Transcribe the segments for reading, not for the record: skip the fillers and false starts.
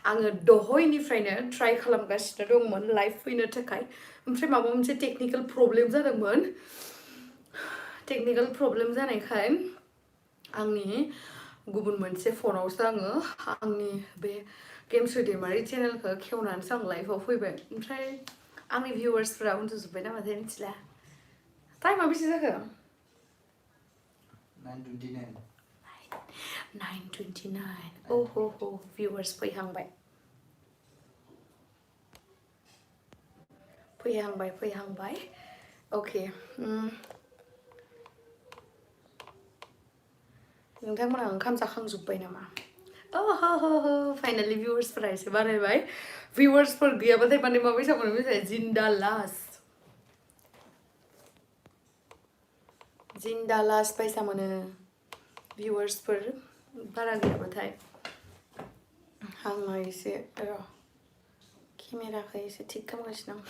आङो दहयनिफ्रायनो ट्राइ खालामगासिनो दंमोन लाइभ फैनो थाखाय ओमफ्राय माबा मोनसे टेक्निकेल प्रब्लेम जादोंमोन टेक्निकेल प्रब्लेम जानायखाय आंनि गुबुन मोनसे फनावसो आङो आंनि बे गेमस्रि दैमारि चेनेलखौ खेवनानैसो आं लाइभआव फैबाय ओमफ्राय आंनि भिउवार्सफोरा उन्दुजोब्बाय नामाथाय मिथिला टाइमा बेसे जाखो 9:29 ओहो भिउवार्स फैहांबाय अके नोंथांमोना ओंखाम जाखांजोब्बाय नामा हो फाइनाली भिउवार्सफोरा एसे बारायबाय भिउवार्सफोर गैयाबाथाय माने माबायसा मोनो मिथिबाय जिन्दा लास बायसा मोनो भिउवार्सफोर बारा गैयाबाथाय आङो एसे केमेराखौ एसे थिक खालामगासिनो आं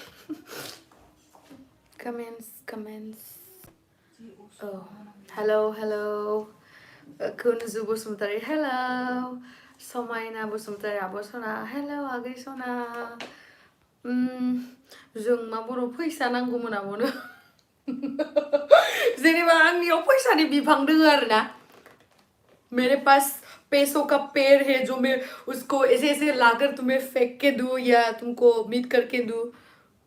comments oh hello Kunzu Busumtari hello Somaina Busumtari Abosona hello Agisona जों मा बर' फैसा नांगौमोन आब'नो जेनेबा आंनियाव फैसानि बिफां दङ आरोना मेरे पास पैसों का पेड़ है जो मैं उसको ऐसे ऐसे लाकर तुम्हें फेंक के दूं या तुमको मीट करके दूं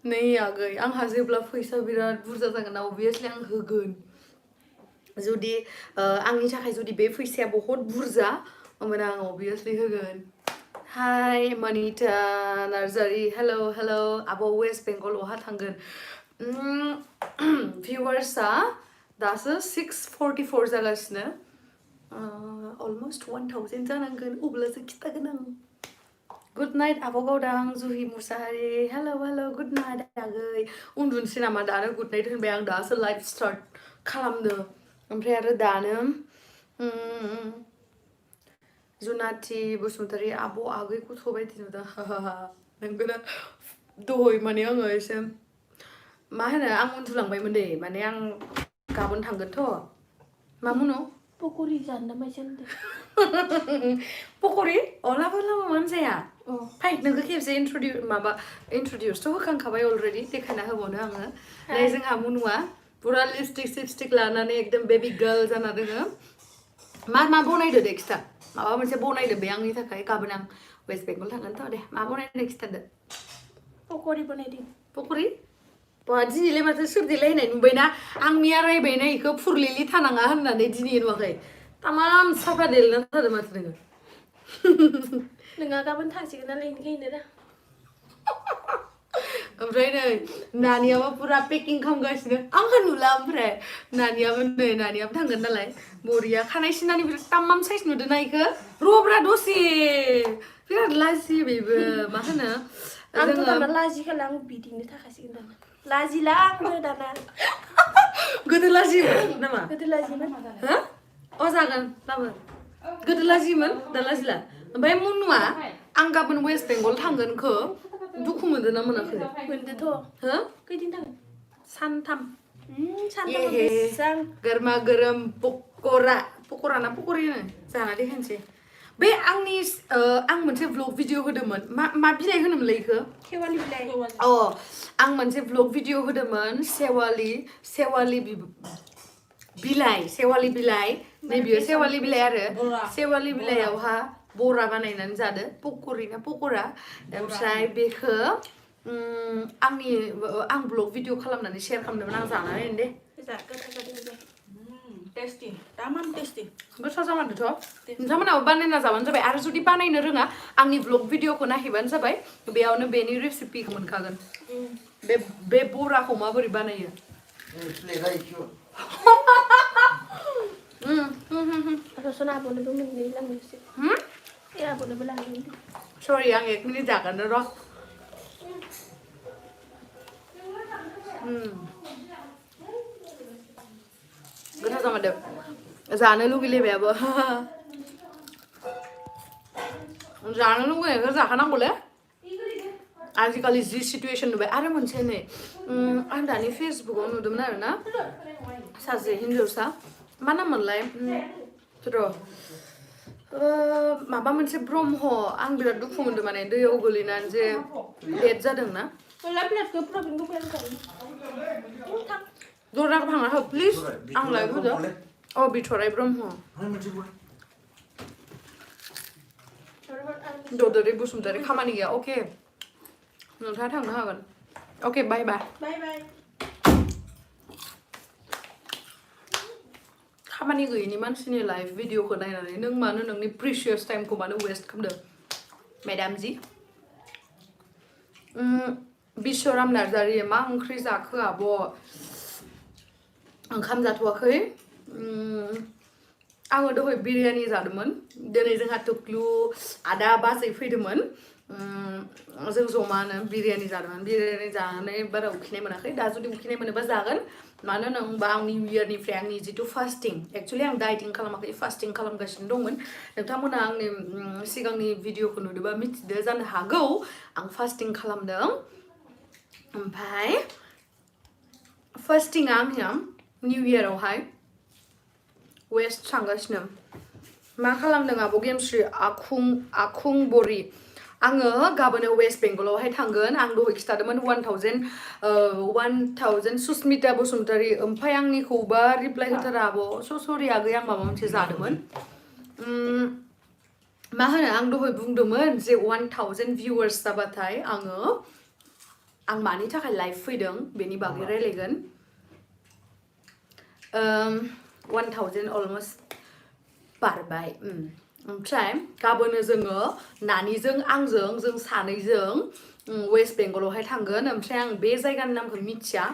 नहीं आ गई आंहा जेब्ला फैसा बिराद बुरजा जागोन obviously आं होगोन जुदि आंनि थाखाय जुदि बे फैसाया बहुत बुरजा होमबा आं obviously होगोन हाय मनिता नार्जारी हेलो आब' वेस्ट बेंगल अहा थांगोन भिउवार्सआ दासो 6:44 जागासिनो अलमोस्ट 1000 जानांगोन अब्लासो खिथागोन आं गुड नाइट आब' गावदां Juhi Mushahary hello good night आगै उन्दुनोसै नामा दानो गुड नाइट होनबाय आं दासो लाइभ स्टार्ट खालामदो ओमफ्राय आरो दानो जुनाथि बसुमतारी आब' आगै गथ' बायदि नुदों नोंगोना दहय माने आङो एसे मा होनो आं उन्दुलांबायमोन दे माने आं गाबोन थांगोनथ' मा मुनो पक'रि जानो माइसो होनदों पक'रि लाबो मानो जाया फाइ नोंखौ खेबसे इन्ट्रडिउसथ' होखांखाबाय अलरेडि देखायना होबावनो आङो नै जोंहा मुनुआ पुरा लिपस्टिक सिपस्टिक लानानै एकदम बेबी गार्ल जाना दोङो मा बनायदो दे खिथा माबा मोनसे बनायदो बे आंनि थाखाय गाबोन आं वेस्ट बेंगल थांगोनथ' दे मा बनायदो खिथादो पक'रि बनायदों पक'रि बा दिनैलाय माथो सोरदिलायनाय नुबायना आं मिया रायबायना इखौ फुरलिलि थानाङा होननानै दिनै नुवाखै तामाम साफा देलना थादों माथो नोङो नोंहा गाबोन थांसिगोन नालाय इनिखायनो दा ओमफ्राय नै नानियाबो पुरा पेकिं खालामगासिनो आंखौ नुला ओमफ्राय नानियाबो थांगोन नालाय बरिया खानाय सिनानि बिराद तामाम साइज नुदोंना इखो रब्रा दसे बिराद लाजियो बेबो मा होनो आंथ' दाना लाजिखाला आं बिदिनो थाखासिगोन दाना लाजिला आंबो दाना गोदो लाजियोमोन नामा गोदो लाजियोमोन हो अ जागोन गाबोन गोदो लाजियोमोन दा लाजिला ओमफ्राय मुनुआ आं गाबोन वेस्ट बेंगल थांगोनखौ दुखु मोनदों ना मोनाखै मोनदोंथ' हो खैदिन थांगोन सानथाम गरमा गरम पक'रा ना पक'रि होनो जाना देखायनोसै बे आंनि आं मोनसे व्लग भिडिअ होदोंमोन मा बिलाइ होनोमोनलाय इखो सेवालि बिलाइ आं मोनसे व्लग भिडिअ होदोंमोन सेवालि बिलाइ नै बियो सेवालि बिलाइ आरो सेवालि बिलाइयावहा बरा बानायनानै जादो पक'रि ना पक'रा ओमफ्राय बेखौ आं ब्लग भिडिअ खालामनानै शेयार खालामदोंमोन आं जाना नायनो दे टेस्टि दामान टेस्टि गोथाव जामारदोंथ' नोंथांमोनाबो बानायना जाबानो जाबाय आरो जुदि बानायनो रोङा आंनि ब्लग भिडिअखौ नायहैबानो जाबाय बेयावनो बेनि रेसिपिखौ मोनखागोन बे बराखौ माबोरै बानायो रसना आब'नोबो मोननै लांनोसै आब'नोबो लांनो सरि आं 1 मिनिट जागोन र' गोथाव जामारदों जानो लुगैलायबायाबो जानो लुगैनायखौ जाखानांगौलै आजिखालि जि सिटुएसन नुबाय आरो मोनसे नै आं दानि फेसबुकआव नुदोंमोन आरोना सासे हिन्जावसा मा नाम मोनलाय र' माबा मोनसे ब्रह्म आं बिराद दुखु मोनदों माने दैयाव गोलैनानै जे डेथ जादोंना दरजाखौ भांना हो प्लिज आं लाइभ होदो अ बिथराय ब्रह्म ददोरै बसुमतारी खामानि गैया अके नोंथाङा थांनो हागोन अके बाय बाय खामानि गैयिनि मानसिनि लाइभ भिडिअखौ नायनानै नों मानो नोंनि प्रिसियास टाइमखौ मानो वेस्ट खालामदों मेडाम जी बिश्वराम नार्जारि मा ओंख्रि जाखो आब' ओंखाम जाथ'वाखै आङो दहाय बिरियानि जादोंमोन दिनै जोंहा टुक्लु आदा बाजै फैदोंमोन जों जमानो बिरियानि जादोंमोन बिरियानि जानानै बारा उखैनाय मोनाखै दा जुदि उखैनाय मोनोबा जागोन मानो होनोबा आं निउ इयारनिफ्राय आंनि जिथु फास्टिं एक्चुअलि आं डाइटिं खालामाखै फास्टिं खालामगासिनो दंमोन नोंथांमोना आंनि सिगांनि भिडिअखौ नुदोंबा मिथिदो जानो हागौ आं फास्टिं खालामदों ओमफ्राय फास्टिंआ आंनिया निउ इयारावहाय वेस्ट थांगासिनो मा खालामदों आब' गेमस्रि आखुं बरि आङो गाबोनो वेस्ट बेंगलावहाय थांगोन आं दहाय खिथादोंमोन 1000 सुस्मिता बसुमतारी ओमफ्राय आंनिखौबा रिप्लाइ होथारा आब' सरि आगै आं माबा मोनसे जादोंमोन मा होनो आं दहाय बुंदोंमोन जे 1000 भिउवार्स जाबाथाय आं मानि थाखाय लाइभ फैदों बेनि बागै रायलायगोन 1000 अलमोस्ट बारबाय ओमफ्राय गाबोनो जोङो नानिजों आंजों जों सानैजों वेस्ट बेंगलावहाय थांगोन ओमफ्राय आं बे जायगानि नामखौ मिथिया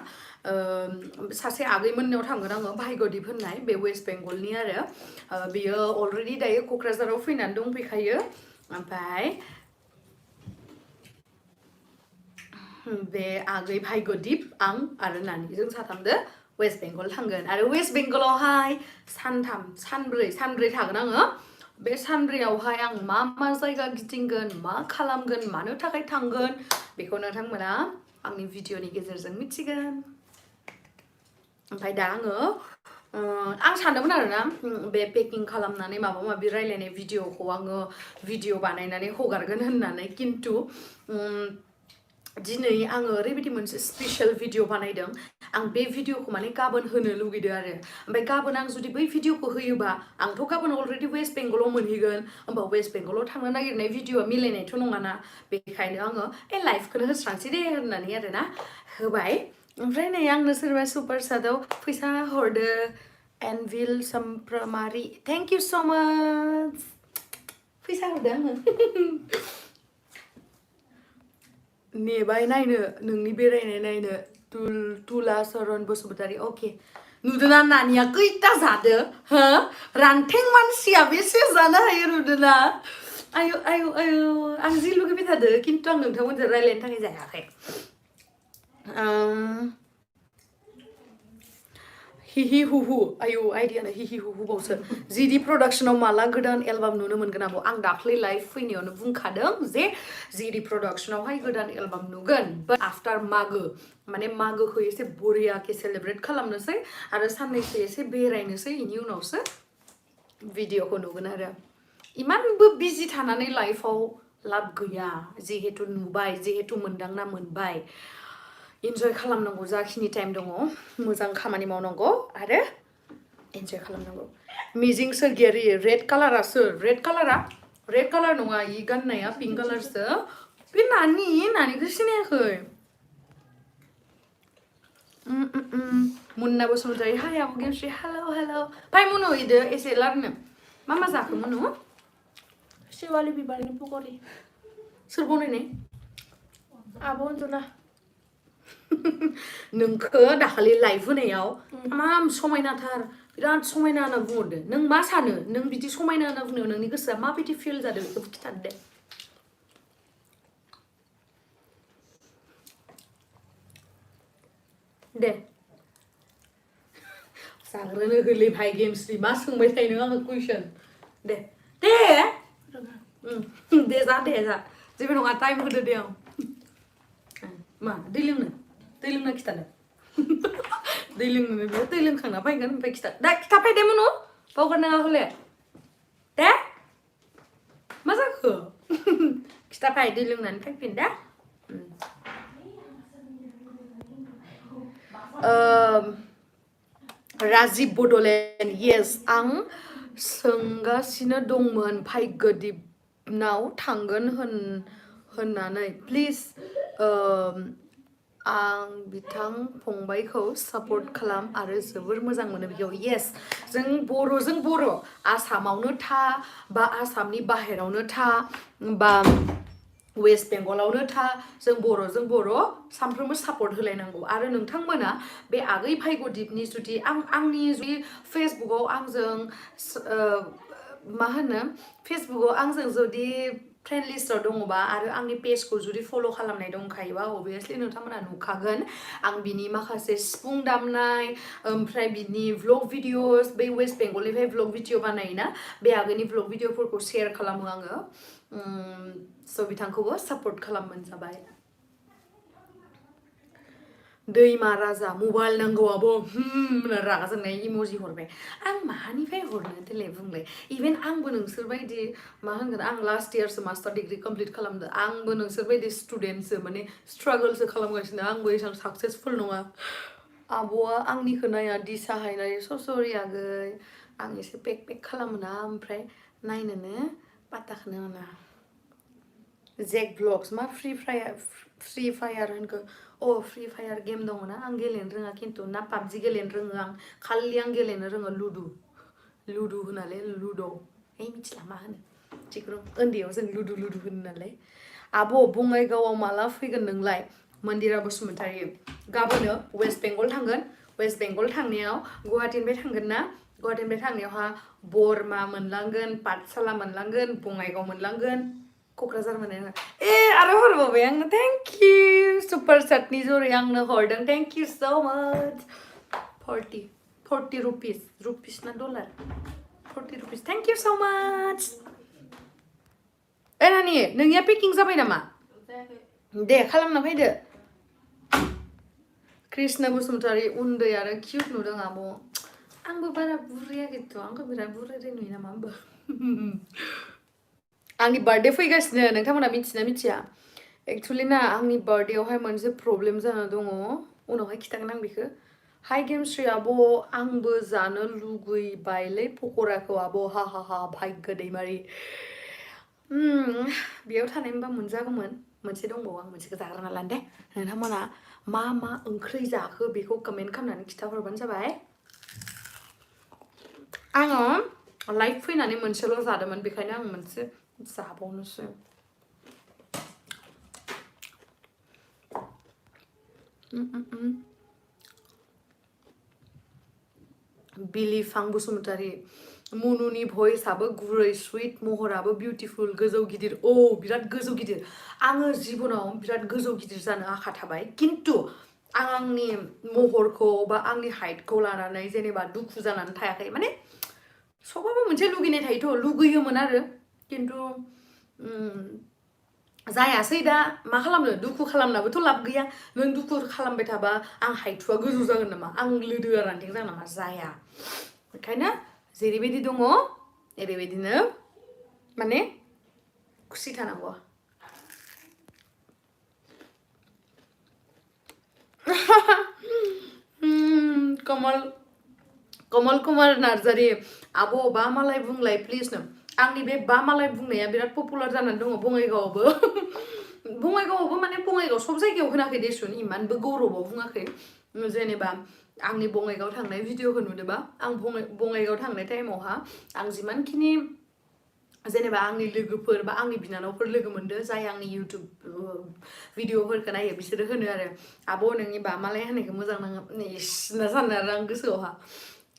सासे आगैमोननियाव थांगोन आङो भाग्यदीप होननाय बे वेस्ट बेंगलनि आरो बियो अलरेडि दायो क'क्राझाराव फैनानै दंफैखायो ओमफ्राय बे आगै भाग्यदीप आं आरो नानिजों साथामदो वेस्ट बेंगल थांगोन आरो वेस्ट बेंगलावहाय सानब्रै थागोन आङो बे सानब्रैयावहाय आं मा जायगा गिदिंगोन मा खालामगोन मानो थाखाय थांगोन बेखौ नोंथांमोना आंनि भिडिअनि गेजेरजों मिथिगोन ओमफ्राय दा आं सानदोंमोन आरोना बे पेकिं खालामनानै माबा माबि रायलायनाय भिडिअखौ आङो भिडिअ बानायनानै हगारगोन होननानै खिन्थु दिनै आङो ओरैबायदि मोनसे स्पेशल भिडिअ बानायदों आं बे भिडिअखौ माने गाबोन होनो लुगैदों आरो ओमफ्राय गाबोन आं जुदि बै भिडिअखौ होयोबा आंथ' गाबोन अलरेडि वेस्ट बेंगलाव मोनहैगोन होमबा वेस्ट बेंगलाव थांनो नागिरनाय भिडिअआ मिलायनायथ' नङाना बेखायनो आङो लाइभखौनो होस्रांसै दे होननानै आरोना होबाय ओमफ्राय नै आंनो सोरबा सुपार सादाव फैसा हरदो एनविल समप्रमारि थेंक इउ स' माच फैसा हरदो आङो नेबाय नायनो नोंनि बेरायनाय नायनो तुला सरन बसुमतारी अके नुदोंना नानिया खैथा जादो हो रानथें मानसिया बेसे जानो हायो नुदोंना आयु आं जि लुगैबाय थादो खिन्थु आं नोंथांमोनजों रायलायनो थाखाय जायाखै हिहि हुहु आयु आइडियानो हिहि हुहु बावसो जिडि प्रडाक्शनाव माला गोदान एलबाम नुनो मोनगोन आब' आं दाख्लै लाइभ फैनायावनो बुंखादों जे जिडि प्रडाक्शनावहाय गोदान एलबाम नुगोन बाट आफ्टार मागो माने मागोखौ एसे बरियाके सेलेब्रेट खालामनोसै आरो साननैसो एसे बेरायनोसै बेनि उनावसो भिडिअखौ नुगोन आरो इमानबो बिजि थानानै लाइफआव लाब गैया जिहेतु नुबाय जिहेतु मोनदांना मोनबाय इन्जय खालामनांगौ जाखिनि टाइम दङ मोजां खामानि मावनांगौ आरो इन्जय खालामनांगौ मिजिं सोरगियारि रेड कालारासो रेड कालार नङा इ गाननाया पिंक कालारसो बे नानिखौ सिनायाखै मुन्ना बसुमतारी हाय आब' गेमस्रि हेल' फाय मुनु इदो एसे लारनो मा जाखो मुनु सेवालि बिबारनि पकरि सोर बनायनाय आब' अनजना नोंखो दाखालि लाइभ होनायाव तामाम समायनाथार बिराद समायना होनना बुंहरदो नों मा सानो नों बिदि समायना होनना बुंनायाव नोंनि गोसोआ माबायदि फिल जादों बेखौ खिथादो दे जाग्रोनो होलै भाइ गेमस्रि मा सोंबाय थायो नों आंखौ कुइसन दे जा जेबो नङा टाइम होदो दे आं मा दै लोंनो खिथानो दै लोंनो बे दै लोंखांना फैगोन ओमफ्राय खिथा दा खिथाफै दे मुनु बावगारनाङा हले दे मा जाखो खिथाफाय दै लोंनानै फैफिन दा राजिब बड'लेण्ड येस आं सोंगासिनो दंमोन फायगोदिबनाव थांगोन होननानै प्लिज आं बिथां फंबायखौ सापर्ट खालाम आरो जोबोर मोजां मोनो बेयाव येस जों बर' आसामावनो था बा आसामनि बाहेरावनो था बा वेस्ट बेंगलावनो था जों बर' सानफ्रोमबो सापर्ट होलायनांगौ आरो नोंथांमोना बे आगै भायगदिबनि जुदि आंनि जुदि फेसबुकआव आंजों मा होनो फेसबुकआव आंजों जुदि फ्रेन्ड लिस्टआव दङबा आरो आंनि पेजखौ जुदि फल' खालामनाय दंखायोबा अभियासलि नोंथांमोना नुखागोन आं बिनि माखासे सिफुं दामनाय ओमफ्राय बिनि भ्लग भिडिअस बै वेस्ट बेंगलनिफ्राय भ्लग भिडिअ बानायोना बे आगोलनि भ्लग भिडिअफोरखौ शेयार खालामो आङो स' बिथांखौबो सापर्ट खालामबानो जाबाय दैमा राजा मबाइल नांगौ आब' रागा जोंनाय इम'जि हरबाय आं मानिफ्राय हरनो देलाय बुंलाय इभेन आंबो नोंसोरबायदि मा होनगोन आं लास्ट इयारसो मास्टार डिग्रि कमप्लिट खालामदो आंबो नोंसोरबायदि स्टुडेन्टसो माने स्ट्रागोलसो खालामगासिनो आंबो एसेबां साक्सेसफुल नङा आब'आ आंनिखौ नाया दिसा हायनाय सरि आगै आं एसे पेक खालामोना ओमफ्राय नायनोनो पात्ताखौनो मोना जेक ब्लग्स मा फ्रि फायार होनखो फ्रि फायार गेम दङ ना आं गेलेनो रोङा खिन्थु ना पाबजि गेलेनो रोङो आं खालि आं गेलेनो रोङो लुदु होनालै लुड' मिथिला मा होनो जिखुनु उन्दैयाव जों लुदु होनो नालाय आब' बङाइगावआव माला फैगोन नोंलाय मन्दिरा बसुमतारी गाबोनो वेस्ट बेंगल थांगोन वेस्ट बेंगल थांनायाव गुवाहाटीनिफ्राय थांगोन ना गुवाहाटीनिफ्राय थांनायावहा बरमा मोनलांगोन पाठशाला मोनलांगोन बङाइगाव मोनलांगोन क'क्राझार मोनलांगोन आरो हरबावबाय आंनो थेंक इउ सुपार चाटनि जरै आंनो हरदों थेंक इउ स' माच 40 रुपिस ना dollar 40 rupees thank you so' माच नानि नोंनिया पेकिं जाबाय नामा दे खालामना फैदो कृष्ण बसुमतारी उन्दै आरो किउट नुदों आब' आंबो बारा बुरैयाखैथ' आंखौ बिराद बुरैद्राय नुयो नामा आंबो आंनि बार्थडे फैगासिनो नोंथांमोना मिथिना मिथिया एक्चुअलि ना आंनि बार्थडेआवहाय मोनसे प्रब्लेम जाना दङ उनावहाय खिथागोन आं बेखौ हाय गेमस्रि आब' आंबो जानो लुगैबायलै पक'राखौ आब' हा भाग्य दैमारि बेयाव थानायमोनबा मोनजागौमोन मोनसे दंबावो आं मोनसेखौ जाग्रोना लानो दे नोंथांमोना मा ओंख्रि जाखो बेखौ कमेन्ट खालामनानै खिथाहरबानो जाबाय आङो लाइफ फैनानै मोनसेल' जादोंमोन बेखायनो आं मोनसे जाबावनोसै बिलिफां बसुमतारी मुनुनि भइसआबो गुरै सुइट महराबो बिउटिफुल गोजौ गिदिर बिराद गोजौ गिदिर आङो जिबनाव बिराद गोजौ गिदिर जानो आखा थाबाय खिन्थु आं आंनि महरखौ बा आंनि हाइटखौ लानानै जेनेबा दुखु जानानै थायाखै माने सबाबो मोनसे लुगैनाय थायोथ' लुगैयोमोन आरो खिन्थु जायासै दा मा खालामनो दुखु खालामनाबोथ' लाब गैया नों दुखु खालामबाय थाबा आं हाइटुआ गोजौ जागोन नामा आं लोदोआ रानथें जागोन नामा जाया बेखायनो जेरैबायदि दङ ओरैबायदिनो माने खुसि थानांगौ कमल कुमार नार्जारी आब' बा मालाय बुंलाय प्लिज नो आंनि बे बा मालाय बुंनाया बिराद पपुलार जानानै दङ बङाइगावआवबो माने बङाइगाव सब जायगायाव होनाखै देसुन इमानबो गौरबाव बुङाखै जेनेबा आंनि बङाइगाव थांनाय भिडिअखौ नुदोंबा आं बङाइगाव थांनाय टाइमावहा आं जिमानखिनि जेनेबा आंनि लोगोफोर बा आंनि बिनानावफोर लोगो मोनदों जाय आंनि इउटुब भिडिअफोरखौ नायो बिसोरो होनो आरो आब' नोंनि बा मालाय होनायखौ मोजां नाङो इस ना सानो आरो आं गोसोआवहा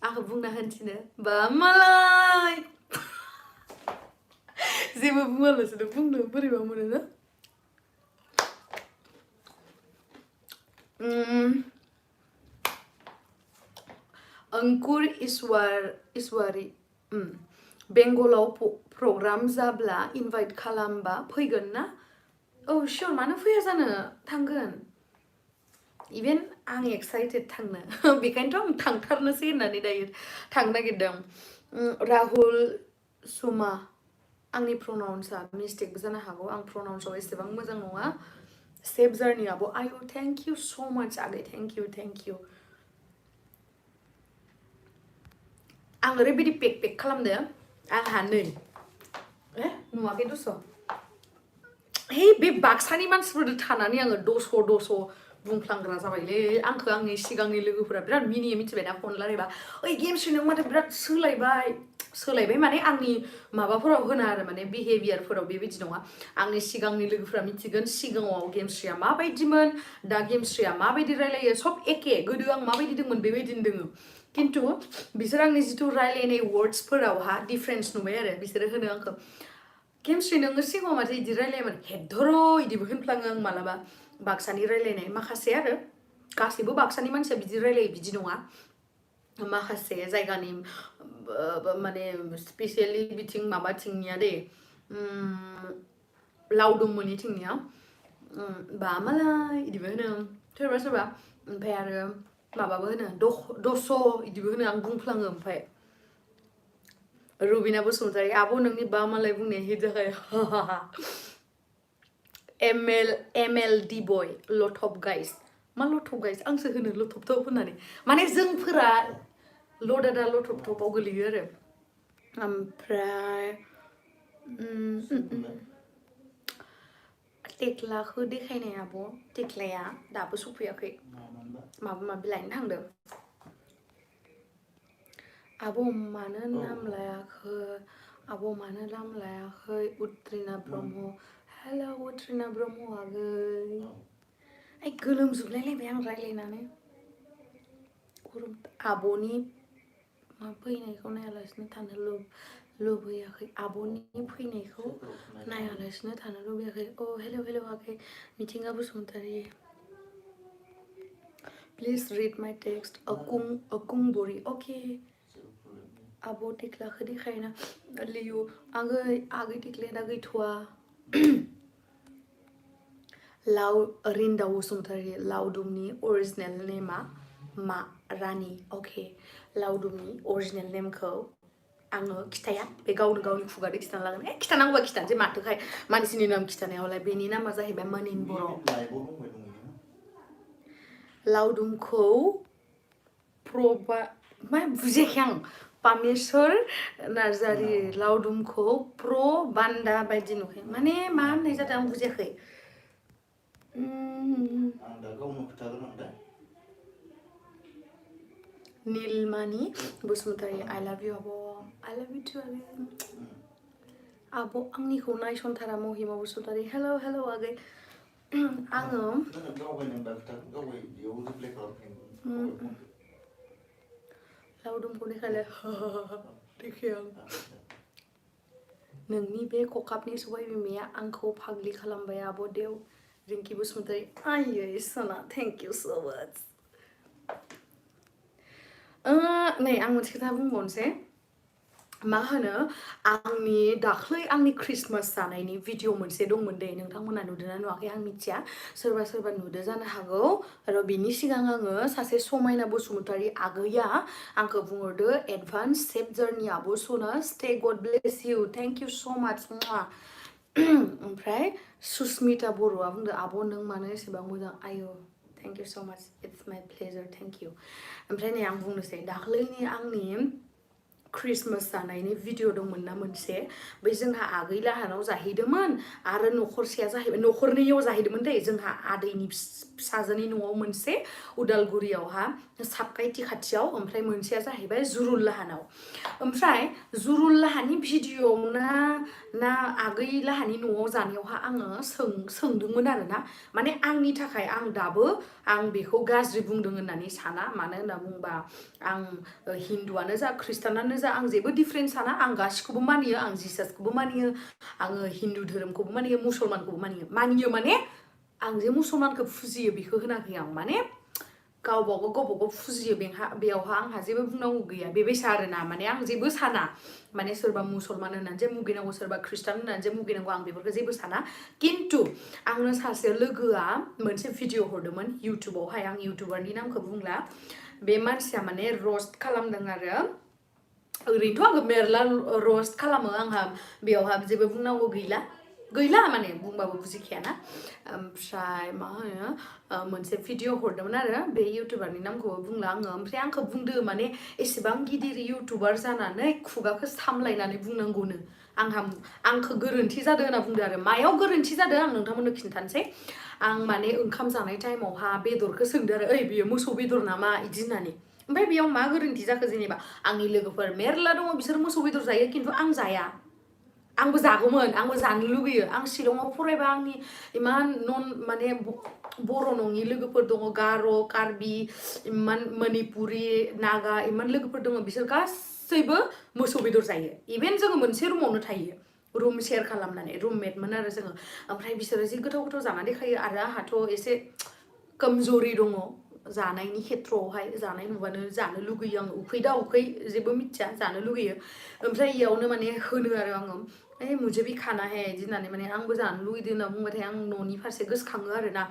आंखौ बुंना होनसिनो बा मालाय जेबो बुङालासिनो बुंनो बोरैबा मोनो अंकुर इसवारी बेंगलाव प्रग्राम जाब्ला इनभाइट खालामबा फैगोन ना शियर मानो फैया जानो थांगोन इभेन आं एक्साइटेड थांनो बेखायनोथ' आं थांथारनोसै होननानै दायो थांनो नागिरदों राहुल सुमा आंनि प्रनाउन्सआ मिस्टेकबो जानो हागौ आं प्रनाउन्सआव एसेबां मोजां नङा सेफ जार्नि आब' आयु थेंक इउ स' माच आगै थेंक इउ आं ओरैबायदि पेक खालामदो आंहा नै नुवाखै दस' हे बे बाक्सानि मानसिफोरजों थानानै आङो दस' बुंफ्लांग्रा जाबायलै आंखौ आंनि सिगांनि लोगोफोरा बिराद मिनियो मिथिबायना फन रायलायबा ओइ गेमस्रि नों माथो बिराद सोलायबाय माने आंनि माबाफोराव होना आरो माने बिहेभियारफोराव बेबायदि नङा आंनि सिगांनि लोगोफोरा मिथिगोन सिगाङाव गेमस्रिया माबायदिमोन दा गेमस्रिया माबायदि रायलायो सब एखे गोदो आं माबायदि दंमोन बेबायदिनो दोङो खिन्थु बिसोर आंनि जिथु रायलायनाय वर्ड्सफोरावहा डिफारेन्स नुबाय आरो बिसोरो होनो आंखौ गेमस्रि नोङो सिगाङाव माथो इदि रायलायोमोन हेद्धर' इदिबो होनफ्लाङो आं मालाबा बाक्सानि रायलायनाय माखासे आरो गासैबो बाक्सानि मानसिया बिदि रायलायो बिदि नङा माखासे जायगानि माने स्पेसियेलि बिथिं माबाथिंनिया दे लावदुममोननिथिंनिया बा मालाय इदिबो होनो सोरबा ओमफ्राय आरो माबाबो होनो दस' इदिबो होनो आं बुंफ्लाङो ओमफ्राय रुबिना बसुमतारी आब' नोंनि बा मालाय बुंनाया हिट जाखायो MLD बय लथब गाइस मा लथब गाइस आंसो होनो लथब होननानै माने जोंफोरा लदादा लथबआव गोलैयो आरो ओमफ्राय टेक्लाखौ देखायनाय आब' टेक्लाया दाबो सफैयाखै माबा माबि लायनो थांदों आब' मानो नाम लायाखै उट्रिना ब्रह्म हेलौ उट्रिना ब्रह्म आगै ओइ गोलोमजोबलायलायबाय आं रायलायनानै गरम आब'नि मा फैनायखौ नायालासिनो थानो लुबैयाखै आब'नि फैनायखौ नायालासिनो थानो लुबैयाखै अ हेलौ आगै मिथिंगा बसुमतारी प्लिज रिड माय टेक्स्ट अकुंबरी अके आब' टेक्लाखौ देखायना लियु आगै टेक्लाया दा गैथ'वा रिन्दा बसुमतारी लावदुमनि अरिजिनेल नेमा मा रानि अके लावदुमनि अरिजिनेल नेमखौ आङो खिथाया बे गावनो गावनि खुगाजों खिथाना लागोन खिथानांगौबा खिथानोसै माथोखाय मानसिनि नाम खिथानायावलाय बेनि नामा जाहैबाय मानिन बर' लावदुमखौ मा बुजियाखै आं पामेश्वर नार्जारि लावदुमखौ बान्दा बायदि नुखायो माने मा होननाय जादों आं बुजियाखै नीलमानि बसुमतारी I love you आब' I love you too आब' आंनिखौ नायसनथारा महिमा बसुमतारी हेलौ आगै आङो लावदुमखौ देखायलाय देखाय आं नोंनि बे खखाबनि सबाय बिमाया आंखौ फाग्लि खालामबाय आब' देव रिंकि बसुमतारी आयै सना थेंक इउ स' माच नै आं मोनसे खोथा बुंबावनोसै मा होनो आंनि दाख्लै आंनि क्रिसमास जानायनि भिडिअ मोनसे दंमोन दे नोंथांमोना नुदोंना नुवाखै आं मिथिया सोरबा नुदो जानो हागौ आरो बिनि सिगां आङो सासे समायना बसुमतारी आगैया आंखौ बुंहरदो एडभान्स सेफ जार्नि आब' सना स्टे गड bless you thank you so' माच ओमफ्राय सुस्मिता बर'आ बुंदो आब' नों मानो एसेबां मोजां आयु थेंक इउ स' माच इट्स माय प्लेजार थेंक इउ ओमफ्राय नै आं बुंनोसै दाख्लैनि आंनि क्रिसमास जानायनि भिडिअ दंमोन ना मोनसे बै जोंहा आगै लाहानाव जाहैदोंमोन आरो न'खरसेया जाहैबाय न'खरनैयाव जाहैदोंमोन दै जोंहा आदैनि फिसाजोनि न'आव मोनसे उदालगुरियावहा साबकाइथि खाथियाव ओमफ्राय मोनसेया जाहैबाय जुरुल लाहानाव ओमफ्राय जुरुल लाहानि भिडिअ ना आगै लाहानि न'आव जानायावहा आङो सोंदोंमोन आरोना माने आंनि थाखाय आं दाबो आं बेखौ गाज्रि बुंदों होननानै साना मानो होनना बुंबा आं हिन्दुआनो जा खृष्टानानो जा आं जेबो डिफारेन्स साना आं गासिखौबो मानियो आं जिसासखौबो मानियो आङो हिन्दु धोरोमखौबो मानियो मुसलमानखौबो मानियो माने आं जे मुसलमानखौ फुजियो बेखौ होनाखै आं माने गावबागाव फुजियो बेयावहा आंहा जेबो बुंनांगौ गैया बेबायसा आरोना माने आं जेबो साना माने सोरबा मुसलमान होननानै जे मुगैनांगौ सोरबा खृष्टान होननानै जे मुगैनांगौ आं बेफोरखौ जेबो साना खिन्थु आंनो सासे लोगोआ मोनसे भिडिअ हरदोंमोन इउटुबावहाय आं इउटुबारनि नामखौ बुंला बे मानसिया माने रस्ट खालामदों आरो ओरैनोथ' आङो मेरला रस्ट खालामो आंहा बेयावहा जेबो बुंनांगौ गैला माने बुंबाबो बुजिखायाना ओमफ्राय मा होनो मोनसे भिडिअ हरदोंमोन आरो बे इउटुबारनि नामखौबो बुंला आङो ओमफ्राय आंखौ बुंदो माने एसेबां गिदिर इउटुबार जानानै खुगाखौ सामलायनानै बुंनांगौनो आंखौ गोरोन्थि जादों होनना बुंदो आरो मायाव गोरोन्थि जादों आं नोंथांमोननो खिन्थानोसै आं माने ओंखाम जानाय टाइमावहा बेदरखौ सोंदो आरो ओइ बेयो मोसौ बेदर नामा इदि होननानै ओमफ्राय बेयाव मा गोरोन्थि जाखो जेनेबा आंनि लोगोफोर मेरला दङ बिसोर मोसौ बेदर जायो खिन्थु आं जाया आंबो जागौमोन आंबो जानो लुगैयो आं शिलंआव फरायबा आंनि इमान माने बर' नङि लोगोफोर दङ गार' कार्बि इमान मणिपुरि नागा इमान लोगोफोर दङ बिसोर गासैबो मोसौ बेदर जायो इभेन जोङो मोनसे रुमावनो थायो रुम शेयार खालामनानै रुममेटमोन आरो जोङो ओमफ्राय बिसोरो जि गोथाव गोथाव जानानै देखायो आरो आंहाथ' एसे कमजोरि दङ जानायनि खेथ्रआवहाय जानाय नुबानो जानो लुगैयो आङो उखै दा उखै जेबो मिथिया जानो लुगैयो ओमफ्राय इयावनो माने होनो आरो आङो मुझे भी खाना है इदि होननानै माने आंबो जानो लुगैदों होनना बुंबाथाय आं न'नि फारसे गोसोखाङो आरो ना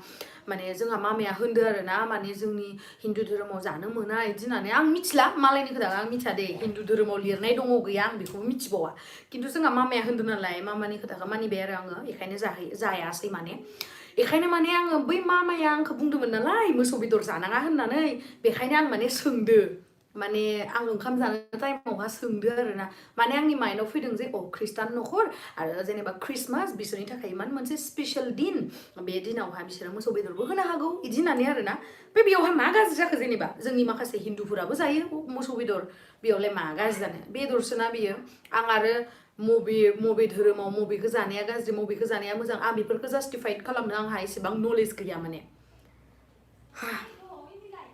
माने जोंहा मामाया होनदो आरो ना माने जोंनि हिन्दु धोरोमाव जानो मोना इदि होननानै आं मिथिला मालायनि खोथा आं मिथिया दे हिन्दु धोरोमाव लिरनाय दङ गैया आं बेखौबो मिथिबावा खिन्थु जोंहा मामाया होनदों नालाय मामानि खोथाखौ मानिबाय आरो आङो बेखायनो जायासै माने बेखायनो माने आङो बै मामाया आंखौ बुंदोंमोन नालाय मोसौ बेदर जानाङा होननानै बेखायनो आं माने सोंदो माने आं ओंखाम जानो टाइमावहा सोंदो आरो ना माने आंनि माइन्डआव फैदों जे खृष्टान नखर आरो जेनेबा ख्रिस्टमास बिसोरनि थाखाय इमान मोनसे स्पेसियेल दिन बे दिनावहा बिसोरो मोसौ बेदरबो होनो हागौ इदि होननानै आरो ना बे बेयावहा मा गाज्रि जाखो जेनेबा जोंनि माखासे हिन्दुफोराबो जायो मोसौ बेदर बेयावलाय मा गाज्रि जानो बेदरसोना बेयो आं आरो मबे धोरोमाव मबेखौ जानाया गाज्रि मबेखौ जानाया मोजां आं बेफोरखौ जास्टिफाइड खालामनो आंहा एसेबां नलेज गैया माने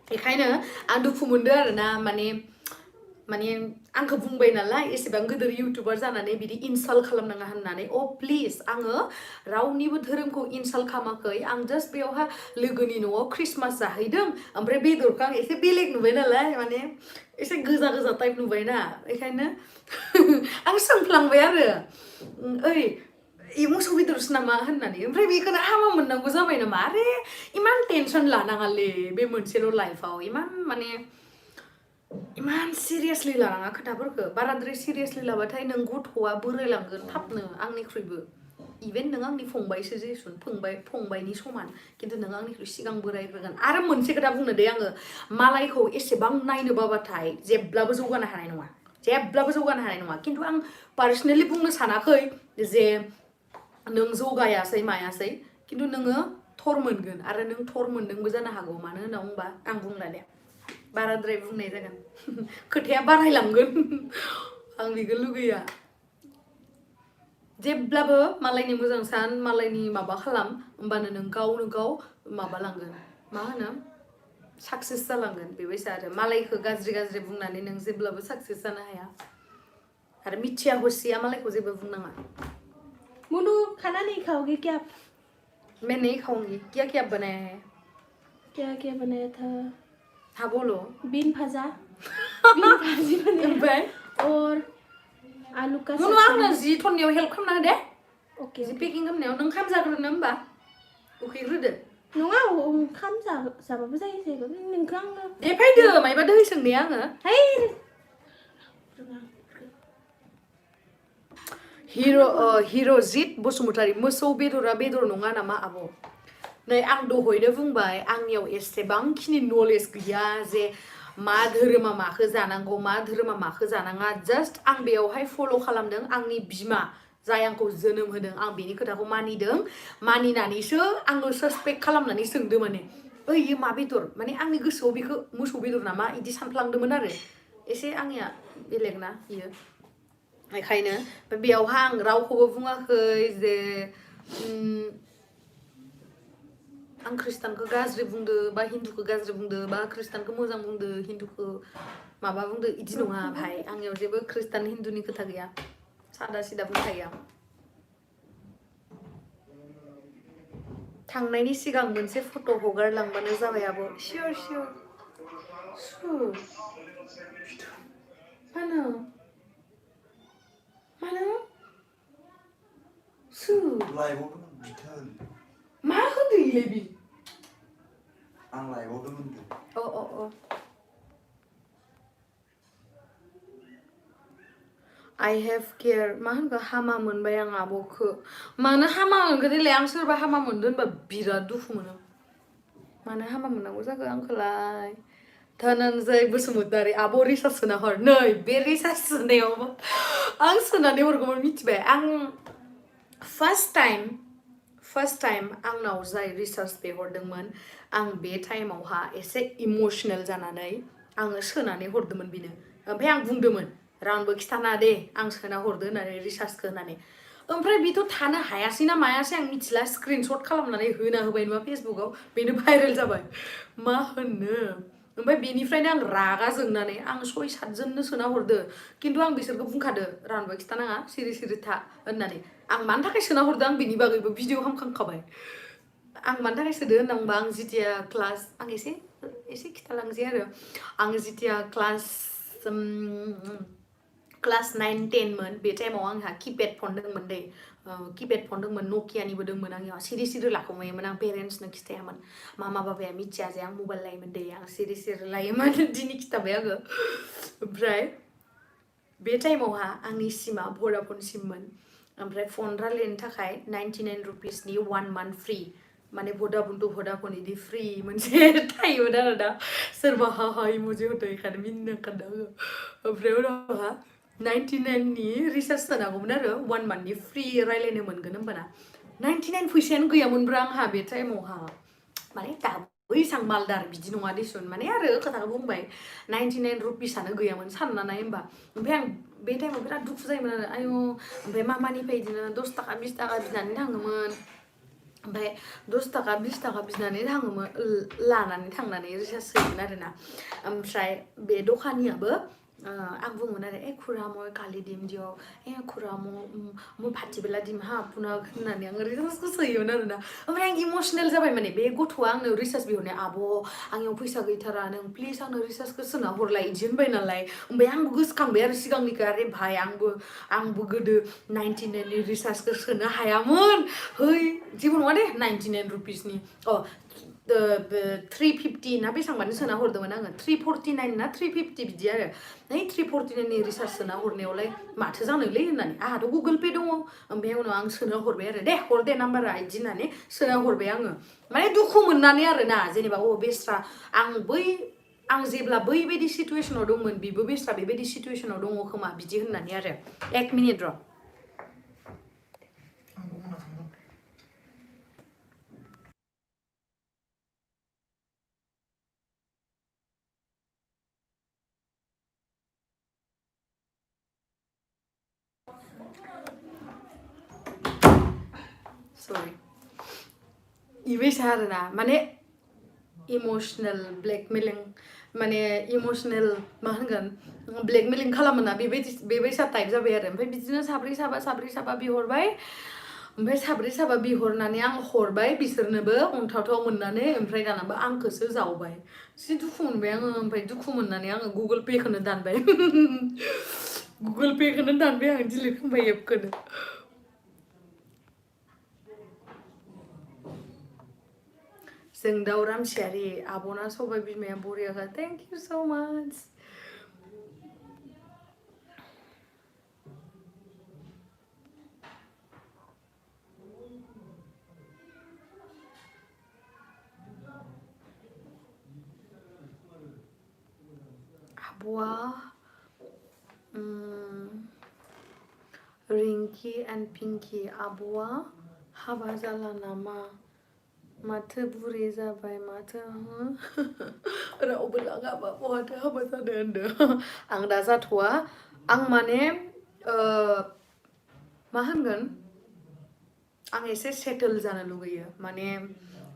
बेखायनो आं दुखु मोनदों आरो ना माने आंखौ बुंबाय नालाय एसेबां गिदिर इउटुबार जानानै बिदि इनसाल्ट खालामनाङा होननानै प्लिज आङो रावनिबो धोरोमखौ इनसाल्ट खालामाखै आं जास्ट बेयावहा लोगोनि न'आव ख्रिस्टमास जाहैदों ओमफ्राय बेदरखौ आं एसे बेलेग नुबाय नालाय माने एसे गोजा टाइप नुबायना बेखायनो आं सोंफ्लांबाय आरो ओइ मोसौ बेदरसो नामा होननानै ओमफ्राय बेखौनो हामा मोननांगौ जाबाय नामा आरे इमान टेनसन लानाङालै बे मोनसेल' लाइफआव इमान सिरियासलि लानाङा खोथाफोरखौ बाराद्राय सिरियासलि लाबाथाय नों गथ'आ बोरायलांगोन थाबनो आंनिख्रुइबो इभेन नों आंनि फंबायसो जेसुन फंबायनि समान खिन्थु नों आंनिख्रुइ सिगां बोरायग्रोगोन आरो मोनसे खोथा बुंनो दे आङो मालायखौ एसेबां नायनो बाबाथाय जेब्लाबो जौगानो हानाय नङा खिन्थु आं पार्सनेलि बुंनो सानाखै जे नों जौगायासै मायासै खिन्थु नोङो थर मोनगोन आरो नों थर मोनदोंबो जानो हागौ मानो होनना बुंबा आं बुंला दे बाराद्राय बुंनाय जागोन खोथाया बारायलांगोन आं बेखौ लुगैया जेब्लाबो मालायनि मोजां सान मालायनि माबा खालाम होमबानो नों गावनो गाव माबालांगोन मा होनो साक्सेस जालांगोन बेबायसा आरो मालायखौ गाज्रि बुंनानै नों जेब्लाबो साक्सेस जानो हाया आरो मिथिया हसिया मालायखौ जेबो बुंनाङा मुनु खाना नहीं खाओगे क्या आप मैं नहीं खाऊंगी क्या क्या बनाया है क्या बनाया था हाँ बोलो बीन भाजी बनाया और आलू का मुनु आंनो जि थन्नायाव हेल्प खालामना हो दे ओके जि पेकिं खालामनायाव नों खाम जाग्रोनो होमबा उखैग्रोदो नङा ओंखाम जाबाबो जायो जेबो नोंखौ आङो दे फैदो मायबा दै सोंनाया आङो हिर'जित बसुमतारी मोसौ बेदरा बेदर नङा नामा आब' नै आं दहयनो बुंबाय आंनियाव एसेबांखिनि नलेज गैया जे मा धोरोमा माखौ जानांगौ मा धोरोमा माखौ जानाङा जास्ट आं बेयावहाय फल' खालामदों आंनि बिमा जाय आंखौ जोनोम होदों आं बेनि खोथाखौ मानिदों मानिनानैसो आङो सासपेक्ट खालामनानै सोंदों माने ओइ इयो मा बेदर माने आंनि गोसोआव बेखौ मोसौ बेदर नामा इदि सानफ्लांदोंमोन आरो एसे आंनिया बेलेग ना इयो बेखायनो बेयावहा आं रावखौबो बुङाखै जे आं ख्रिस्टानखौ गाज्रि बुंदो बा हिन्दुखौ गाज्रि बुंदो बा ख्रिस्टानखौ मोजां बुंदो हिन्दुखौ माबा बुंदो इदि नङा भाई आंनियाव जेबो ख्रिस्टान हिन्दुनि खोथा गैया सादा सिदा बुंखायो आं थांनायनि सिगां मोनसे फट' हगारलांबानो जाबाय आब' सियर मानो मा होनदो इलाय बि आं लाइभआव दं I have care मा होनखो हामा मोनबाय आं आब'खो मानो हामा मोनखो देलाय आं सोरबा हामा मोनदों होनबा बिराद दुखु मोनो मानो हामा मोननांगौ जाखो आंखौलाय धनन्जय बसुमतारी आब' रिसार्च सोना हर नै बे रिसार्च सोनायावबो आं सोनानै हरगौमोन मिथिबाय आं फार्स्ट टाइम आंनाव जाय रिसार्च पे हरदोंमोन आं बे टाइमावहा एसे इमोशनेल जानानै आङो सोनानै हरदोंमोन बिनो ओमफ्राय आं बुंदोंमोन रावनोबो खिथाना दे आं सोना हरदो होननानै रिसार्चखौ होननानै ओमफ्राय बेथ' थानो हायासै ना मायासै आं मिथिला स्क्रिनशट खालामनानै होना होबाय नङा फेसबुकाव बेनो भाइरेल जाबाय मा होननो ओमफ्राय बेनिफ्रायनो आं रागा जोंनानै आं 6-7 जननो सोना हरदो खिन्थु आं बिसोरखौ बुंखादो रावनोबो खिथानाङा सिरि सिरि था होननानै आं मानि थाखाय सोना हरदो आं बिनि बागैबो भिडिअ खालामखांखाबाय आं मानि थाखाय सोदो होनना बुंबा आं जितिया क्लास आं एसे खिथालांसै आरो आं जितिया क्लास 9-10 मोन बे टाइमाव आंहा किपेड फन दंमोन दै किपेड फन दंमोन नकियानिबो दंमोन आंनियाव सिरि सिरि लाखुमायोमोन आं पेरेन्ट्सनो खिथायामोन मामा बाबाया मिथिया जे आं मबाइल लायोमोन दै आं सिरि सिरि लायोमोन दिनै खिथाबाय आङो ओमफ्राय बे टाइमावहा आंनि सिमा भडाफन सिममोन ओमफ्राय फन रायलायनो थाखाय 99 रुपिसनि 1 month फ्रि माने भडाफन टु भडाफन इदि फ्रि मोनसे थायोमोन आरो दा सोरबा हा हा इमोजि होदो इखायनो मिनिनो ओंखारदों आङो ओमफ्राय उनावहा 99नि रिसार्ज सोनांगौमोन आरो 1 monthनि फ्रि रायलायनो मोनगोन होमबाना 99 फैसायानो गैयामोनब्रा आंहा बे टाइमावहा माने दाबो इसां मालदार बिदि नङा दिसुन माने आरो खोथाखौ बुंबाय 99 रुपिसानो गैयामोन सानना नाय होमबा ओमफ्राय आं बे टाइमाव बिराद दुखु जायोमोन आरो आयु ओमफ्राय मामानिफ्राय बिदिनो 10 थाखा 20 थाखा बिनानै थाङोमोन ओमफ्राय 10 थाखा 20 थाखा बिनानै थाङोमोन लानानै थांनानै रिसार्ज सोयोमोन आरोना ओमफ्राय बे दखानियाबो आं बुङोमोन आरो खुरा মই কালি দিম দিয়ক খুৰা মই ভাটিবেলা দিম হা আপোনাক होननानै आं रिसार्चखौ सोयोमोन आरोना ओमफ्राय आं इमोशनेल जाबाय माने बे गथ'आ आंनो रिसार्च बिहरनाय आब' आंनियाव फैसा गैथारा नों प्लिज आंनो रिसार्चखौ सोना हरलाय इदि होनबाय नालाय ओमफ्राय आंबो गोसोखांबाय आरो सिगांनिखौ आरे भाइ आंबो गोदो 99नि रिसार्चखौ सोनो हायामोन है जेबो नङा दे 99 रुपिसनि 350 ना बेसेबांबानो सोना हरदोंमोन आङो 349 ना 350 बिदि आरो नै 349नि रिसार्च सोना हरनायावलाय माथो जानोलै होननानै आंहाथ' गुगोल पे दङ ओमफ्राय उनाव आं सोना हरबाय आरो दे हर दे नाम्बारा इदि होननानै सोना हरबाय आङो माने दुखु मोननानै आरोना जेनेबा बेस्रा आं जेब्ला बैबायदि सिटुवेसनाव दंमोन बिबो बेस्रा बेबायदि सिटुवेसनाव दङ खोमा बिदि होननानै आरो 1 मिनिट र' सरि इबायसा आरोना माने इमोशनेल ब्लेकमेलिं माने इमोशनेल मा होनगोन ब्लेकमेलिं खालामोना बेबायसा टाइप जाबाय आरो ओमफ्राय बिदिनो साब्रै साबा बिहरबाय ओमफ्राय साब्रै साबा बिहरनानै आं हरबाय बिसोरनोबो अनथावथाव मोननानै ओमफ्राय दानाबा आंखौसो जावबाय जि दुखु मोनबाय आङो ओमफ्राय दुखु मोननानै आङो गुगोल पेखौनो दानबाय गुगोल पेखौनो दानबाय आं डिलिट खालामबाय एपखौनो जोंदाव रामसियारि आब'ना सबाय बिमाया बरियाखा थेंक इउ सो माच आब'आ रिंकि एन्ड पिंकि आब'आ हाबा जाला नामा माथो बुरि जाबाय माथो रावबो लाङाबा बहाथो हाबा जानो होनदों आं दा जाथ'वा आं माने मा होनगोन आं एसे सेटल जानो लुगैयो माने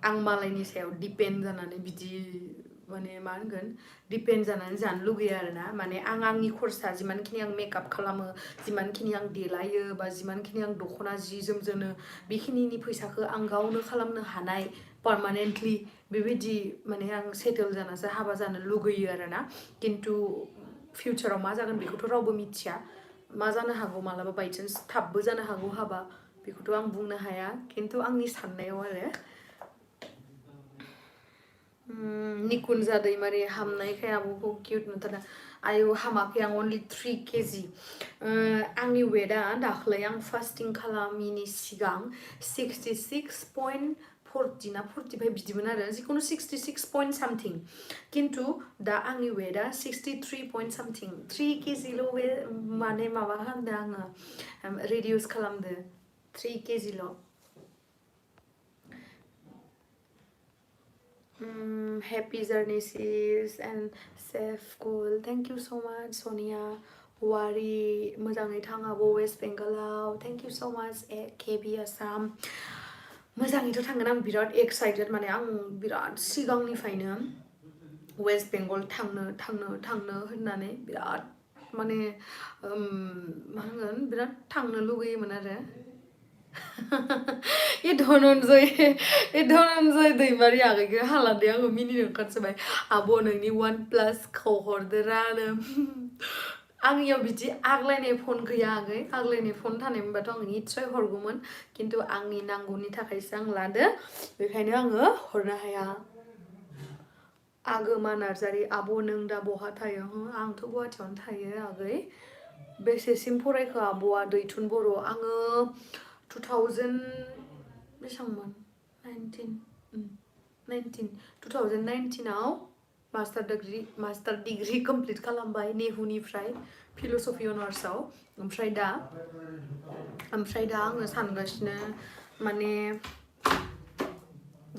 आं मालायनि सायाव डिपेन्ड जानानै बिदि माने मा होनगोन डिपेन्ड जानानै जानो लुगैयो आरोना माने आंनि खरसा जिमानखिनि आं मेकआप खालामो जिमानखिनि आं देलायो बा जिमानखिनि आं दख'ना जि जोम जोनो बेखिनिनि फैसाखौ आं गावनो खालामनो हानाय पार्मानेन्टलि बेबायदि माने आं सेटल जानासो हाबा जानो लुगैयो आरोना खिन्थु फिउचाराव मा जागोन बेखौथ' रावबो मिथिया मा जानो हागौ मालाबा बाइचान्स थाबबो जानो हागौ हाबा बेखौथ' आं बुंनो हाया खिन्थु आंनि साननायाव आरो निकुन्जा दैमारि हामनायखाय आब'खौ किउट नुथारदों आयु हामाखै आं only 3 kg आंनि वेटआ दाख्लै आं फास्टिं खालामिनि सिगां 66.40 ना 45 बिदिमोन आरो जिखुनु 66 point something किन्तु दा आंनि वेटआ 63 point something 3 kg माने माबा खालामदो आङो रिडिउस खालामदो 3 kg happy journey sis and safe cool thank you so much Sonia Wari मोजाङै थां आब' वेस्ट बेंगलाव thank you so much KB Assam मोजाङैथ' थांगोन आं बिराद एक्साइटेड माने आं बिराद सिगांनिफ्रायनो वेस्ट बेंगल थांनो होननानै बिराद माने मा होनगोन बिराद थांनो लुगैयोमोन आरो ए धनन्जय दैमारि आगैखौ हालादै आङो मिनिनो ओंखारजोब्बाय आब' नोंनि 1+ खौ हरदोरानो आंनियाव बिदि आग्लायनाय फन गैया आगै आग्लायनाय फन थानायमोनबाथ' आं निस्सय हरगौमोन किन्तु आंनि नांगौनि थाखायसो आं लादो बेखायनो आङो हरनो हाया आगोमा नार्जारि आब' नों दा बहा थायो आंथ' गुवाहाटियावनो थायो आगै बेसेसिम फरायखो आब'आ दैथुन बर' आङो 2000 बेसेबांमोन 2019 आव मास्टार डिग्री कमप्लिट खालामबाय नेहुनिफ्राय फिल'सफि अनार्सआव ओमफ्राय दा आङो सानगासिनो माने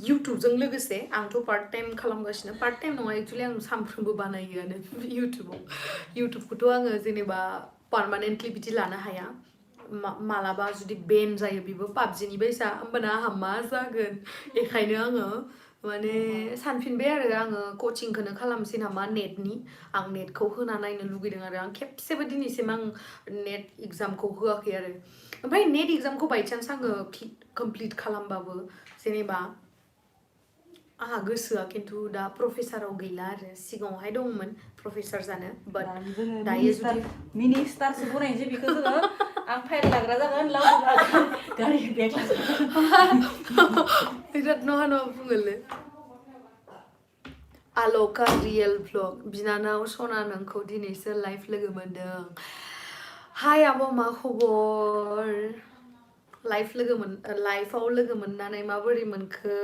इउटुबजों लोगोसे आंथ' पार्ट टाइम खालामगासिनो पार्ट टाइम नङा एक्चुअलि आं सानफ्रोमबो बानायोआनो इउटुबखौथ' आङो जेनेबा पार्मानेन्टलि बिदि लानो हाया मालाबा जुदि बेन जायो बेबो पाबजिनि बायसा होमबाना आंहा मा जागोन बेखायनो आङो माने सानफिनबाय आरो आङो कचिंखौनो खालामसै नामा नेटनि आं नेटखौ होना नायनो लुगैदों आरो आं खेबसेबो दिनैसिम आं नेट एग्जामखौ होआखै आरो ओमफ्राय नेट एग्जामखौ बायचान्स आङो कमप्लिट खालामबाबो जेनेबा आंहा गोसोआ खिन्थु दा प्रफेसाराव गैला आरो सिगाङावहाय दंमोन प्रफेसार जानो बाट दायो जुदि मिनिस्टारसो बनायनोसै बेखौ जोङो आं फाइल लाग्रा जागोन लावदुम लागोन गारि बेग बिराद नहा बुङोलै आलका रियेल भ्लग बिनानाव सना नोंखौ दिनैसो लाइभ लोगो मोनदों हाय आब' मा खबर लाइफआव लोगो मोननानै माबोरै मोनखो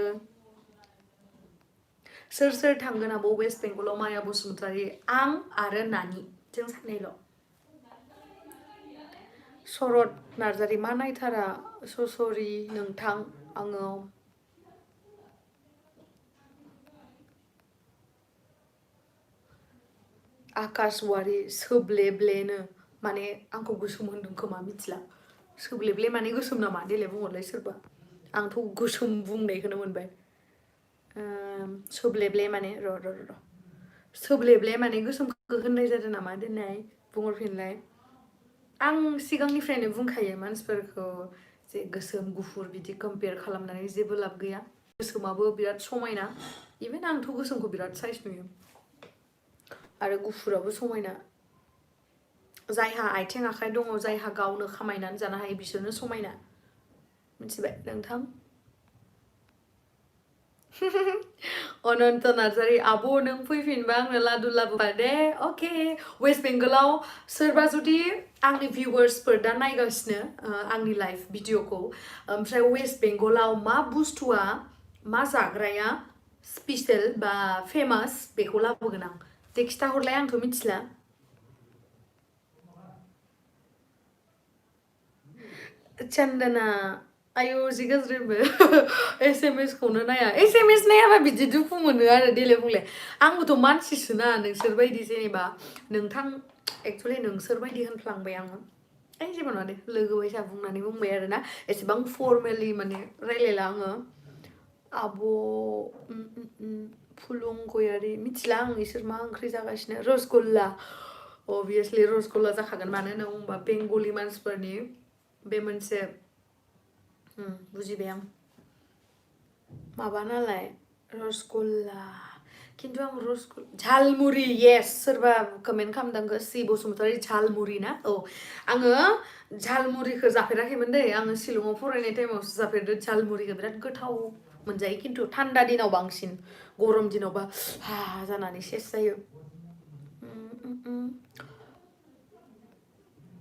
सोर थांगोन आब' वेस्ट बेंगलाव माया बसुमतारी आं आरो नानि जों सानैल' शरद नार्जारि मा नायथारा सरि नोंथां आङो आकाश वारि सोब्लेब्लेनो माने आंखौ गोसोम होनदों खोमा मिथिला सोब्लेब्ले माने गोसोम नामा देलाय बुंहरलाय सोरबा आंथ' गोसोम बुंनायखौनो मोनबाय सोब्लेब्ले माने र' सोब्लेब्ले माने गोसोमखौ होननाय जादों नामा दोननाय बुंहरफिनलाय आं सिगांनिफ्रायनो बुंखायो मानसिफोरखौ जे गोसोम गुफुर बिदि कम्पेयार खालामनानै जेबो लाब गैया गोसोमाबो बिराद समायना इभेन आंथ' गोसोमखौ बिराद साइज नुयो आरो गुफुराबो समायना जायहा आथिं आखाइ दङ जायहा गावनो खामायनानै जानो हायो बिसोरनो समायना मिथिबाय नोंथां अनन्त नार्जारि आब' नों फैफिनबा आंनो लादु लाबोफा दे अके वेस्ट बेंगलाव सोरबा जुदि आंनि भिउवार्सफोर दा नायगासिनो आंनि लाइभ भिडिअखौ ओमफ्राय वेस्ट बेंगलाव मा बुस्थुआ मा जाग्राया स्पेशेल बा फेमास बेखौ लाबोगोन आं दे खिथाहरलाय आंथ' मिथिला चन्दना आयु जि गाज्रिबो SMS खौनो नाया SMS नायाबा बिदि दुखु मोनो आरो देलाय बुंलाय आंबोथ' मानसिसोना नोंसोरबायदि जेनेबा नोंथां एक्चुअलि नोंसोरबायदि होनफ्लांबाय आङो जेबो नङा दे लोगो बायसा बुंबाय आरोना एसेबां फर्मेलि माने रायलायला आङो आब' फुलुं गयारि मिथिला आं इसोर मा ओंख्रि जागासिनो रसगुल्ला अभियासलि रसगुल्ला जाखागोन मानो होनना बुङोबा बेंगलि मानसिफोरनि बे मोनसे बुजिबाय आं माबा नालाय रसगुल्ला खिन्थु आं झालमुरि येस सोरबा कमेन्ट खालामदों सि बसुमतारी झालमुरि ना औ आङो झालमुरिखौ जाफेराखैमोन दै आङो शिलंआव फरायनाय टाइमावसो जाफेरदों झालमुरिखौ बिराद गोथाव मोनजायो खिन्थु थान्दा दिनाव बांसिन गरम दिनावबा हा जानानै सेस जायो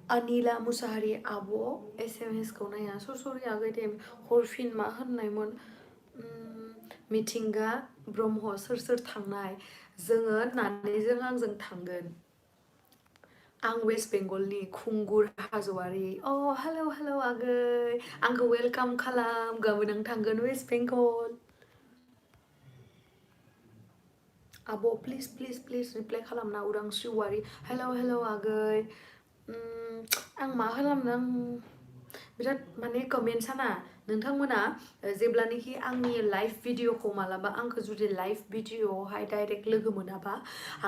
Anila Musahari abo SMS खौ नाया सरि आगै दे हरफिन मा होननायमोन मिथिंगा ब्रह्म सोर थांनाय जोङो नानिजों आंजों थांगोन आं वेस्ट बेंगलनि खुंगुर हाज'वारि हेलौ आगै आंखौ वेलकाम खालाम गाबोन आं थांगोन वेस्ट बेंगल आब' प्लिज रिप्लाय खालामना उदांस्रि औवारि हेलौ आगै आं मा खालामनो आं बिराद माने कमेन्टसा ना नोंथांमोना जेब्लानोखि आंनि लाइभ भिडिअखौ मालाबा आंखौ जुदि लाइभ भिडिअआवहाय डाइरेक्ट लोगो मोनाबा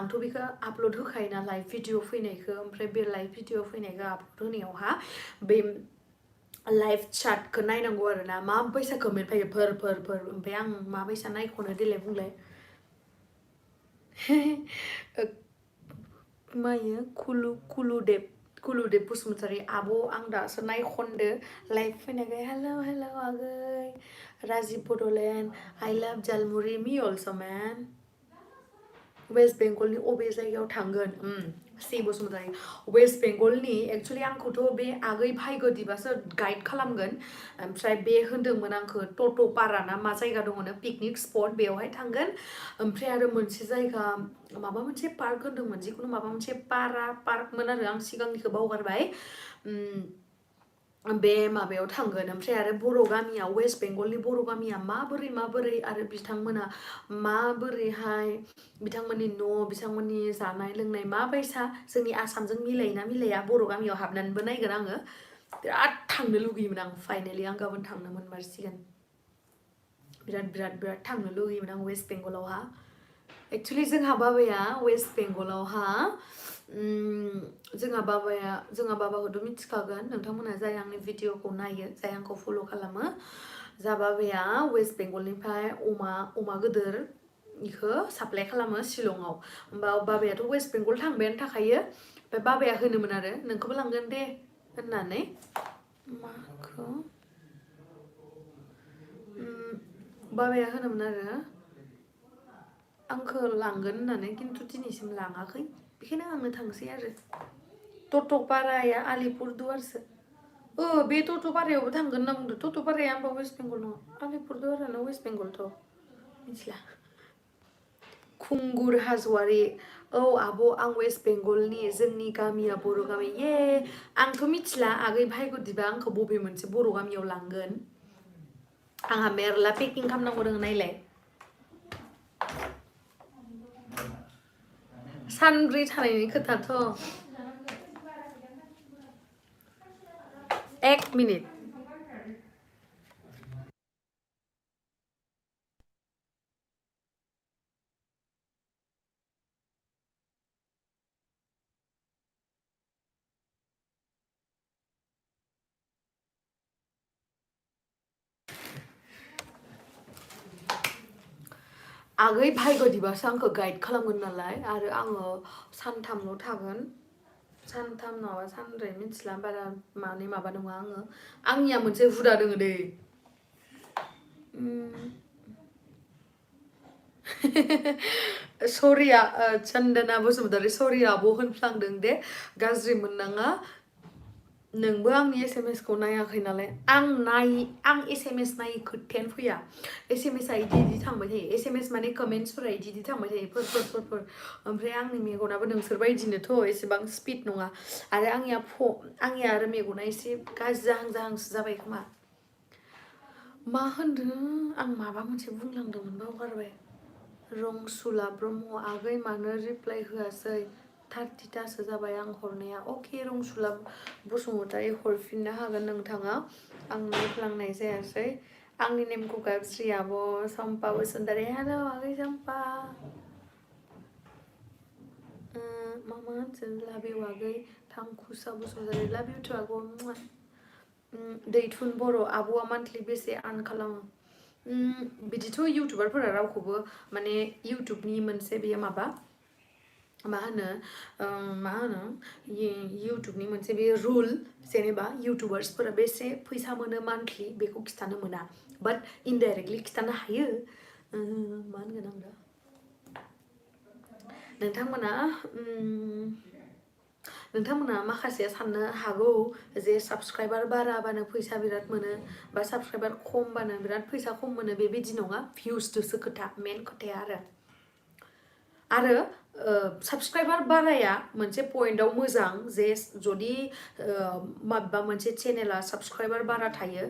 आंथ' बेखौ आपल'ड होखायोना लाइभ भिडिअ फैनायखौ ओमफ्राय बे लाइभ भिडिअ फैनायखौ आपल'ड होनायावहा बे लाइभ चाटखौ नायनांगौ आरो ना माबायसा कमेन्ट फैयो फोर ओमफ्राय आं माबायसा नायख'नो देलाय बुंलाय मायो कुलुदेब बसुमतारी आब' आं दासो नायखनदो लाइभ फैनायखाय हेलौ आगै राजिब बड'लेण्ड आइ लाभ जालमुरि मी अल्स' मेन वेस्ट बेंगलनि अबे जायगायाव थांगोन सि बसुमतारी वेस्ट बेंगलनि एक्सुवेलि आंखौथ' बे आगै भाग्य दिबासो गाइड खालामगोन ओमफ्राय बे होनदोंमोन आंखौ टट'पारा ना मा जायगा दङनो पिकनिक स्पट बेयावहाय थांगोन ओमफ्राय आरो मोनसे जायगा माबा मोनसे पार्क होनदोंमोन जिखुनु माबा मोनसे पार्कमोन आरो आं सिगांनिखौ बावगारबाय बे माबायाव थांगोन ओमफ्राय आरो बर' गामिया वेस्ट बेंगलनि बर' गामिया माबोरै आरो बिथांमोना माबोरैहाय बिथांमोननि न' बिथांमोननि जानाय लोंनाय माबायसा जोंनि आसामजों मिलायोना मिलाया बर' गामियाव हाबनानैबो नायगोन आङो बिराद थांनो लुगैयोमोन आं फाइनेलि आं गाबोन थांनो मोनमारसिगोन बिराद थांनो लुगैयोमोन आं वेस्ट बेंगलावहा एक्सुवेलि जोंहा बाबाया वेस्ट बेंगलावहा जोंहा बाबाखौथ' मिथिखागोन नोंथांमोना जाय आंनि भिडिअखौ नायो जाय आंखौ फल' खालामो जा बाबाया वेस्ट बेंगलनिफ्राय अमा गोदोर इखौ साप्लाय खालामो शिलंआव होमबा बाबायाथ' वेस्ट बेंगल थांबायानो थाखायो ओमफ्राय बाबाया होनोमोन आरो नोंखौबो लांगोन दे होननानै माखौ बाबाया होनोमोन आरो आंखौ लांगोन होननानै खिन्थु दिनैसिम लाङाखै बेखायनो आंनो थांसै आरो टट'पाराया आलिपुरदुवारसो बे टट'पारायावबो थांगोन होनना बुंदों टट'पाराया होमबा वेस्ट बेंगल नङा आलिपुरदुवारानो वेस्ट बेंगलथ' मिथिला खुंगुर हाज'वारि आब' आं वेस्ट बेंगलनि जोंनि गामिया बर' गामि आंथ' मिथिला आगै भाग्य दिबा आंखौ बबे मोनसे बर' गामियाव लांगोन आंहा मेरला पेकिं खालामनांगौ दङ नायलाय सानब्रै थानायनि खोथाथ' 1 मिनिट आगै भाग्य दिबासो आंखौ गाइड खालामगोन नालाय आरो आङो सानथामल' थागोन सानथाम नङाबा सानब्रै मिथिला बारा माबा नङा आङो आंनिया मोनसे हुदा दङ दै सरिया चन्दना बसुमतारी सरि आब' होनफ्लांदों दे गाज्रि मोननाङा नोंबो आंनि एसएमएसखौ नायाखै नालाय आं एसएमएस नायै खोथायानो फैया एसएमएसआ इदि थांबाय थायो एसएमएस माने कमेन्ट्सफोरा इदि थांबाय थायो फोर ओमफ्राय आंनि मेगनाबो नोंसोरबायदिनोथ' एसेबां स्पिड नङा आरो आंनिया आरो मेगना एसे गाज्रि जाहांसो जाबाय खोमा मा होनदों आं माबा मोनसे बुंलांदोंमोन बावगारबाय रंसुला ब्रह्म आगै मानो रिप्लाय होआसै 30तासो जाबाय आं हरनाया अके रंसुला बसुमतारी हरफिननो हागोन नोंथाङा आं नायफ्लांनाय जायासै आंनि नेमखौ गाबज्रि आब' सम्पा बसुमतारी हेलौ आगै सम्पा मामा लाभ इउ आगै थांखुसा बसुमतारी लाभ इउ टु आब' दैथुन बर' आब'आ मान्थलि बेसे आर्न खालामो बिदिथ' इउटुबारफोरा रावखौबो माने इउटुबनि मोनसे बेयो मा होनो इउटुबनि मोनसे बे रुल जेनेबा इउटुबार्सफोरा बेसे फैसा मोनो मान्थलि बेखौ खिथानो मोना बाट इनडाइरेक्टलि खिथानो हायो मा होनगोन आं दा नोंथांमोना माखासेया साननो हागौ जे साबस्क्राइबार बाराबानो फैसा बिराद मोनो बा साबस्क्राइबार खमबानो बिराद फैसा खम मोनो बेबायदि नङा भिउसजोंसो खोथा मेन खोथाया आरो साबस्क्राइबार बाराया मोनसे पइन्टआव मोजां जे जुदि माबा मोनसे चेनेला साबस्क्राइबार बारा थायो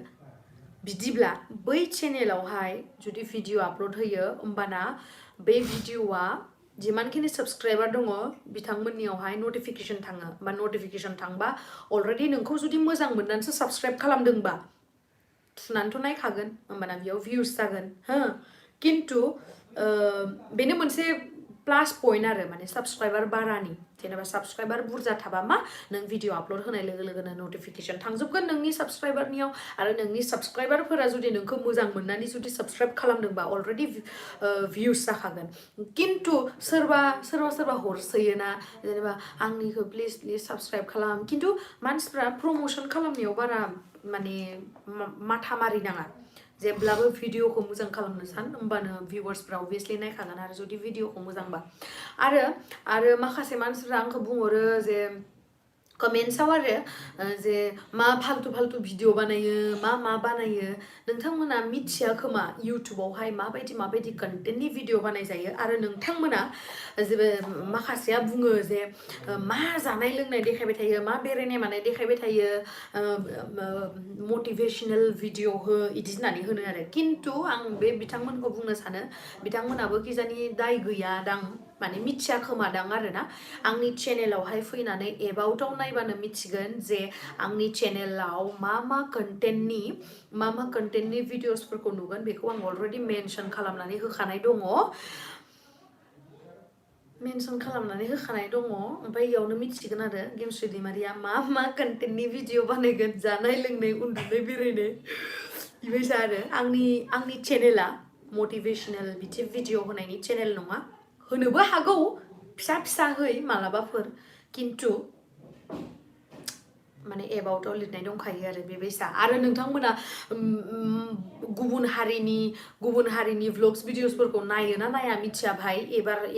बिदिब्ला बै चेनेलावहाय जुदि भिडिअ आपल'ड होयो होमबाना बे भिडिअआ जिमानखिनि साबस्क्राइबार दङ बिथांमोननियावहाय नटिफिकेसन थाङो बा नटिफिकेसन थांबा अलरेडि नोंखौ जुदि मोजां मोननानैसो साबस्क्राइब खालामदोंबा थुनानैथ' नायखागोन होमबाना बेयाव भिउस जागोन हो खिन्थु बेनो मोनसे प्लास पइन्ट आरो माने साबस्क्राइबार बारानि जेनेबा साबस्क्राइबार बुरजा थाबा मा नों भिडिअ आपल'ड होनाय लोगो लोगोनो नटिफिकेसन थांजोबगोन नोंनि साबस्क्राइबारनियाव आरो नोंनि साबस्क्राइबारफोरा जुदि नोंखौ मोजां मोननानै जुदि साबस्क्राइब खालामदोंबा अलरेडि भिउस जाखागोन खिन्थु सोरबा हरसोयोना जेनेबा आंनिखौ प्लिज साबस्क्राइब खालाम खिन्थु मानसिफ्रा प्रम'सन खालामनायाव बारा माने माथा मारिनाङा जेब्लाबो भिडिअखौ मोजां खालामनो सान होमबानो भिउवार्सफ्रा अभियासलि नायखागोन आरो जुदि भिडिअखौ मोजांबा आरो माखासे मानसिफ्रा आंखौ बुंहरो जे कमेन्ट्सआव आरो जे मा फाल्तु भिडिअ बानायो मा बानायो नोंथांमोना मिथिया खोमा इउटुबावहाय माबायदि कन्टेन्टनि भिडिअ बानायजायो आरो नोंथांमोना जे माखासेया बुङो जे मा जानाय लोंनाय देखायबाय थायो मा बेरायनाय मानाय देखायबाय थायो मटिभेशनेल भिडिअ हो इदि होननानै होनो आरो खिन्थु आं बे बिथांमोनखौ बुंनो सानो बिथांमोनाबो किजानि दाय गैया दां माने मिथिया खोमादां आरोना आंनि चेनेलावहाय फैनानै एबाउटआव नायबानो मिथिगोन जे आंनि चेनेलाव मा कन्टेन्टनि भिडिअसफोरखौ नुगोन बेखौ आं अलरेडि मेनसन खालामनानै होखानाय दङ ओमफ्राय इयावनो मिथिगोन आरो गेमस्रि दैमारिया मा कन्टेन्टनि भिडिअ बानायगोन जानाय लोंनाय उन्दुनाय बेरायनाय बेबायसा आरो आंनि चेनेला मटिभेशनेल बिदि भिडिअ होनायनि चेनेल नङा होनोबो हागौ फिसा है मालाबाफोर खिन्थु माने एबाउटआव लिरनाय दंखायो आरो बेबायसा आरो नोंथांमोना गुबुन हारिनि व्लग्स भिडिअसफोरखौ नायो ना नाया मिथिया भाई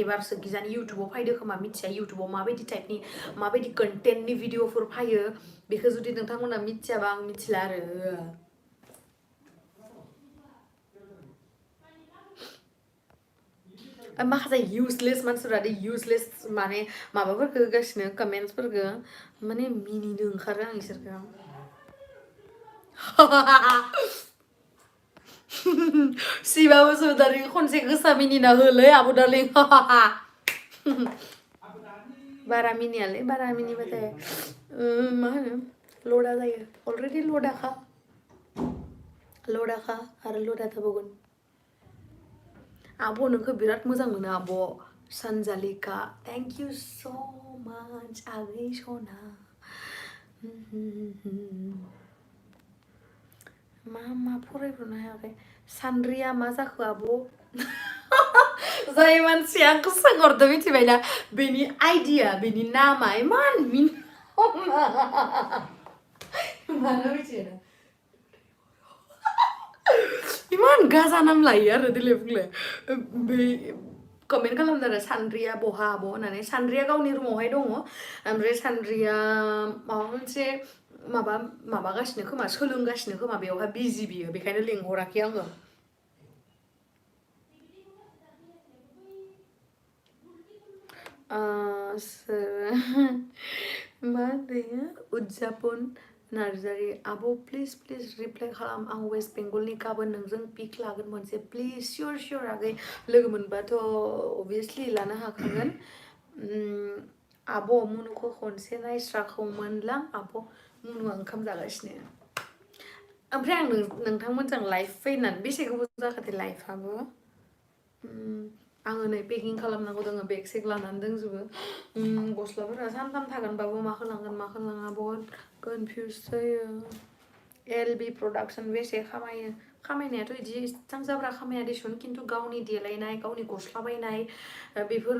एबारसो गिजानि इउटुबाव फैदो खोमा मिथिया इउटुबाव माबायदि टाइपनि माबायदि कन्टेन्टनि भिडिअफोर फैयो बेखौ जुदि नोंथांमोना मिथियाबा आं मिथिला आरो माखासे इउजलेस मानसिफोरा इउजलेस माने माबाफोरखौ होगासिनो कमेन्ट्सफोरखौ माने मिनिनो ओंखारो आं इसोरखौ शिबा बसुमतारी खनसे गोसा मिनिना होलै आब' दार्लिं बारा मिनिबाथाय मा होनो लदा जायो अलरेडि लदाखा आरो लदा थाबावगोन आब' नोंखौ बिराद मोजां मोनो आब' सानजालिका थेंक इउ स' माच आगै सना मा फरायब्रनो हायाखै सानद्रिया मा जाखो आब' जाय मानसिया आंखौ सोंहरदों मिथिबायना बेनि आइडिया बेनि नामा इमान मानो मिथिया इमान गाजा नाम लायो आरो देलाय बुंलाय बे कमेन्ट खालामदों आरो सानद्रिया बहा आब' होननानै सानद्रिया गावनि रुमावहाय दङ ओमफ्राय सानद्रिया माबा मोनसे माबागासिनो खोमा सोलोंगासिनो खोमा बेयावहाय बिजि बियो बेखायनो लिंहराखै आङो मा होनो उदजापन नार्जारि आब' प्लिज रिप्लाइ खालाम आं वेस्ट बेंगलनि गाबोन नोंजों पिक लागोन मोनसे प्लिज सियर आगै लोगो मोनबाथ' अभियासलि लानो हाखागोन आब' मुनुखौ खनसे नायस्राखौमोनलां आब' मुनुआ ओंखाम जागासिनो ओमफ्राय आं नोंथांमोनजों लाइफ फैनानै बेसे गोबाव जाखाथाय लाइफआबो आङो नै पेकिं खालामनांगौ दङ बेग सेग लानानै दंजोबो गस्लाफोरा सानथाम थागोनबाबो माखौ लांगोन माखौ लाङा बहुद कनफिउज जायो एलबि प्रडाक्सन बेसे खामायनायाथ' बिदि इसेबां जाब्रा खामाया देसुन खिन्थु गावनि देलायनाय गावनि गस्ला बायनाय बेफोर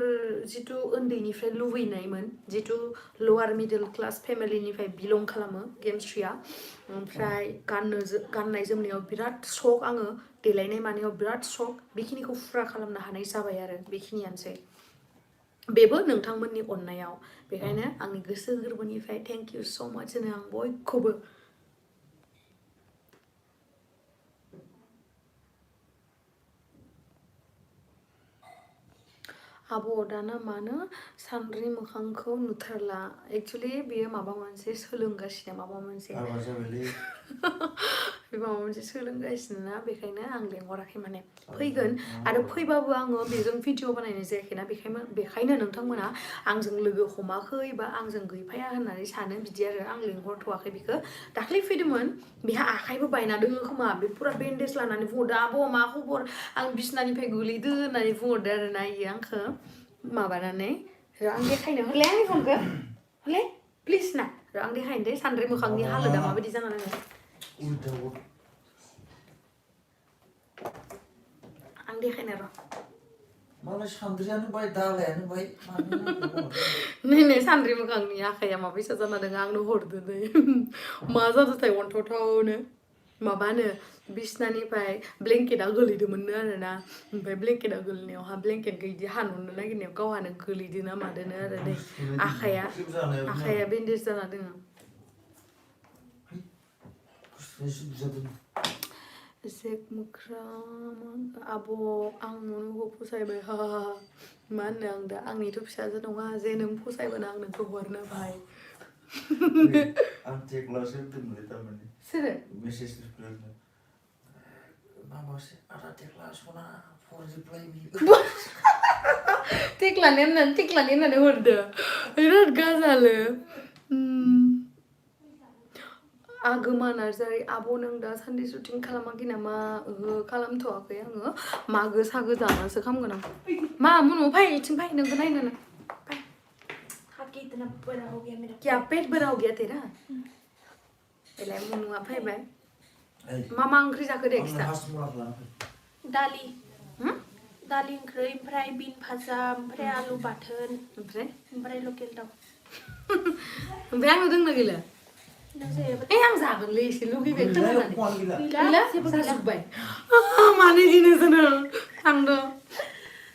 जिथु उन्दैनिफ्राय लुबैनायमोन जिथु लवार मिडल क्लास फेमिलिनिफ्राय बिलं खालामो गेमस्रिया ओमफ्राय गाननाय जोमनायाव बिराद शक आङो देलायनाय मानायाव बिराद शक बेखिनिखौ फुरा खालामनो हानाय जाबाय आरो बेखिनियानोसै बेबो नोंथांमोननि अननायाव बेखायनो आंनि गोसो गोरबोनिफ्राय थेंक इउ स' माच होनो आं बयखौबो आब' दाना मानो सान्द्रि मोखांखौ नुथारला एक्चुअलि बेयो माबा मोनसे सोलोंगासिनो माबा मोनसे बे माबा मोनसे सोलोंगासिनो ना बेखायनो आं लेंहराखै माने फैगोन आरो फैबाबो आङो बेजों भिडिअ बानायनाय जायाखैना बेखायनो नोंथांमोना आंजों लोगो हमाखै बा आंजों गैफाया होननानै सानो बिदि आरो आं लेंहरथ'वाखै बेखौ दाख्लै फैदोंमोन बेहा आखाइबो बायना दोङो खोमा बे फुरा बेन्डेज लानानै बुंहरदो आब' मा खबर आं बिसनानिफ्राय गोलैदो होननानै बुंहरदो आरो ना इयो आंखौ माबानानै र' आं देखायनो हरलाय आंनि फनखौ हरलाय प्लिज ना र' आं देखायनो दे सान्द्रि मोखांनि हालोदा माबायदि जाना दङ आं देखायनो र' मालाय सान्द्रियानो बाय दालायानो बाय नै सान्द्रि मोखांनि आखाइया माबायसा जाना दङ आंनो हरदो नै मा जादोंथाय अन्थावथावनो माबानो बिसनानिफ्राय ब्लेंकेटआ गोलैदोंमोननो आरोना ओमफ्राय ब्लेंकेटआ गोलैनायावहा ब्लेंकेटखौ इदि हानहरनो नागिरनायाव गावहानो गोलैदो ना मादोनो आरो नै आखाइया बेन्डेज जाना दोङो जेक मोख्राम आब' आं नोंखौ फसायबाय हा मा होनो आं दा आंनिथ' फिसाजो नङा जे नों फसायबानो आं नोंखौ हरनो भाय आं टेक्लासो दोनबाय थारमाने सोरो मेसेज रिप्लाइ माबासो आदा टेक्ला सना फर रिप्लाइ मी टेक्लानि होननानै हरदो बिराद गाजालो आगोमा नार्जारि आब' नों दासान्दि शुटिं खालामाखै नामा ओहो खालामथ'वाखै आङो मागो सागो जानासो खामगोन आं मा मुनु फै इथिं फै नोंखौ नायनो फै इतना बड़ा हो गया मेरा क्या पेट बड़ा हो गया तेरा एलाय मुनुआ फैबाय मा ओंख्रि जाखो दे खिथा दालि दालि ओंख्रि ओमफ्राय बिन भाजा ओमफ्राय आलु बाथोन ओमफ्राय लकेल दाउ ओमफ्राय आंनो दोंना गैला आं जागोनलै एसे लुगैबाय खोनानानै गैला जाजोब्बाय मानो इदिनो जोनो थांदो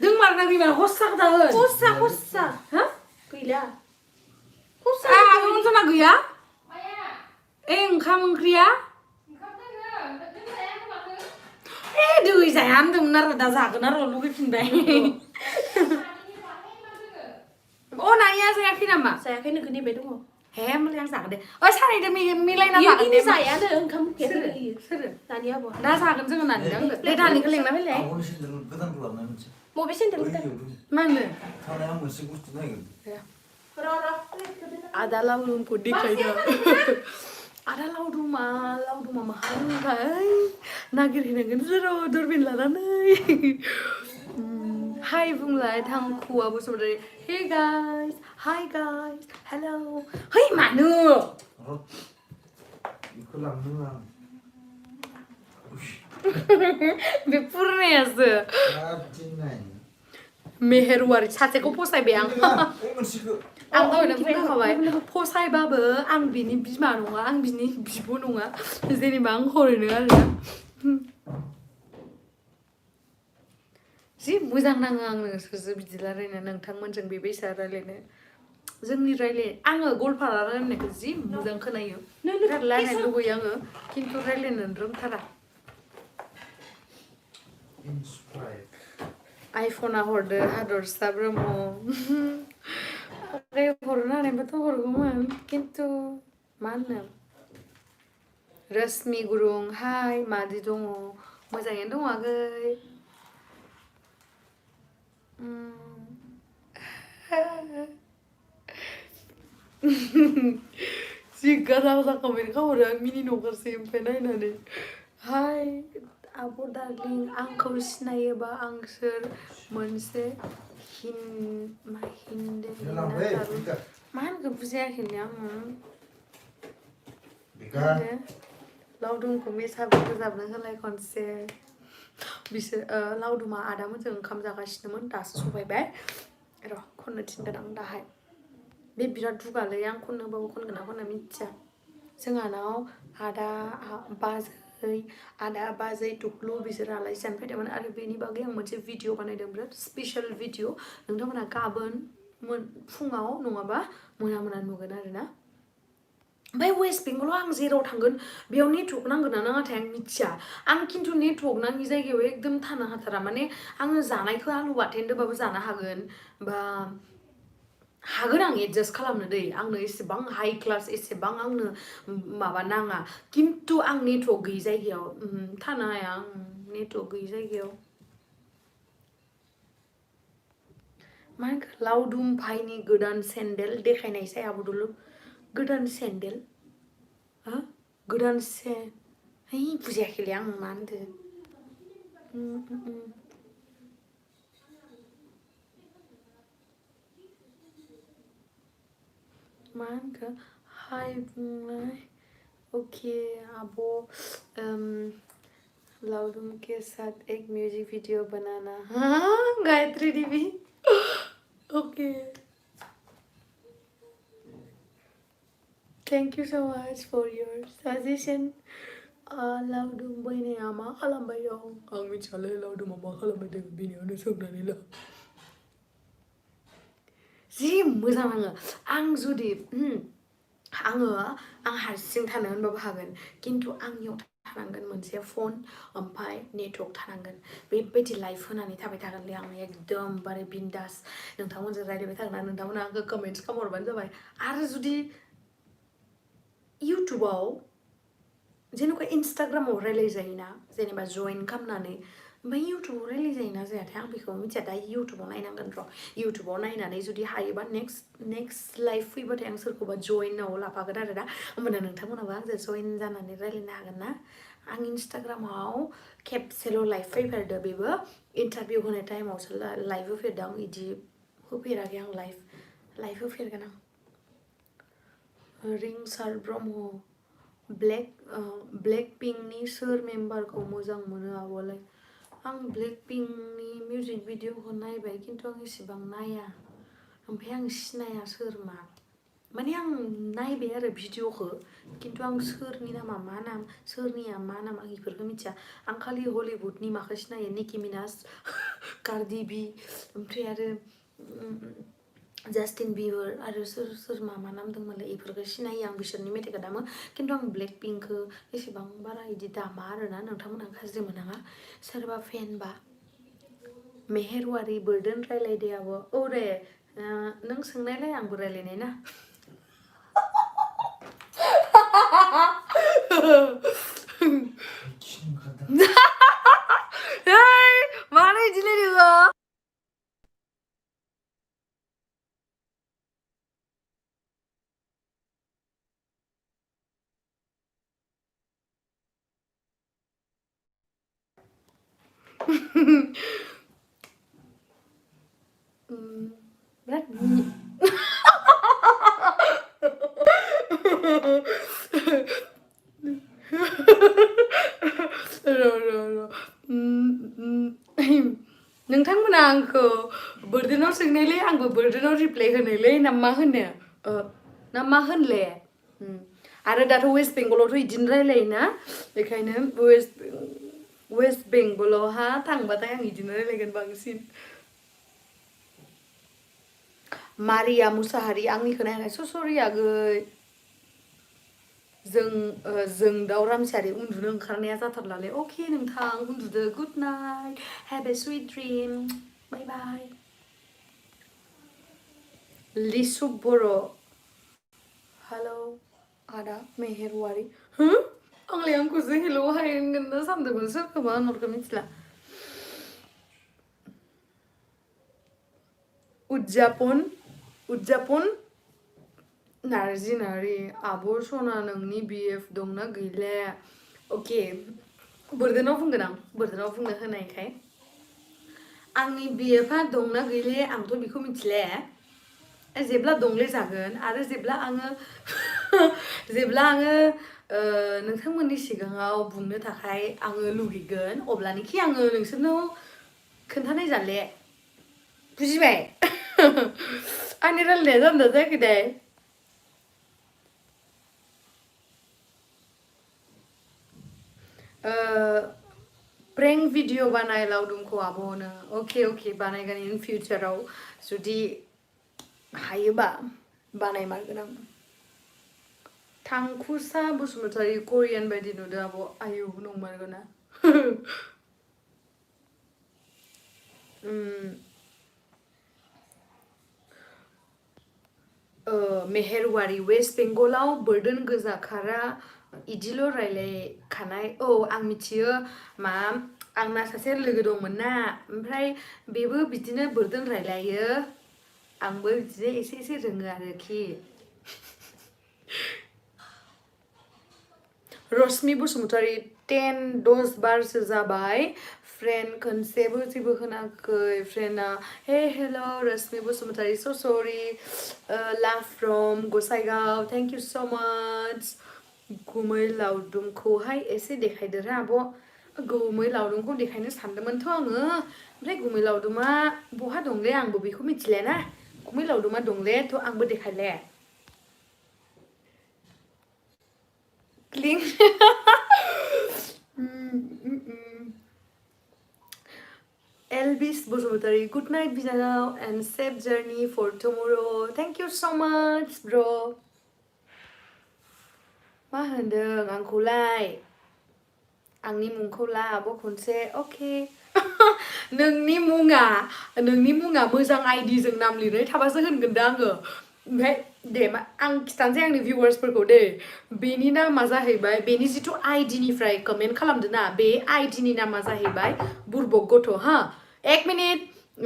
दोंमारना गैला हस्सा खोथागोन हस्सा हा गैला अनजना गैया ओंखाम ओंख्रिया दै जाया होनदोंमोन आरो दा जागोन आरो लुगैफिनबाय नाया जायाखै नामा जायाखै नोंखौ नेबाय दङ हे होमबालाय आं जागोन दे सानैदो मिलायना जागोन दे जायानो ओंखाम सोरो दानि आब' दा जागोन जोङो नानिजों आंजों दे दानिखौ लेंना फैलाय गोदानखौ लाबोनाय मोनसे बबे सेन्देल गोदान मानो थानाय आं मोनसे बुस्थु नायगोन आदा लावदुमखौ देखायदो आदा लावदुमा माहा दंथाय नागिरहैनांगोन जेराव दुरबिन लानानै हाय बुंलाय थांखुआ Basumatary hey guys hi guys hello है मानो बेखौ लांनो आं बे पुरनायासो मेहेरवारि सासेखौ फसायबाय आं आं दहायनो बुंखाबाय फसायबाबो आं बिनि बिमा नङा आं बिनि बिब' नङा जेनेबा आं हरनो आरो जि मोजां नाङो आं नोंसोरजों बिदि रायलायनो नोंथांमोनजों बेबायसा रायलायनो जोंनि आङो गलपारा रायलायनायखौ जि मोजां खोनायो बिराद रायलायनो लुगैयो आङो खिन्थु रायलायनो रोंथारा आइफना हरदो हादरसा ब्रह्म हरनो हानायबाथ' हरगौमोन खिन्थु मा होनो रश्मि गुरुं हाय मादि दङ मोजाङैनो दङ आगै जि गाजा कमेन्ट खाहरो आं मिनि नगारसै ओमफ्राय नायनानै हाय आब' दार्लिं आंखौ सिनायोबा आं सोर मोनसे मा होनखो बुजियाखैनो आङो लावदुमखौ मेसाबो रोजाबनो होलाय खनसे बिसोर लावदुमा आदामोनजों ओंखाम जागासिनोमोन दासो सफायबाय र' खननो थिनगोन आं दाहाय बे बिराद दुगालै आं खननोबाबो खनगोन ना खनना मिथिया जोंहानाव आदा बाजै टुक्लु बिसोर आलासि जानो फैदोंमोन आरो बेनि बागै आं मोनसे भिडिअ बानायदों बिराद स्पेसियेल भिडिअ नोंथांमोनहा गाबोन फुङाव नङाबा मोना नुगोन आरोना ओमफ्राय वेस्ट बेंगलाव आं जेराव थांगोन बेयाव नेटवर्क नांगोन ना नाङाथाय आं मिथिया आं खिन्थु नेटवर्क नाङि जायगायाव एकदम थानो हाथारा माने आङो जानायखौ आलु बाथोनदोंबाबो जानो हागोन बा हागोन आं एडजास्ट खालामनो दै आंनो एसेबां हाइ क्लास एसेबां आंनो माबा नाङा खिन्थु आं नेटवर्क गैयि जायगायाव थानो हाया आं नेटवर्क गैयि जायगायाव मा लावदुम भाइनि गोदान सेन्देल देखायनायसै आबदुलु गोदान सेन्देल हो गोदान है बुजियाखैलै आं मा होनदों मा होनखो हाय बुंलाय ओके आब लाउडूम के साथ एक म्यूजिक वीडियो बनाना हाँ गायत्री दीदी okay thank you so much for your suggestion लाउडूम बैनाया मा खालामबाय दं आं मिथियालै लाउडूमा मा खालामबाय दं बेनियावनो सोंनानै ला जि मोजां नाङो आं जुदि आङो आं हारसिं थानो होनबाबो हागोन खिन्थु आंनियाव थानांगोन मोनसे फन ओमफ्राय नेटवर्क थानांगोन बेबायदि लाइफ होनानै थाबाय थागोनलै आं एकदमबारे बिन्दास नोंथांमोनजों रायज्लायबाय थागोन नोंथांमोना आंखौ कमेन्ट्स खालामहरबानो जाबाय आरो जुदि इउटुबाव जेनेबा इन्सटाग्रामाव रायज्लायजायोना जेनेबा जइन खालामनानै ओमफ्राय इउटुबाव रायज्लायजायोना जायाथाय आं बेखौ मिथिया दा इउटुबाव नायनांगोन र' इउटुबाव नायनानै जुदि हायोबा नेक्स्ट लाइफ फैबाथाय आं सोरखौबा जइनाव लाफागोन आरो ना होमबाना नोंथांमोनाबो आंजों जइन जानानै रायज्लायनो हागोन ना आं इन्सटाग्रामाव खेबसेल' लाइभ फैफेरदो बेबो इन्टारभिउ होनाय टाइमावसो लाइभ होफेरदों आं बिदि होफेराखै आं लाइभ होफेरगोन आं रिंसार ब्रह्म ब्लेक पिंकनि सोर मेम्बारखौ मोजां मोनो आब'लाय आं ब्लेक पिंकनि मिउजिक भिडिअखौ नायबाय खिन्थु आं एसेबां नाया ओमफ्राय आं सिनाया सोर मा माने आं नायबाय आरो भिडिअखौ खिन्थु आं सोरनि नामा मा नाम सोरनिया मा नाम आं बेफोरखौ मिथिया आं खालि हलिउडनि माखौ सिनायो निकि मिनाज कार्डि बि ओमफ्राय आरो जास्टिन बिबर आरो सोर मा नाम दंमोनलाय बेफोरखौ सिनायो आं बिसोरनि मेथाइखौ दामो खिन्थु आं ब्लेक पिंकखौ एसेबां बारा बिदि दामा आरोना नोंथांमोना गाज्रि मोनाङा सोरबा फेनबा मेहेरवारि बोर्डोन रायलायदे आब' औ दे नों सोंनायलाय आंबो रायलायनाय ना मानो बिदि रायलायो बिराद नोंथांमोना आंखौ बोर्डोनाव सोंनायलै आंबो बोर्डोनाव रिप्लाय होनोलै ना मा होनो ना मा होनले आरो दाथ' वेस्ट बेंगलावथ' बिदिनो रायलायोना बेखायनो वेस्ट बेंगलावहा थांबाथाय आं बिदिनो रायलायगोन बांसिन मारिया मुसाहारि आंनिखौ नायाखै सरि आगै जोंदाव रामसियारि उन्दुनो ओंखारनाया जाथारलालै अके नोंथां उन्दुदो good night have a sweet dream bye bye लिसु बर' हेलौ आदा मेहेरवारि हो आंलाय आंखौसो हेलौ हाय होनगोन ना सानदोंमोन सोरखौबा होनहरखो मिथिला उदजापन नार्जि आब' सना नोंनि बिएफ दंना गैले अके बोर्डोनाव बुंगोन आं बोर्डोनाव बुंनो होनायखाय आंनि बिएफआ दंना गैले आंथ' बेखौ मिथिले जेब्ला दंले जागोन आरो जेब्ला आङो नोंथांमोननि सिगाङाव बुंनो थाखाय आङो लुगैगोन अब्लानोखि आङो नोंसोरनाव खोन्थानाय जाले बुजिबाय आंनि रायलायनाया जादों जायाखै दे प्रेंक भिडिअ बानाय लावदुमखौ आब'नो अके बानायगोन इन फिउचाराव जुदि हायोबा बानायमारगोन आं थांखुसा बसुमतारी कोरियान बायदि नुदों आब' आयौ नंमारगौना मेहेरवारि वेस्ट बेंगलाव बोर्डोन गोजाखारा इदिल' रायलायखानाय आं मिथियो मा आंना सासे लोगो दंमोन ना ओमफ्राय बेबो बिदिनो बोर्डोन रायलायो आंबो बिदिनो एसे एसे रोङो आरोखि रश्मि बसुमतारी 10 बारसो जाबाय फ्रेन्ड खनसेबो जेबो होनाखै फ्रेन्डआ हे हेल' रश्मि Basumatary so sorry love from Gossaigaon thank you so much गुमै लावदुमखौहाय एसे देखायदोरा आब' गुमै लावदुमखौ देखायनो सानदोंमोनथ' आङो ओमफ्राय गुमै लावदुमा बहा दंले आंबो बेखौ मिथिले ना गुमै लावदुमा दंले थ' आंबो देखायले cling Elvis Bosumutari, good night Bijanao and safe journey for tomorrow. Thank you so much, bro. मा होनदों आंखौलाय आंनि मुंखौ ला आब' खनसे अके नोंनि मुङा मोजां आइडिजों नाम लिरनाय थाबासो होनगोन दा आङो ओमफ्राय दे आं खिथानोसै आंनि भिउवार्सफोरखौ दे बेनि नामा जाहैबाय बेनि जिथु आइडिनिफ्राय कमेन्ट खालामदों ना बे आइडिनि नामा जाहैबाय बुरबक गथ' हा 1 मिनिट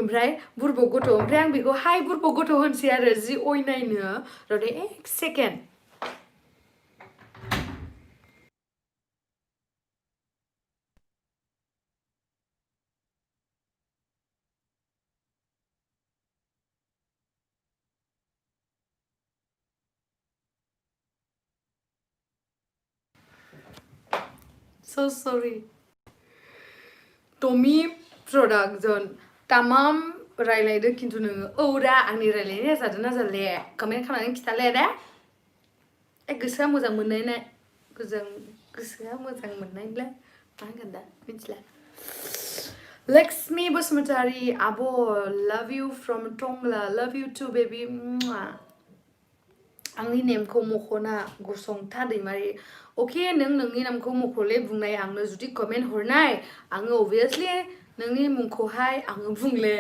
ओमफ्राय बुरबक गथ' ओमफ्राय आं बेखौ हाय बुरबक गथ' होनसै आरो जि अयनायनो र' 1 second so sorry Tommy production तामाम रायलायदो खिन्थु नोङो रा आंनि रायलायनाया जादों ना जाले कमेन्ट खालामनानै खिथाले दे गोसोआ मोजां मोननायलाय गोसोआ मोजां मोननायलाय मा होनगोन दा मिथिला Lakshmi Basumutari abo love you from Tongla love you too baby आंनि नेमखौ मख'ना गसंथा दैमारि अके नों नोंनि नामखौ मख'ले बुंनाय आंनो जुदि कमेन्ट हरनाय आङो obviously नोंनि मुंखौहाय आङो बुंले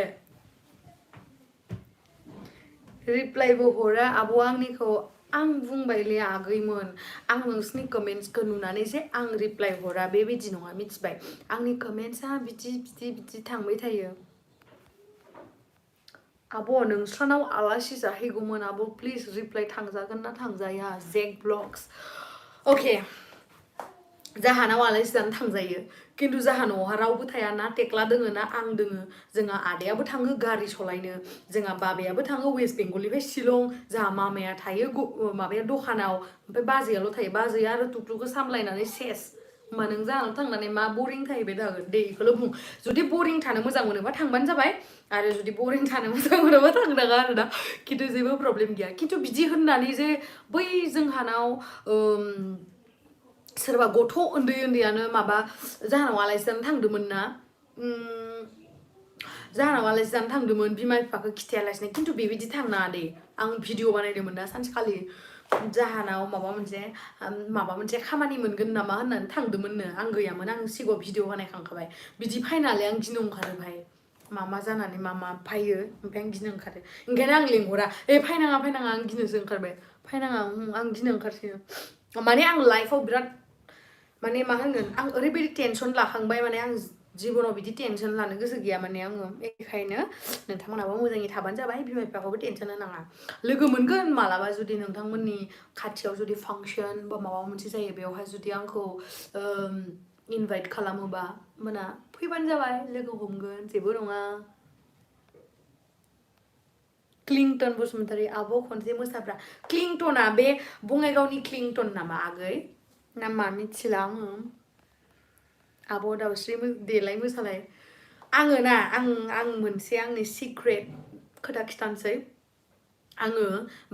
रिप्लाइबो हरा आब' आंनिखौ आं बुंबायले आगैमोन आं नोंसिनि कमेन्ट्सखौ नुनानै जे आं रिप्लाइ हरा बेबायदि नङा मिथिबाय आंनि कमेन्ट्सआ बिदि थांबाय थायो आब' नोंस्रानाव आलासि जाहैगौमोन आब' प्लिज रिप्लाइ थांजागोन ना थांजाया जेक ब्लग्स अके जाहानाव आलासि जानो थांजायो खिन्थु जाहा न'आवहा रावबो थाया ना टेक्ला दोङो ना आं दोङो जोंहा आदायाबो थाङो गारि सलायनो जोंहा बाबायाबो थाङो वेस्ट बेंगलनिफ्राय शिलं जोंहा मामाया थायो माबाया दखानाव ओमफ्राय बाजैयाल' थायो बाजैया आरो टुकटुकखौ सामलायनानै सेस होमबा नों जाहानाव थांनानै मा बरिं थाहैबाय थागोन दे बेखौल' बुं जुदि बरिं थानो मोजां मोनोबा थांबानो जाबाय आरो जुदि बरिं थानो मोजां मोनोबा थांनाङा आरोना खिन्थु जेबो प्रब्लेम गैया खिन्थु बिदि होननानै जे बै जोंहानाव सोरबा गथ' उन्दैयानो माबा जाहानाव आलासि जानो थांदोंमोन ना जाहानाव आलासि जानो थांदोंमोन बिमा बिफाखौ खिथायालासिनो खिन्थु बेबायदि थांनाङा दे आं भिडिअ बानायदोंमोन ना सानसेखालि जाहानाव माबा मोनसे खामानि मोनगोन नामा होननानै थांदोंमोननो आं गैयामोन आं सिगाङाव भिडिअ बानायखांखाबाय बिदि फायनालै आं गिनो ओंखारो भाय मा जानानै मा फायो ओमफ्राय आं गिनो ओंखारो ओंखायनो आं लेंहरा फायनाङा आं गिनोसो ओंखारबाय फायनाङा आं गिनो ओंखारसैयो माने आं लाइफआव बिराद माने मा होनगोन आं ओरैबायदि टेनसन लाखांबाय माने आं जिबनाव बिदि टेनसन लानो गोसो गैया माने आङो बेखायनो नोंथांमोनाबो मोजाङै थाबानो जाबाय बिमा बिफाखौबो टेनसन होनाङा लोगो मोनगोन मालाबा जुदि नोंथांमोननि खाथियाव जुदि फांसन बा माबा मोनसे जायो बेवहाय जुदि आंखौ इनभाइट खालामोबा मोना फैबानो जाबाय लोगो हमगोन जेबो नङा क्लिंटन बसुमतारी आब' खनसे मोसाब्रा क्लिंटना बे बङाइगावनि क्लिंटन नामा आगै ना मा मिथिला आङो आब' दाउस्रि देलाय मोसालाय आङो ना आं मोनसे आंनि सिक्रेट खोथा खिथानोसै आङो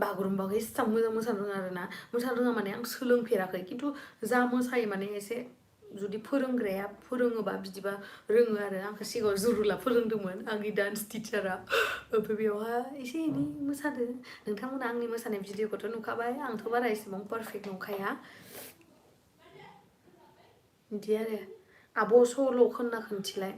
बागुरुम्बाखौ एसेबां मोजां मोसानो रोङा आरोना मोसानो रोङा माने आं सोलोंफेराखै खिन्थु जा मोसायो माने एसे जुदि फोरोंग्राया फोरोङोबा बिदिबा रोङो आरो आंखौ सिगाङाव जुरुला फोरोंदोंमोन आंनि डान्स टिचारा ओमफ्राय बेयावहा एसे एनै मोसादों नोंथांमोना आंनि मोसानाय भिडिअखौथ' नुखाबाय आंथ' बारा एसेबां पारफेक्ट नंखाया बिदि आरो आब' सल' खोन्ना खोन्थिलाय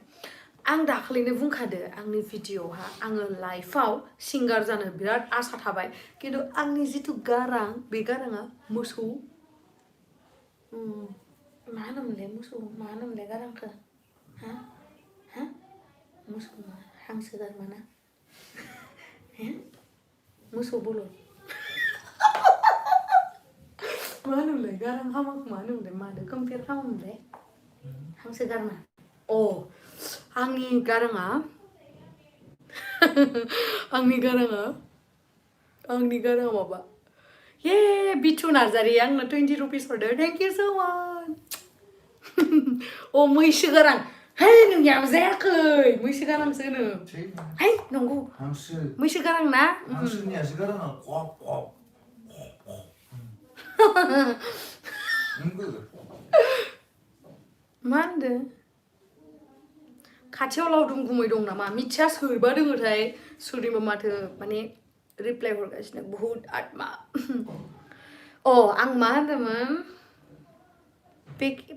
आं दाखालिनो बुंखादो आंनि भिडिअ'हा आङो लाइफआव सिंगार जानो बिराद आसा थाबाय खिन्थु आंनि जिथु गारां बे गाराङा मोसौ मा होनोमोनलाय मोसौ मा होनोमोनलाय गारांखौ हा हा मोसौ हांसो गारमाना मोसौ बलद मा होनोमोनलाय गारां हामाखौ मा होनोमोनलाय मानो कम्पेयार खालामोमोनलाय हांसो गारमा अ आंनि गाराङा माबा ये बिथु नार्जारि आंनो 20 रुपिस हरदो थेंक इउ स माच अ मैसो गारां है नोंनियाबो जायाखै मैसो गारांसो होनो है नंगौ मैसो गारां ना हांसोनियासो गाराङा कप कप नंगौ मा होनदों खाथियाव लावदुम गुमै दं नामा मिथिया सोरबा दोङोथाय सोरनिबा माथो माने रिप्लाइ हरगासिनो बुहुत आत्मा अ आं मा होनदोंमोन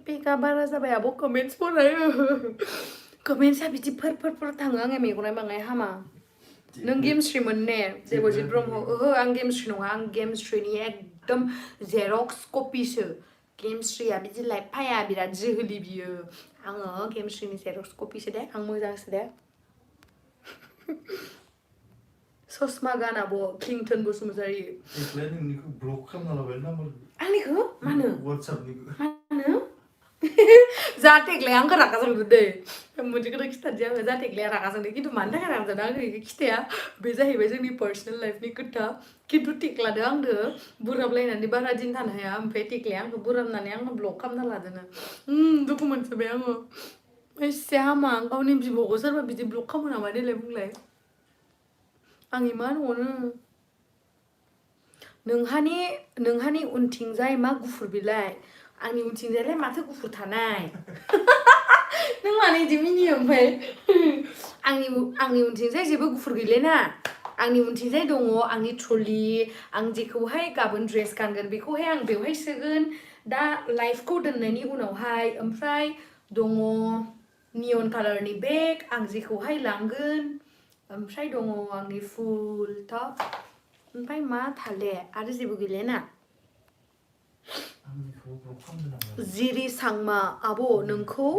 पेका बारा जाबाय आब' कमेन्टस फरायो कमेन्टसा बिदि फोर थाङो आंनि मेगना बाङाय हामा नों गेमस्ट्रिमोन ने देबजित ब्रह्म ओहो आं गेमस्ट्रि नङा आं गेमस्ट्रिनि एकदम जेरक्स कपिसो गेमस्ट्रिया बिदि लाइफ फाया बिराद जोहोलि बियो आङो गेमस्ट्रिनि जेरक्स कपिसो दे आं मोजांसो दे ससमा गान आब' क्लिंटन बसुमतारी देख्लाय नोंनिखौ ब्लक खालामना लाबाय नाम्बारखौ आंनिखौ मानो वाट्सएपनिखौ मानो जाहाथेग्लाय आंखौ रागा जोंदो दे मोनसे खोथा खिथानोसै आङो जाहाथेग्लाया रागा जोंदो खिन्थु मानि थाखाय रागा जोंदो आं बेखौ खिथाया बे जाहैबाय जोंनि पार्सनेल लाइफनि खोथा खिन्थु टेक्लादो आंदो बुराबलायनानै बारा दिन थानो हाया ओमफ्राय टेक्लाया आंखौ बुराबनानै आंखौ ब्लक खालामना लादोनो दुखु मोनसोबाय आङो एसे हामा गावनि बिब'खौ सोरबा बिदि ब्लक खालामो नामा देलाय बुंलाय आं इमान अनो नोंहानि उनथिंजाय मा गुफुर बिलाइ आंनि उनथिंजायलाय माथो गुफुर थानाय नों मानो इदि मिनियो ओमफ्राय आंनि उनथिंजाय जेबो गुफुर गैलाना आंनि उनथिंजाय दङ आंनि ट्रलि आं जेखौहाय गाबोन ड्रेस गानगोन बेखौहाय आं बेवहाय सोगोन दा लाइफखौ दोननायनि उनावहाय ओमफ्राय दङ नियन कालारनि बेग आं जेखौहाय लांगोन ओमफ्राय दङ आंनि फुल टप ओमफ्राय मा थाले आरो जेबो गैलाना जिरि सांमा आब' नोंखौ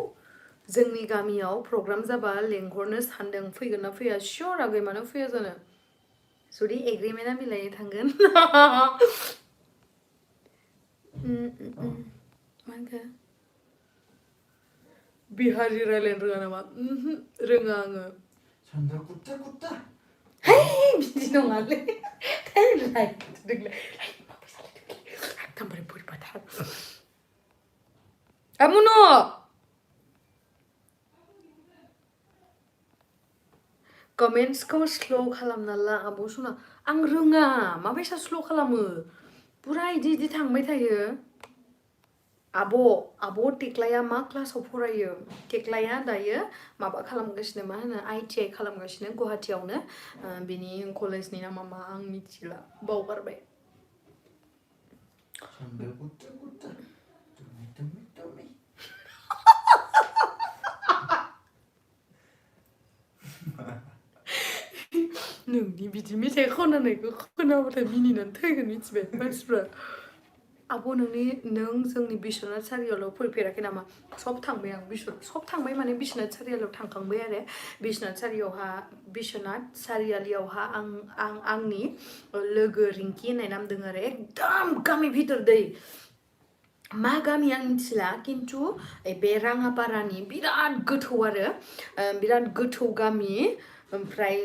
जोंनि गामियाव प्रग्राम जाबा लेंहरनो सानदों फैगोन ना फैया सियर आगै मानो फैया जानो जुदि एग्रिमेन्टआ मिलायनो थांगोन मा होनखो बिहारि रायलायनो रोङा नामा रोङा आङो सान्दा कुत्ता कुत्ता है बिदि नङालै एकदमबारे बोरैबाथार मुनु कमेन्ट्सखौ स्ल' खालामना ला आब' सना आं रोङा माबायसा स्ल' खालामो पुरा इदि थांबाय थायो आब' टेक्लाया मा क्लासाव फरायो टेक्लाया दायो माबा खालामगासिनो मा होनो ITI खालामगासिनो गुवाहाटियावनो बिनि कलेजनि नामा मा आं मिथिला बावगारबाय नोंनि बिदि मेथाइ खननायखौ खोनाबाथाय मिनिनानै थैगोन मिथिबाय मानसिफ्रा आब' नों जोंनि बिश्वनाथ सारियालियाव फैफेराखै नामा सब थांबाय आं सब थांबाय माने बिश्वनाथ सारियालियाव थांखांबाय आरो बिश्वनाथ सारियालियावहा आं आंनि लोगो रिंकि होननाय नाम दङ आरो एकदम गामि भितर दै मा गामि आं मिथिला खिन्थु बे राङापारानि बिराद गोथौ आरो बिराद गोथौ गामि ओमफ्राय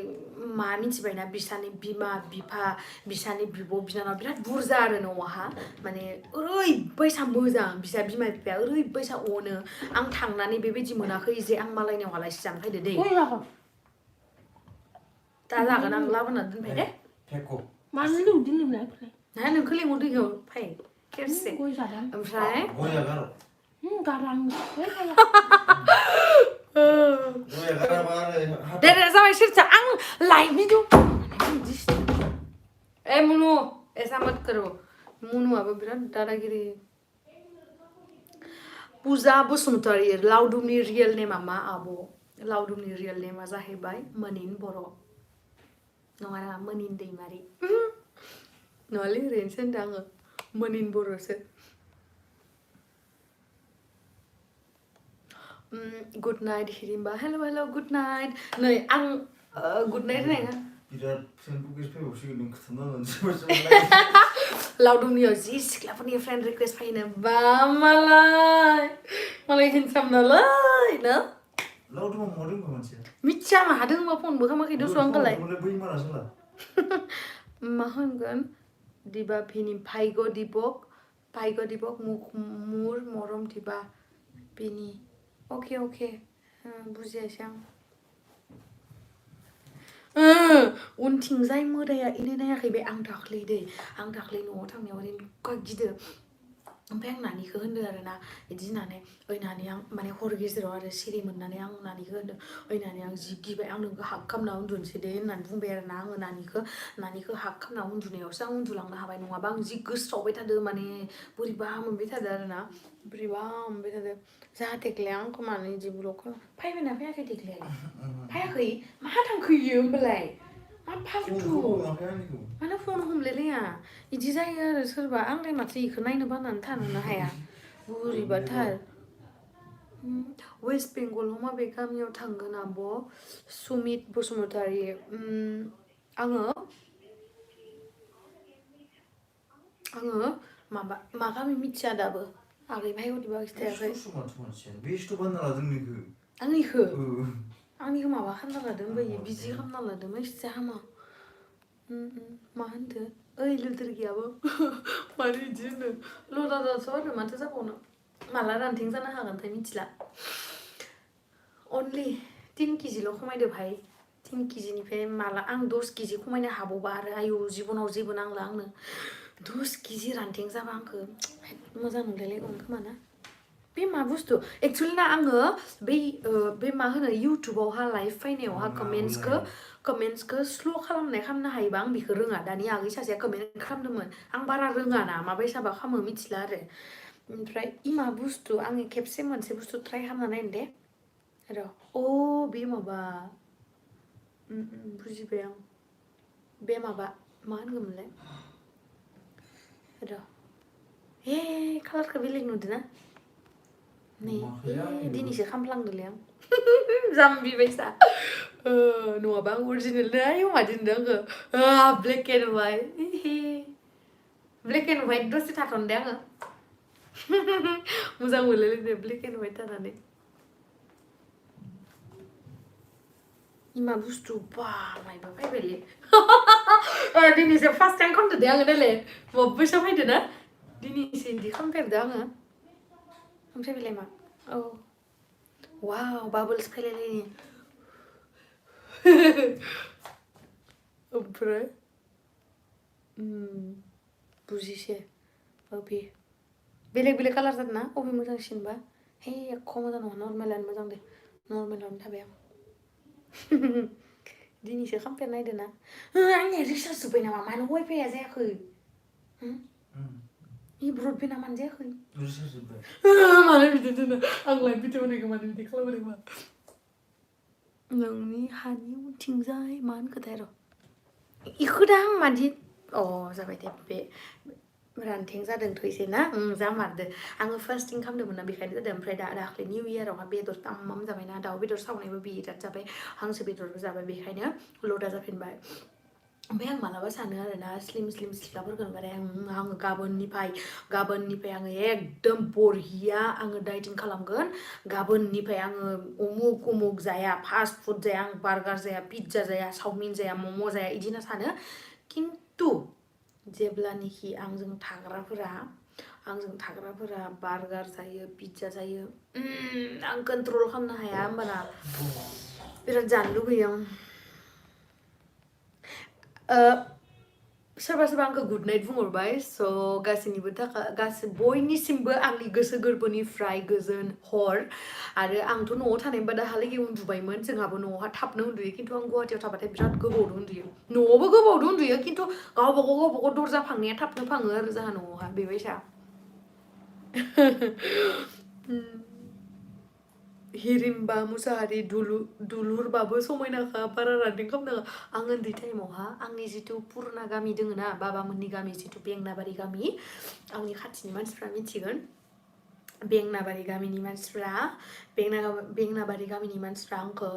मा मिथिबायना बिसानि बिमा बिफा बिसानि बिब' बिनानाव बिराद बुरजा आरो न'आवहा माने ओरैबायसा मोजां बिसा बिमा बिफाया ओरैबायसा अनो आं थांनानै बेबायदि मोनाखै जे आं मालायनियाव आलासि जानो फैदो दै दा जागोन आं लाबोना दोनबाय दे मानो नों दिनै ना नोंखौ लेंहरदों फै खेबसे ओमफ्राय garang 왜 kayak 왜 가라바를 deh sampai sirca ang live video munu samat karo munu aba birat daragiri Puja Bosumtari Laudumni real name मा abo Laudumni real name a जाहैबाय मोनिन बर' नङा मोनिन दैमारि नङालै ओरैनोसो होनदों आङो मोनिन बर'सो good night Hirimba hello hello good night नै आं गुड नाइट होनायना बिराद फेसबुक फैबावसिगोन नों खोन्थानानै लाउदुमनियाव जि सिख्लाफोरनि फ्रेन्ड रिक्वेस्ट फैनो बा मालाय हेन्डसाम नालाय ना लाउदुमा मा रोंबा मानसिया मिथिया माहादों मा फनबो खामाखै दस' आंखौलाय बै मारा सोला मा होनगोन दिबा भिनि भाइग दिबक मुर मरम दिबा भिनि अके बुजियासै आं उनथिंजाय मोदाया इनो नायाखै बे आं दाख्लै न'आव थांनायाव ओरैनो गिदो ओमफ्राय आं नानिखौ होनदो आरोना बिदि होननानै ओइ नानि आं माने हर गेजेराव आरो सिरि मोननानै आं नानिखौ होनदो ओइ नानि आं जि गिबाय आं नोंखौ हाग खालामना उन्दुनोसै दे होननानै बुंबाय आरोना आङो नानिखौ हाग खालामना उन्दुनायावसो आं उन्दुलांनो हाबाय नङाबा आं जि गोसोआवबाय थादो माने बोरैबा मोनबाय थादो आरोना जाहा देग्लाया आंखौ मानो बिदि ब्लक खालाम फैबायना फैयाखै देग्लायालाय फैयाखै माहा थांखो इयो होमबालाय मा फालतु मानो फन हमलायलाया बिदि जायो आरो सोरबा आंलाय माथो इखौ नायनो बानानै थानोनो हाया बोरैबाथार वेस्ट बेंगलाव माबे गामियाव थांगोन आब' सुमित बसुमतारी आङो माबा मा गामि मिथिया दाबो आगै भाइगदिबा खिथायाखै आंनिखौ माबा खालामना लादों होनबायो बिजि खालामना लादों मिथिया हामा मा होनदो ओइ लोदोरगियाबो मानो बिदि होनो लदादासो आरो माथो जाबावनो माला रानथें जानो हागोनथाय मिथिला अनलि 3 केजिल' खमायदो भाइ 3 केजिनिफ्राय माला आं 10 केजि खमायनो हाबावबा आरो आयु जिबनाव जेबो नांला आंनो 10 केजि रानथें जाबा आंखौ मोजां मोनलायलायगौमोन खोमा ना बे मा बुस्थु एक्चुअली ना आङो बे मा होनो इउटुबावहा लाइभ फैनायावहा कमेन्ट्सखौ स्ल' खालामनो हायोबा आं बेखौ रोङा दानि आगै सासेया कमेन्ट खालामदोंमोन आं बारा रोङा ना माबायसाबा खालामो मिथिला आरो ओमफ्राय मा बुस्थु आङो खेबसे मोनसे बुस्थु ट्राइ खालामना नायनो दे र' बे माबा बुजिबाय आं बे माबा मा होनगोनमोनलाय र' हे कालारखौ बेलेग नुदों ना नै दिनैसो खामफ्लांदोलै आं जाम्बि बायसा नङाबा आं अरिजिनेल आयौ मादि नुदों आङो ब्लेक एन्ड वाइट दसे थाथ'नो दे आङो मोजां मोनलायलायदो ब्लेक एन्ड वाइट थानानै मा बुस्थु बा मायबा फैबायलै दिनैसो फार्स्ट टाइम खालामदो दे आङो नायलाय माबायसा फैदो ना दिनैसो बिदि खालामफेरदो आङो ओमफ्राय बेलाय मा वाव बाबल्स फैलायलायनि ओमफ्राय बुजिसे बे बेलेग कालार जादों ना अबे मोजांसिनबा हे एख' मोजां नङा नर्मेलानो मोजां दे नर्मेलावनो थाबाय आं दिनैसो खामफेर नायदो ना आंनिया रिसार्ज जोब्बाय नामा मानो वाइफाइआ जायाखै ब्रडबेन्डआ मानो जायाखै मानो बिदि दोनो आं लाइभ भिडिअ होनायखौ मानो बिदि खालामदों मा नोंनि हानि उनथिंजाय मा होनखोथाय र' इखौ दा आं मादि जाबाय दे बे रानथें जादोंथ' एसे ना जामारदो आङो फास्टिं खालामदोंमोन ना बेखायनो जादों ओमफ्राय दाख्लै निउ इयारावहा बेदर ताम्माम जाबायना दाउ बेदर सावनायबो बिराद जाबाय हांसो बेदरबो जाबाय बेखायनो लदा जाफिनबाय ओमफ्राय आं मालाबा सानो आरोना स्लिम सिख्लाफोरखौ नुबाथाय आङो गाबोननिफ्राय आङो एकदम बरिया आङो डाइटिं खालामगोन गाबोननिफ्राय आङो उमुक जाया फास्ट फुड जाया आं बार्गार जाया पिज्जा जाया चावमिन जाया मम' जाया इदि होनना सानो खिन्थु जेब्लानोखि आंजों थाग्राफोरा बार्गार जायो पिज्जा जायो आं कन्ट्रल खालामनो हाया होमबाना बिराद जानो लुगैयो आं सोरबा सोरबा आंखौ गुड नाइट बुंहरबाय स' गासैनिबो थाखाय बयनिसिमबो आंनि गोसो गोरबोनिफ्राय गोजोन हर आरो आंथ' न'आव थानायमोनबा दाहालागै उन्दुबायमोन जोंहाबो न'आवहा थाबनो उन्दुयो खिन्थु आं गुवाहाटियाव थाबाथाय बिराद गोबावदो उन्दुयो न'आवबो गोबावदो उन्दुयो खिन्थु गावबागाव दरजा फांनाया थाबनो फाङो आरो जोंहा न'आवहा बेबायसा हिरिम्बा मुसाहारि दुलुरबाबो समायनाखा बारा रानदों खालामनाङा आं उन्दै टाइमावहा आंनि जिथु पुरुना गामि दोङो ना बाबामोननि गामि जिथु बेंनाबारि गामि आंनि खाथिनि मानसिफ्रा मिथिगोन बेंनाबारि गामिनि मानसिफ्रा बेंनाबारि गामिनि मानसिफ्रा आंखौ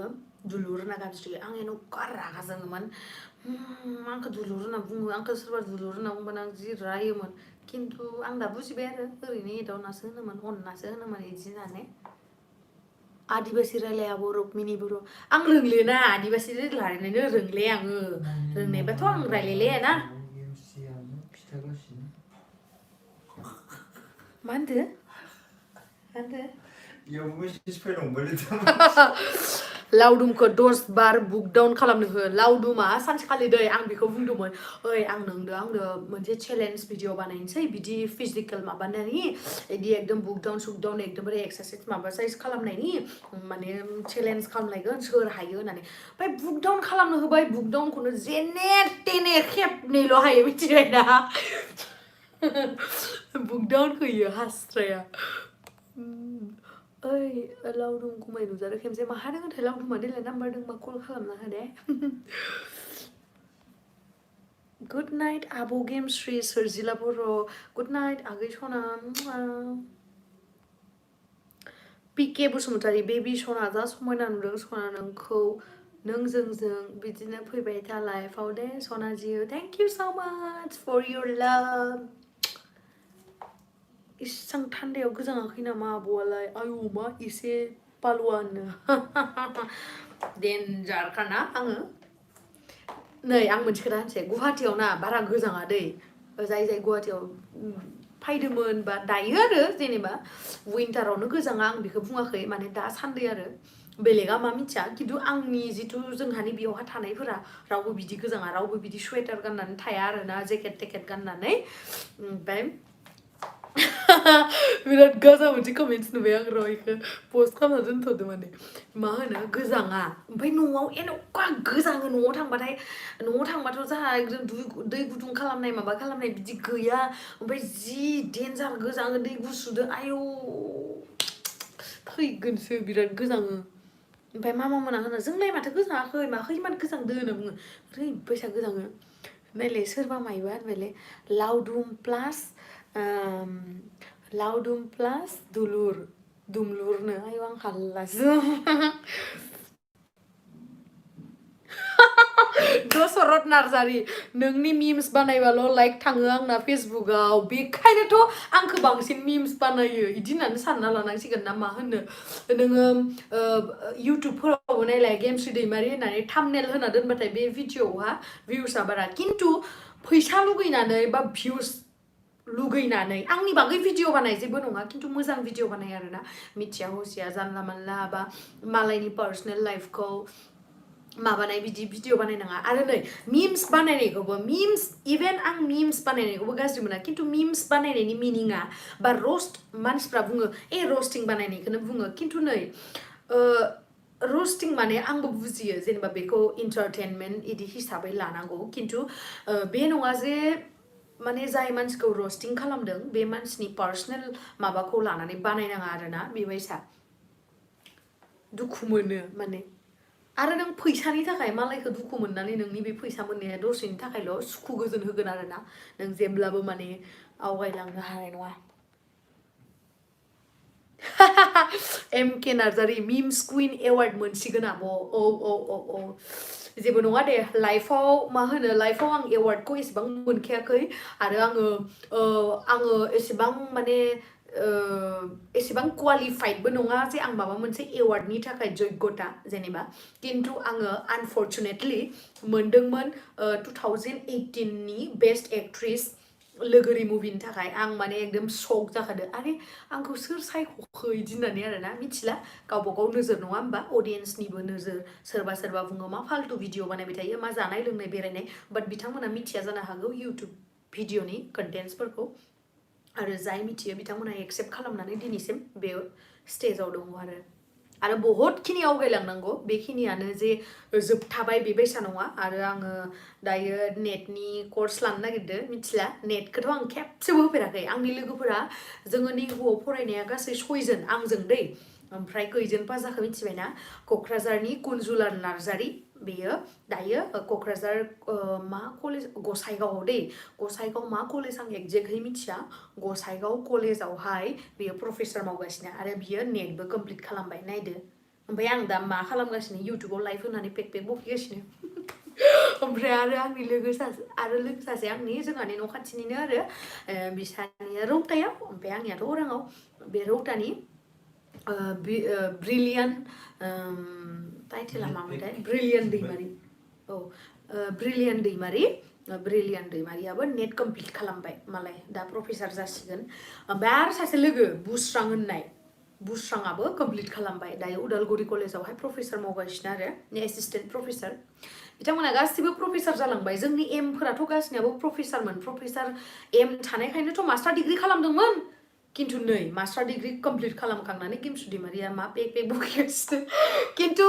दुलुर होनना गाबज्रियो आं एन'खा रागा जोङोमोन आंखौ दुलुर होनना बुङो आंखौ सोरबा दुलुर होनना बुंबानो आं जि रायोमोन खिन्थु आं दा बुजिबाय आरो ओरैनो एदावनासो होनोमोन अननासो होनोमोन बिदि होननानै आदिबासि रायलायाबो रुक्मिनि बर' आं रोंलेना आदिबासि रायलायनो रोंले आङो रोंनायबाथ' आं रायलायलायाना मा होनदो लावदुमखौ 10 बार बुक डाउन खालामनो हो लावदुमा सानसेखालि दै आं बेखौ बुंदोंमोन ओइ आंनो मोनसे चेलेन्ज भिडिअ बानायनोसै बिदि फिजिकेल माबानायनि बिदि एकदम बुक डाउन एकदमबारे एक्सारसाइज माबासाइज खालामनायनि माने चेलेन्ज खालामलायगोन सोर हायो होननानै ओमफ्राय बुक डाउन खालामनो होबाय बुक डाउनखौनो जेने तेने खेबनैल' हायो मिथिबाय ना बुक डाउनखौ इयो हास्राया ओइ लावदुम गुमै नुजादों खेमसे माहा दोङोथाय लावदुमा देलाय नाम्बार दोंबा कल खालामना हो दे गुड नाइट आब' गेमस्रि सोरजिला बर' गुड नाइट आगै सना पिके बसुमतारी बेबि सना जा समायना नुदों सना नोंखौ नों जोंजों बिदिनो फैबाय था लाइफआव दे सना जियो थेंक इउ सो माच फर योर लाभ इसां थान्दायाव गोजाङाखै नामा आब'आलाय आयु मा एसे पालुवानो देन्जारखाना आङो नै आं मोनसे खोथा होनसै गुवाहाटियाव ना बारा गोजाङा दै जाय गुवाहाटियाव फायदोंमोन बा दायो आरो जेनेबा विन्टारावनो गोजाङा आं बेखौ बुङाखै माने दासान्दै आरो बेलेगा मा मिथिया खिन्थु आंनि जिथु जोंहानि बेयावहा थानायफोरा रावबो बिदि गोजाङा रावबो बिदि स्वेटार गाननानै थाया आरोना जेकेट टेकेट गाननानै ओमफ्राय बिराद गाजा मोनसे कमेन्ट्स नुबाय आं र' इखौ पस्ट खालामना दोनथ'दों माने मा होनो गोजाङा ओमफ्राय न'आव एन'खा गोजाङो न'आव थांबाथ' जोंहा एकदम दै गुदुं खालामनाय माबा खालामनाय बिदि गैया ओमफ्राय जि डेन्जार गोजाङो दै गुसुदो आयौ थैगोनसो बिराद गोजाङो ओमफ्राय मामा मोना होनो जोंलाय माथो गोजाङाखै माखै इमान गोजांदो होनना बुङो ओरैबायसा गोजाङो नायलाय सोरबा मायबा होनबायलै लावदुम प्लास दुमलुरनो आयौ आं हाल्लासो दशरथ नार्जारि नोंनि मिम्स बानायबाल' लाइक थाङो आंना फेसबुकआव बेखायनोथ' आंखौ बांसिन मिम्स बानायो इदि होननानै सानना लानांसिगोन ना मा होनो नोङो इउटुबफोरावबो नायलाय गेमस्रि दैमारि होननानै थाम्बनेल होना दोनबाथाय बे भिडिअ'हा भिउसआ बारा खिन्थु फैसा लुगैनानै बा भिउस लुगैनानै आंनि बागै भिडिअ बानाय जेबो नङा खिन्थु मोजां भिडिअ बानाय आरोना मिथिया हसिया जानला मानला बा मालायनि पार्सनेल लाइफखौ माबानाय बिदि भिडिअ बानायनाङा आरो नै मिम्स बानायनायखौबो इभेन आं मिम्स बानायनायखौबो गाज्रि मोना खिन्थु मिम्स बानायनायनि मिनिङा बा रस्ट मानसिफ्रा बुङो रस्टिं बानायनायखौनो बुङो खिन्थु नै रस्टिं माने आंबो बुजियो जेनेबा बेखौ इन्टारटेनमेन्ट इदि हिसाबै लानांगौ खिन्थु बे नङा जे माने जाय मानसिखौ रस्टिं खालामदों बे मानसिनि पार्सनेल माबाखौ लानानै बानायनाङा आरोना बेबायसा दुखु मोनो माने आरो नों फैसानि थाखाय मालायखौ दुखु मोननानै नोंनि बे फैसा मोननाया दसेनि थाखायल' सुखु गोजोन होगोन आरोना नों जेब्लाबो माने आवगायलांनो हानाय नङा एम के नार्जारि मिम्स कुइन एवार्ड मोनसिगोन आब' औ जेबो नङा दे लाइफआव मा होनो लाइफआव आं एवार्डखौ एसेबां मोनखायाखै आरो आङो एसेबां माने एसेबां क्वालिफाइडबो नङा जे आं माबा मोनसे एवार्डनि थाखाय जग्यता जेनेबा खिन्थु आङो आनफर्चुनेटलि मोनदोंमोन 2018 नि बेस्ट एक्ट्रेस लोगोरि मुभिनि थाखाय आं माने एकदम शक जाखादो आरे आंखौ सोर सायख'खो इदि होननानै आरोना मिथिला गावबा गाव नोजोर नङा होमबा अडियेन्सनिबो नोजोर सोरबा सोरबा बुङो मा फाल्तु भिडिअ बानायबाय थायो मा जानाय लोंनाय बेरायनाय बाट बिथांमोना मिथिया जानो हागौ इउटुब भिडिअनि कन्टेन्ट्सफोरखौ आरो जाय मिथियो बिथांमोना एक्सेप्ट खालामनानै दिनैसिम बे स्टेजाव दङ आरो बहुतखिनि आवगायलांनांगौ बेखिनियानो जे जोबथाबाय बेबायसा नङा आरो आङो दायो नेटनि कर्स लानो नागिरदों मिथिला नेटखौथ' आं खेबसेबो होफेराखै आंनि लोगोफोरा जोङो निहुआव फरायनाया गासै 6 जन आंजों दै ओमफ्राय खैजोन पास जाखो मिथिबायना क'क्राझारनि कुनजुलाल नार्जारि बेयो दायो क'क्राझार मा कलेज गसाइगावआव दै गसाइगाव मा कलेज आं एक्जेक्टहै मिथिया गसाइगाव कलेजावहाय बेयो प्रफेसार मावगासिनो आरो बियो नेटबो कमप्लिट खालामबाय नायदो ओमफ्राय आं दा मा खालामगासिनो इउटुबाव लाइभ होनानै पेक बखिगासिनो ओमफ्राय आरो आंनि लोगो सासे आंनि जोंहानि न' खाथिनिनो आरो बिसानिया रौतायाव ओमफ्राय आंनियाथ' अराङाव बे रौतानि ब्रिलियान टाइटेला मामोनथाय ब्रिलियान दैमारि औ ब्रिलियान दैमारियाबो नेट कमप्लिट खालामबाय मालाय दा प्रफेसार जासिगोन ओमफ्राय आरो सासे लोगो बुस्रां होननाय बुस्राङाबो कमप्लिट खालामबाय दायो उदालगुरि कलेजावहाय प्रफेसार मावगासिनो आरो एसिस्टेन्ट प्रफेसार बिथांमोना गासिबो प्रफेसार जालांबाय जोंनि एमफोराथ' गासिनाबो प्रफेसार एम थानायखायनोथ' मास्टार डिग्रि खालामदोंमोन खिन्थु नै मास्टार डिग्रि कमप्लिट खालामखांनानै किमसु दैमारिया मा पेक बखिगासिनो खिन्थु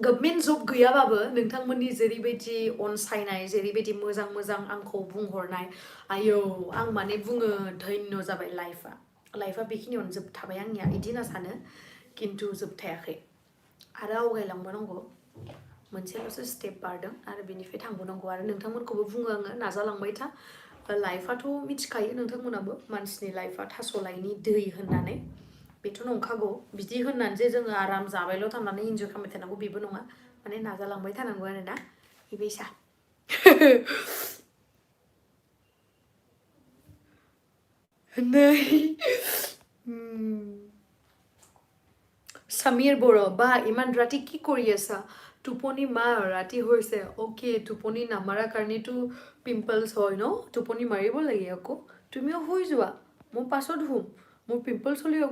गभर्नमेन्ट जब गैयाबाबो नोंथांमोननि जेरैबायदि अनसायनाय जेरैबायदि मोजां मोजां आंखौ बुंहरनाय आयौ आं माने बुङो धन्य जाबाय लाइफआ बेखिनियावनो जोबथाबाय आंनिया बिदि होनना सानो खिन्थु जोबथायाखै आरो आवगायलांबावनांगौ मोनसेल'सो स्टेप बारदों आरो बेनिफ्राय थांबावनांगौ आरो नोंथांमोनखौबो बुङो आङो नाजालांबाय था लाइफआथ' मिथिखायो नोंथांमोनाबो मानसिनि लाइफआ थास'लायनि दै होननानै बेथ' नंखागौ बिदि होननानै जे जोङो आराम जाबायल' थांनानै इन्जय खालामबाय थानांगौ बेबो नङा माने नाजालांबाय थानांगौ आरोना बेबायसा नै সমীৰ বড়ো বা ইমান ৰাতি কি কৰি আছা টোপনি মাৰ ৰাতি হৈছে অ'কে টোপনি নামাৰা কাৰণেতো পিম্পলছ হয় ন টোপনি মাৰিব লাগে আকৌ তুমিও শুই যোৱা মই পাছত শুম মোৰ পিম্পলছ হ'লেও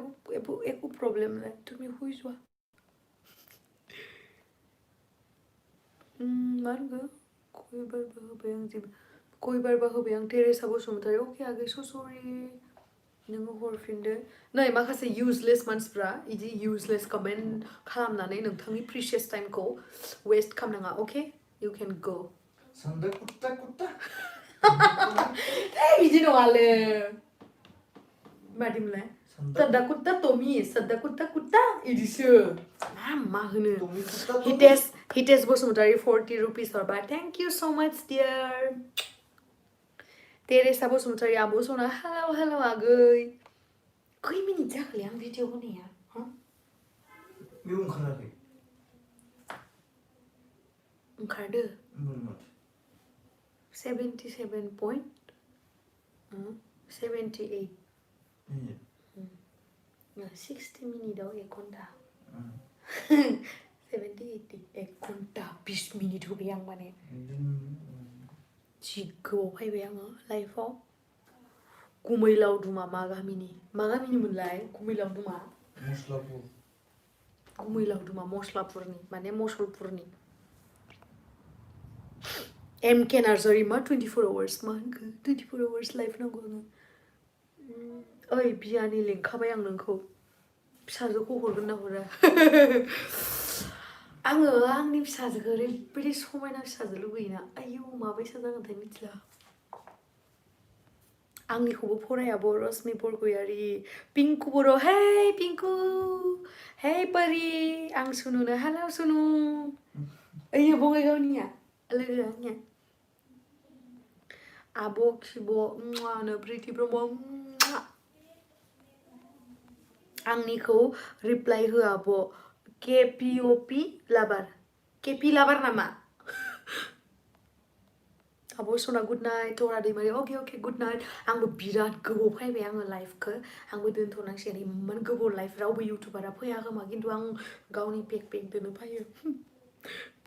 একো প্ৰব্লেম নাই তুমি শুই যোৱা मा होनगो खयबारबा होबाय आं टेरेसा बसुमतारी अके आगै सरि नोङो हरफिनदो नै माखासे इउजलेस मानसिफ्रा इदि इउजलेस कमेन्ट खालामनानै नोंथांनि प्रिसियास टाइमखौ वेस्ट खालामनाङा अके इउ केन गो Sanda kutta बिदि नङालै मादिमोनलाय सदा कुत्ता टमी सदा कुत्ता इदिसो मा होनो हितेश बसुमतारी 40 रुपिस हरबाय thank you so much dear Teresa Basumatary आब' सना हेलौ आगै खै मिनिट जाखोलै आं भिडिअ होनाया बे ओंखाराखै ओंखारदो 77.78 60 मिनिटआव 1 घन्टा 70-80 1 घन्टा 20 मिनिट होबाय आं माने जि गोबाव फैबाय आङो लाइफआव गुमै लावदुमा मा गामिनिमोनलाय गुमै लावदुमा मस्लापुरनि माने मसलपुरनि MK नार्जारि मा 24 आवार्स मा होनखो 24 आवार्स लाइफ नांगौ आङो ओइ बियानि लिंखाबाय आं नोंखौ फिसाजोखौ हरगोन ना हरा आङो आंनि फिसाजोखौ ओरैबायदि समायना फिसाजो लुगैयोना आयौ माबायसा जागोनथाय मिथिला आंनिखौबो फरायाबो रश्मि बरगयारि पिंकु बर' hey पिंकु hey परि आं सुनुनो हेलौ सुनु ओइयो बङाइगावनिया लोगो आंनिया आब' खिब' नो प्रिति ब्रह्म आंनिखौ रिप्लाइ होआ आब' केपिअपि लाबार केपि लाबार नामा आब' सना गुड नाइट थरा दैमारि अके गुड नाइट आंबो बिराद गोबाव फैबाय आङो लाइफखौ आंबो दोनथ'नांसिगोन इमान गोबाव लाइफ रावबो इउटुबारा फैया खोमा खिन्थु आं गावनि पेकदोनो फैयो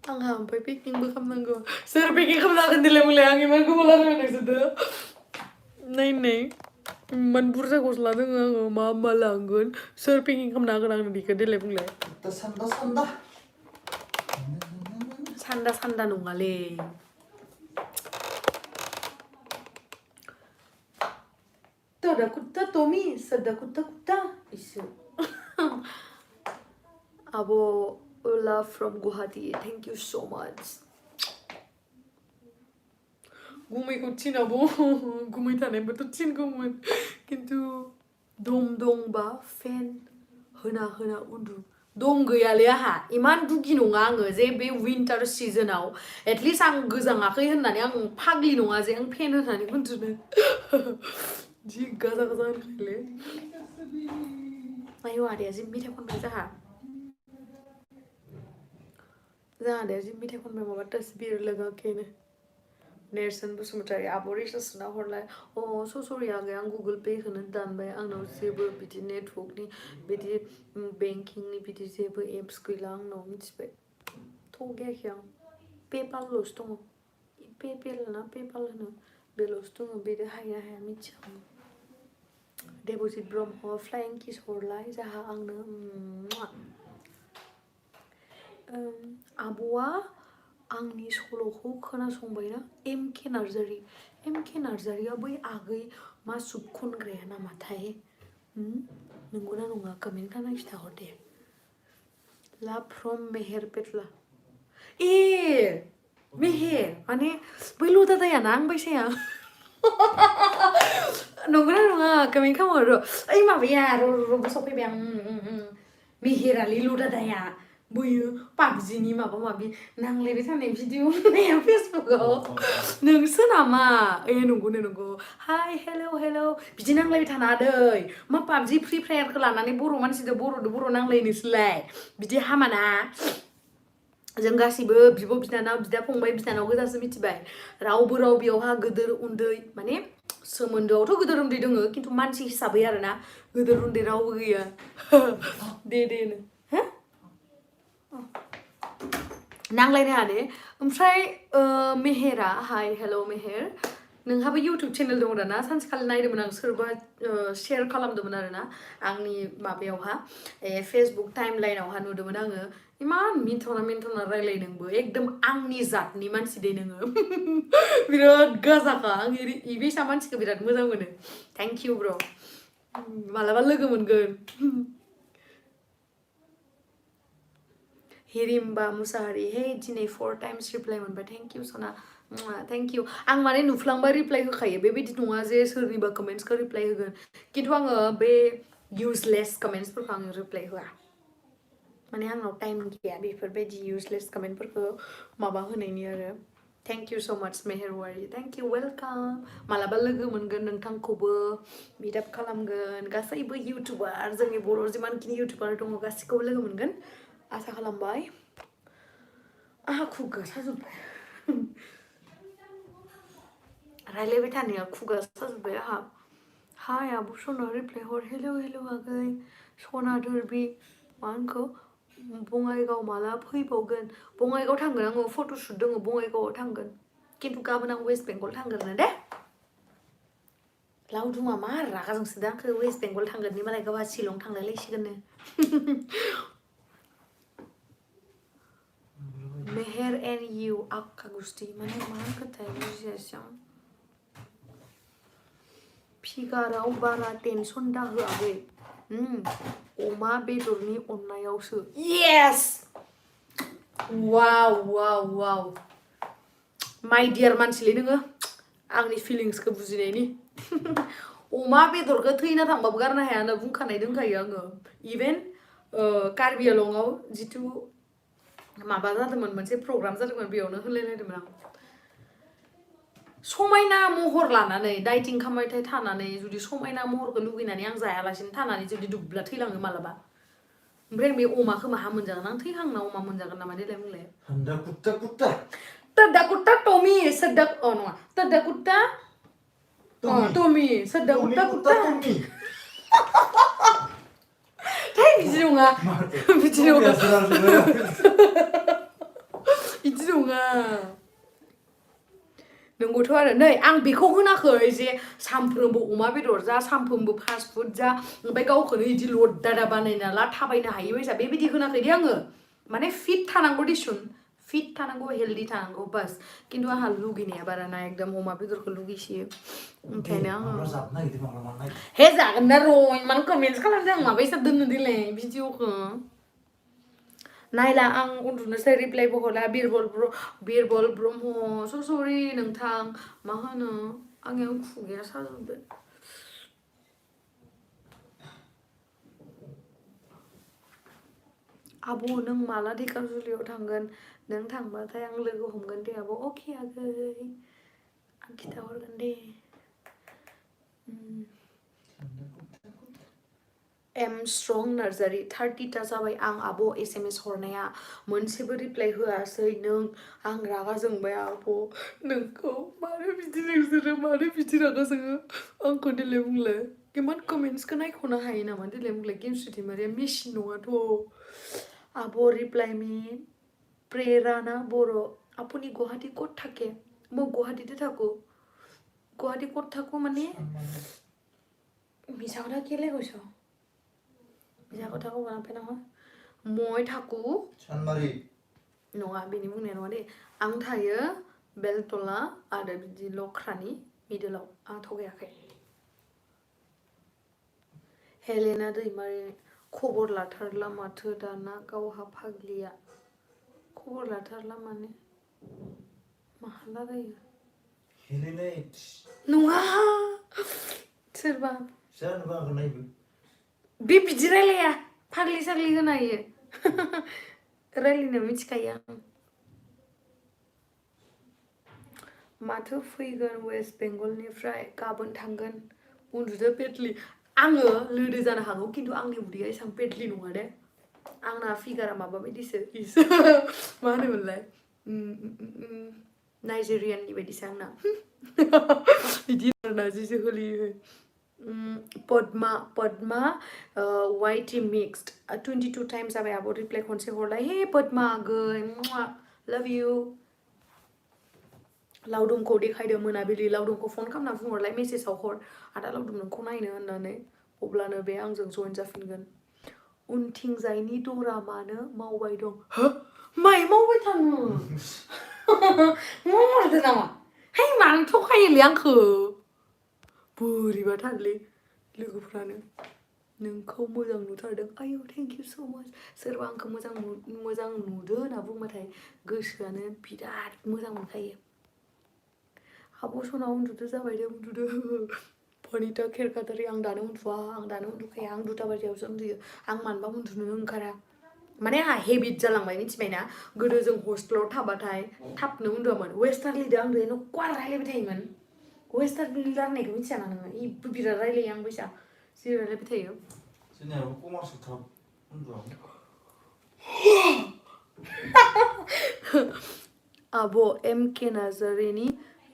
आंहा ओमफ्राय पेकिंबो खालामनांगौ सोर पेकिं खालामना होगोन देलाय बुंलाय आं इमान गोबाव रायलायनाय नोंसोरदो Nay man bursa gosla dong आङो मा मा लांगोन सोर पेकिं खालामना होगोन आंनो बेखौ देलाय बुंलाय सान्दा नङालै Tada kutta Tommy sada kutta isu Abo love from Guwahati thank you so much गुमैखौ थिनाबो गुमै थानायबोथ' थिनगौमोन खिन्थु दम दंबा फेन होना उन्दु दम गैयालै आहा इमान दुगि नङा आङो जे बे विन्टार सिजनाव एटलिस्ट आं गोजाङाखै होननानै आं फाग्लि नङा जे आं फेन होनानै उन्दुनो जि गाजा होनखायोलै आयौ आदाया जि मेथाइ खनबाय जोंहा आदाया जि मेथाइ खनबाय माबा तस्बिर लगाकेनो नेरसोन बसुमतारी आब' रिसार्च सोना हरलाय सरि आगै आं गुगोल पे होनो दानबाय आंनाव जेबो बिदि नेटवर्कनि बिदि बेंकिंनि बिदि जेबो एप्स गैला आंनाव मिथिबाय थगायाखै आं पेपालल'सो दङ पेपेल ना पेपाल होनो बेल'सो दङ बेजों हाया मिथिया आं देबजित ब्रह्म फ्लाइं किस हरलाय जाहा आंनो आब'आ आंनि सल'खौ खोनासंबायना एम के नार्जारिया बै आगै मा सुब खनग्राया नामाथाय नंगौना नङा कमेन्ट खालामना खिथाहर दे लाभ फ्रम मेहेर पेटला मेहेर माने बै लदादायाना आं बैसाया नंगौना नङा कमेन्ट खालामहर ओइ माबाया र' सफैबाय आं मेहेरालै लदादाया बैयो पाबजिनि माबा माबि नांलायबाय थानाय भिडिअ नाया फेसबुकआव नोंसो नामा नंगौ हाय हेलौ बिदि नांलायबाय थाना दै मा पाबजि फ्रि फायारखौ लानानै बर' मानसिजों बर' नांलायनोसैलाय बिदि हामाना जों गासिबो बिब' बिनानाव बिदा फंबाय बिनानाव गोजासो मिथिबाय रावबो बेयावहा गोदोर उन्दै माने सोमोन्दोआवथ' गोदोर उन्दै दङ खिन्थु मानसि हिसाबै आरोना गोदोर उन्दै रावबो गैया दे नांलायनो हादे ओमफ्राय मेहेरा हाय हेल' मेहेर नोंहाबो इउटुब चेनेल दङ दाना सानसेखालि नायदोंमोन आं सोरबा शेयार खालामदोंमोन आरोना आंनि माबायावहा फेसबुक टाइम लाइनावहा नुदोंमोन आङो इमान मिन्थना रायलाय नोंबो एकदम आंनि जातनि मानसि दे नोङो बिराद गाजाखा आं इबेसा मानसिखौ बिराद मोजां मोनो थेंक इउ ब्र मालाबा लोगो मोनगोन हिरिम्बा मुसाहारि हे दिनै 4 टाइम्स रिप्लाइ मोनबाय थेंक इउ सना थेंक इउ आं माने नुफ्लांबा रिप्लाइ होखायो बेबायदि नङा जे सोरनिबा कमेन्ट्सखौ रिप्लाइ होगोन खिन्थु आङो बे इउजलेस कमेन्ट्सफोरखौ आङो रिप्लाइ होआ माने आंनाव टाइम गैया बेफोरबायदि इउजलेस कमेन्टफोरखौ माबा होनायनि आरो थेंक इउ स' माच मेहेरवारि थेंक इउ वेलकाम मालाबा लोगो मोनगोन नोंथांखौबो मिटआप खालामगोन गासैबो इउटुबार जोंनि बर' जिमानखिनि इउटुबार दङ गासैखौबो लोगो मोनगोन आसा खालामबाय आहा खुगा साजोब्बाय रायलायबाय थानाया खुगा साजोब्बाय आहा हाय आब' सना रिप्लाइ हर हेलौ आगै सना दोरबि मा होनखो बङाइगाव माला फैबावगोन बङाइगाव थांगोन आङो फट'शुट दङ बङाइगावआव थांगोन खिन्थु गाबोन आं वेस्ट बेंगल थांगोन दे लावदुमा मा रागा जोंसोदों आंखो वेस्ट बेंगल थांगोननि मालाय गावहा शिलं थांलायलायसिगोननो मेहेर एन्ड इउ आक्का गुस्टि माने मा होनखोथाय बुजियासै आं फिगाराव बारा टेनसन दाहोआखै अमा बेदरनि अननायावसो येस वाव माय डियार मानसिलै नोङो आंनि फिलिंसखौ बुजिनायनि अमा बेदरखौ थैना थांबाबो गारनो हाया होनना बुंखानाय दंखायो आङो इभेन कार्बि आलंआव जिथु माबा जादोंमोन मोनसे प्रग्राम जादोंमोन बेयावनो होनलायलायदोंमोन आं समायना महर लानानै डाइटिं खालामबाय थानानै जुदि समायना महरखौ लुगैनानै आं जायालासिनो थानानै जुदि दुब्ला थैलाङो मालाबा ओमफ्राय बे अमाखौ माहा मोनजागोन आं थैखांना अमा मोनजागोन नामा देलाय बुंलाय तदा कुत्ता टमी सदा नङा तदा कुत्ता टमी सदा कुत्ता बिदि नङा नंगौथ' आरो नै आं बेखौ होनाखै जे सामफ्रोमबो अमा बेदर जा सामफ्रोमबो फास्ट फुड जा ओमफ्राय गावखौनो इदि लद्दादा बानायना ला थाबायनो हायै बायसा बेबायदि होनाखै दे आङो माने फिट थानांगौ दिसुन फिट थानांगौ हेल्दी थानांगौ बास खिन्थु आंहा लुगैनाया बारा ना एकदम अमा बेदरखौ लुगैसोयो ओंखायनो आङो हे जागोन ना र' इमान कमेन्ट्स खालामदों आं माबायसा दोननो देलाय भिडिअखौ नायला आं उन्दुनोसै रिप्लायबो हरला बिरबल ब्रह्म सरि नोंथां मा होनो आंनि खुगाया साजोबबाय आब' नों माला ढेकाजुलियाव थांगोन नों थांबाथाय आं लोगो हमगोन दे आब' अके आगै आं खिथाहरगोन दे एम स्ट्रं नार्जारि 30ता जाबाय आं आब' SMS हरनाया मोनसेबो रिप्लाय होआसै नों आं रागा जोंबाय आब' नोंखौ मानो बिदि नोंसोरो मानो बिदि रागा जोङो आंखौ देलाय बुंलाय इमान कमेन्ट्सखौ नायख'नो हायो नामा देलाय बुंलाय गेमस्रि मारिया मेसिन नङाथ' आब' रिप्लाय মি প্রেরণা বড় আপনি গুয়াহাটি ক'ত থাকে মই গুৱাহাটীতে থাকো গুৱাহাটী ক'ত থাকো মানে মিছা কথা কেলে কৈছ মিছা কথা ক'ব নাপায় নহয় মই থাকো চানমাৰি नङा बेनि बुंनाया नङा दे आं थायो बेलतला आरो बिदि लख्रानि मिडलाव आं थगायाखै हेलेना दैमारि खबर लाथारला माथो दाना गावहा फाग्लिया खबर लाथारला माने माहाला रायो हेलेनेट नङा सोरबा जानोबा आंखौ नायबो बे बिदि रायलाया फाग्लि साग्लि होनायो रायलायनो मिथिखायो आं माथो फैगोन वेस्ट बेंगलनिफ्राय गाबोन थांगोन उन्दुदो पेटलि आङो लोदो जानो हागौ खिन्थु आंनि उदैया एसेबां पेटलि नङा दे आंना फिगारा माबा बायदिसो मा होनोमोनलाय नाइजेरियाननि बायदिसो आंना बिदि आरोना जिसो होलियो पद्मा वाइटि मिक्सड 22 टाइम्स जाबाय आब' रिप्लाय खनसे हरलाय हे पद्मा आगै लाभ इउ लावदुमखौ देखायदो मोनाबिलि लावदुमखौ फन खालामना बुंहरलाय मेसेजाव हर आदा लावदुम नोंखौ नायनो होननानै अब्लानो बे आंजों जइन जाफिनगोन उनथिंजायनि दरा मानो मावबाय दं हो माइ मावबाय थाङो मावहरदो नामा है मानो थखायोलै आंखौ बोरैबाथारलै लोगोफ्रानो नोंखौ मोजां नुथारदों आयौ थेंक इउ सो माच सोरबा आंखौ मोजां नुदो होनना बुंबाथाय गोसोआनो बिराद मोजां मोनखायो आब' सना उन्दुदो जाबाय दे उन्दुदो फनिता खेरखादारि आं दानो उन्दुआ आं दानो उन्दुखाया आं 2ता बाजियावसो उन्दुयो आं मानोबा उन्दुनो ओंखारा माने आंहा हेबिट जालांबाय मिथिबायना गोदो जों हस्टेलाव थाबाथाय थाबनो उन्दुआमोन वेस्टार्नलिदो आं दहाय न'खर रायलायबाय थायोमोन वेस्टार्नलि रायलायनायखौ मिथियाना नोङो इबो बिराद रायलायो आं बैसा जि रायलायबाय थायो जोंनियाबो कमार्सआव थाब उन्दुआमोन आब' MK नार्जारिनि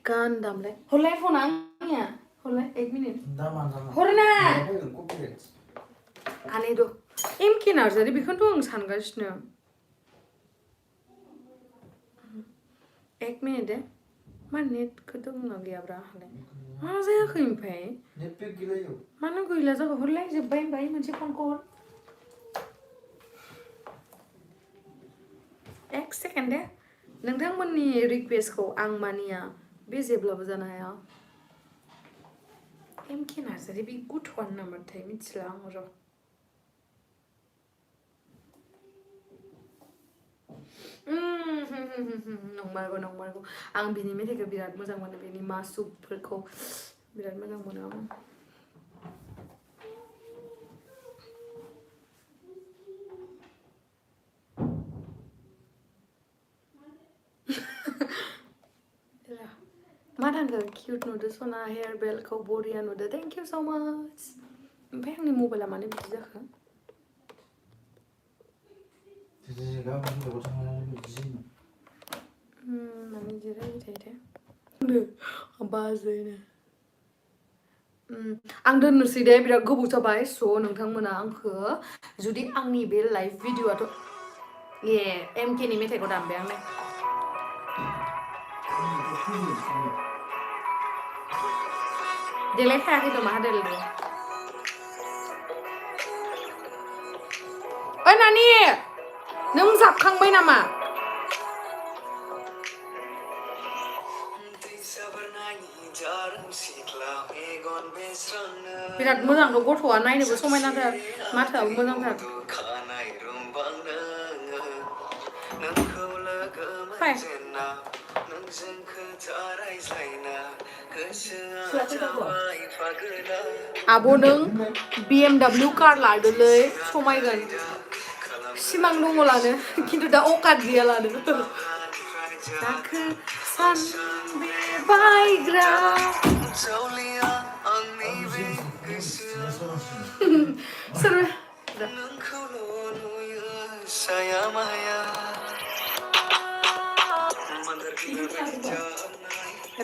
गान दामलाय हरलाय फना आंनिया हरलाय 1 मिनिट हरना आनै द' MK नार्जारि बेखौनोथ' आं सानगासिनो 1 मिनिट दे मा नेटखौ दंना गैयाब्रा हालाय मा जायाखै ओमफ्राय नेटपेक गैलायो मानो गैला जाखो हरलाय जोब्बाय ओमफ्राय मोनसे फनखौ हर 1 सेकेन्ड दे नोंथांमोननि रिक्वेस्टखौ आं मानिया बे जेब्लाबो जानो हाया MK नार्जारि बे गथ'आनो नामाथाय मिथिला आं र' नंमारगौ आं बिनि मेथाइखौ बिराद मोजां मोनो बिनि मासुबफोरखौ बिराद मोजां मोनो आं मा थांखो किउट नुदो सना हेयार बेल्टखौ बरिया नुदो थेंक इउ सो माच ओमफ्राय आंनि मबाइला मानो बिदि जाखो माने बिदि रायलाय थायो दे बाजैनो आं दोननोसै दे बिराद गोबाव जाबाय स' नोंथांमोना आंखौ जुदि आंनि बे लाइभ भिडिअ'आथ' MK नि मेथाइखौ दामबाय आं देलाय खायाखै थ' माहा देलायदों ओइ नानि नों जाबखांबाय नामा बिराद मोजांथ' गथ'आ नायनोबो समायनाथार माथोआबो मोजांथार फाय आब' नों BMW कार लादोलै समायगोन सिमां दङ लानो खिन्थु दा अकाद गैया लानो जाखो सान बे बायग्रा सोर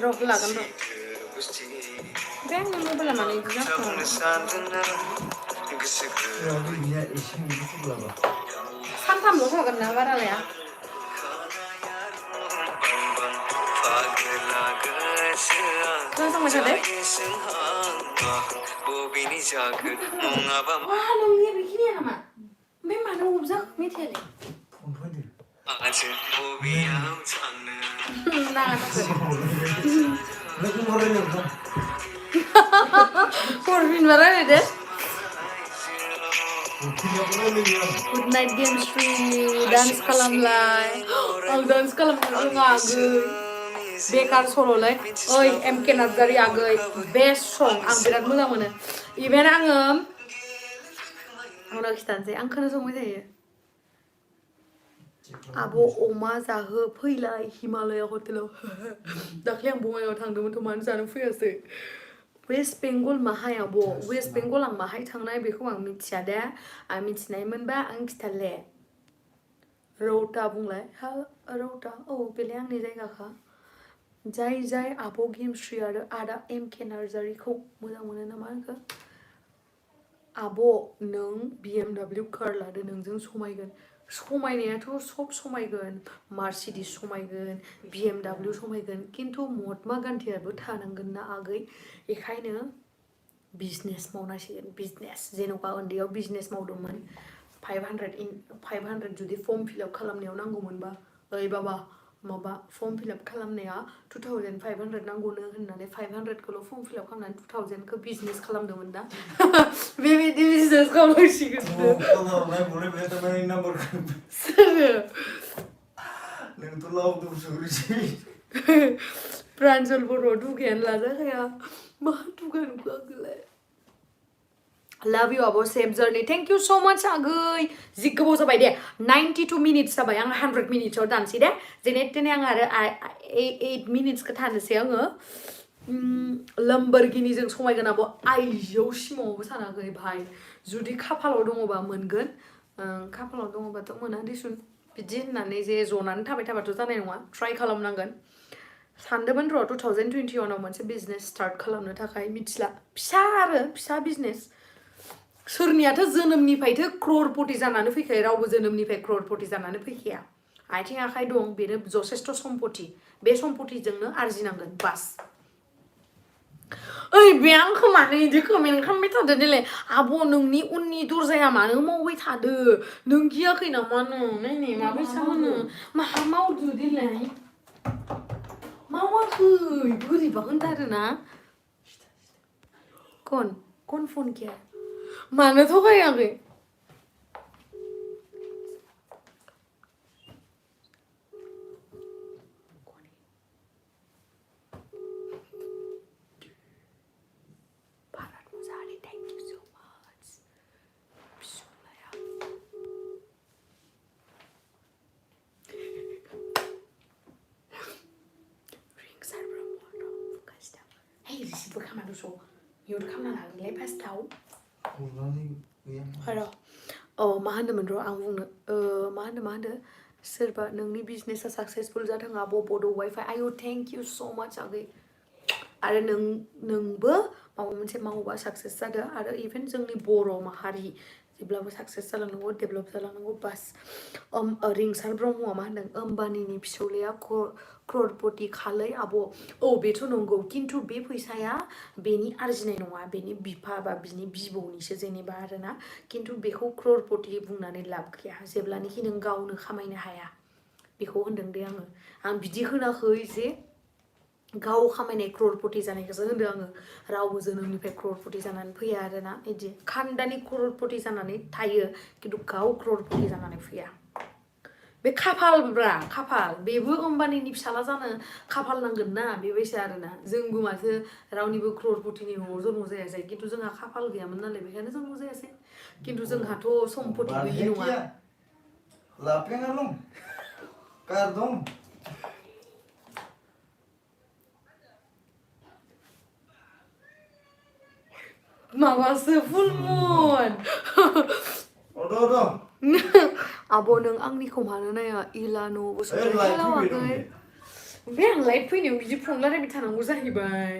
र' लागोन र' बे आंनि मबाइला मानो बिदि जाखो सानथामल' थागोन ना बारा लाया खोनासंबाय थादो नोंनि बेखिनिया नामा ओमफ्राय मानो अफ जाखो मेथाइयालाय हरफिनबा रायलायदो गुड नाइट गेमस्ट्रि डान्स खालामलाय आं डान्स खालामनो रोङा आगै बेकार सल'लाय ओइ एमके नार्जारि आगै बेस्ट सं आं बिराद मोजां मोनो इभेन आङो उनाव खिथानोसै आं खोनासंबाय थायो आब' अमा जाहो फैलाय हिमालया हटेलाव दाख्लै आं बङाइगाव थांदोंमोनथ' मानो जानो फैयासै वेस्ट बेंगल माहाय आब' वेस्ट बेंगल आं माहाय थांनाय बेखौ आं मिथिया दे आं मिथिनाय मोनबा आं खिथाले रौता बुंलाय हा रौता औ बेलाय आंनि जायगाखा जाय जाय आब' गेमस्रि आरो आदा एमके नार्जारिखौ मोजां मोनो नामा होनखो आब' नों BMW कार लादो नोंजों समायगोन समायनायाथ' सब समायगोन मार्सिडिस समायगोन BMW समायगोन खिन्थु महात्मा गान्धीयाबो थानांगोन ना आगै बेखायनो बिजनेस मावनांसिगोन बिजनेस जेन'बा उन्दैयाव बिजनेस मावदोंमोन 500 जुदि फर्म फिलआप खालामनायाव नांगौमोनबा ओइ बाबा माबा फर्म फिलआप खालामनाया 2500 नांगौनो होननानै 500खौल' फर्म फिलआप खालामनानै 2000खौ बिजनेस खालामदोंमोन दा बेबायदि बिजनेस खालामनांसिगोन सोरो नोंथ' लावदुमसो प्रान्जल बर' दुगायानो लाजाखाया मा दुगा नुखो आंखौलाय Love you about safe journey. Thank you so much आगै जि गोबाव जाबाय दे 92 मिनिट्स जाबाय आं 100 मिनिट्सआव दानसै दे जेने तेने आं आरो 8 मिनिट्सखौ थानोसै आङो लम्बरगिनिजों समायगोन आब' आइजौ सिमाङावबो सानाखै भाइ जुदि खाफालाव दङबा मोनगोन खाफालाव दङबाथ' मोना दिसुन बिदि होननानै जे जनानै थाबाय थाबाथ' जानाय नङा ट्राइ खालामनांगोन सानदोंमोन र' 2021आव मोनसे बिजनेस स्टार्ट खालामनो थाखाय मिथिला फिसा बिजनेस सोरनियाथ' जोनोमनिफ्रायथ' क्ररपति जानानै फैखायो रावबो जोनोमनिफ्राय क्ररपति जानानै फैखाया आथिं आखाइ दं बेनो जथेस्थ सम्पति बे सम्पतिजोंनो आरजिनांगोन बास ओइ बे आंखौ मानो बिदि कमेन्ट खालामबाय थादो देलाय आब' नोंनि उननि दरजाया मानो मावबाय थादो नों गियाखै नामा नों नायनाय माबायसा होनो माहा मावदो देलाय मावाखै बोरैबा होनथारोना कौन फोन किया मानो थगायाखै Bharat Mushahary thank you so much बिसुलाया रिंस आर ब्रह्म फकास्टा हे रिसिभ खालामना दस' मिउट खालामना लागोनलाय फार्स्टआव मा होनदोंमोन र' आं बुंनो मा होनदो सोरबा नोंनि बिजनेसा साक्सेसफुल जाथों आब' बड' वाइफाइ आयु थेंक इउ स' माच आगै आरो नोंबो माबा मोनसे मावोबा साक्सेस जादो आरो इभेन जोंनि बर' माहारि जेब्लाबो साक्सेस जालांनांगौ डेभेलप जालांनांगौ बास रिंसार ब्रह्मआ मा होनदों अम्बानीनि फिसौलाया क्ररपति खालै आब' औ बेथ' नंगौ खिन्थु बे फैसाया बेनि आरजिनाय नङा बेनि बिफा बा बिनि बिबौनिसो जेनेबा आरोना खिन्थु बेखौ क्ररपति बुंनानै लाब गैया जेब्लानोखि नों गावनो खामायनो हाया बेखौ होनदों दे आं बिदि होनाखै जे गाव खामायनाय क्ररपति जानायखौसो होनदों आङो रावबो जोनोमनिफ्राय क्ररपति जानानै फैया आरोना बिदि खान्दानि क्ररपति जानानै थायो खिन्थु गाव क्ररपति जानानै फैया बे खाफालब्रा खाफाल बेबो अम्बानीनि फिसाला जानो खाफाल नांगोन ना बेबायसा आरोना जोंबो माथो रावनिबो क्ररपतिनि न'आव जन्म जायासै खिन्थु जोंहा खाफाल गैयामोन नालाय बेखायनो जन्म जायासै खिन्थु जोंहाथ' सम्पति गैयि नङा लाफेङा दं कार दं माबासो फुल मुन आब' नों आंनिखौ मानो नाया इलान' बसुमतारी हेलौ आगै ओमफ्राय आं लाइट फैनायाव बिदि फन रायलायबाय थानांगौ जाहैबाय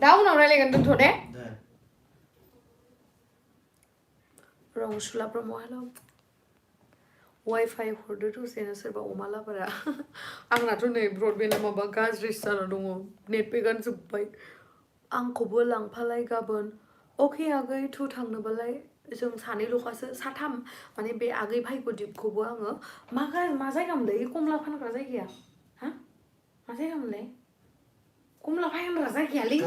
दा उनाव रायलायगोन दोनथ' दे रंसुला ब्रह्म हेलौ वाइफाइ हरदो दसेनो सोरबा अमा लाबारा आंनाथ' नै ब्रडबेन्डआ माबा गाज्रिसो जाना दङ नेट पेकआनो जोब्बाय आंखौबो लांफालाय गाबोन अके आगै थु थांनोबालाय जों सानैल'खासो साथाम माने बे आगै भाइग'दिपखौबो आङो मा जायगामोनलाय कमला फानग्रा जायगाया हा मा जायगामोनलाय कमला फानग्रा जायगायालै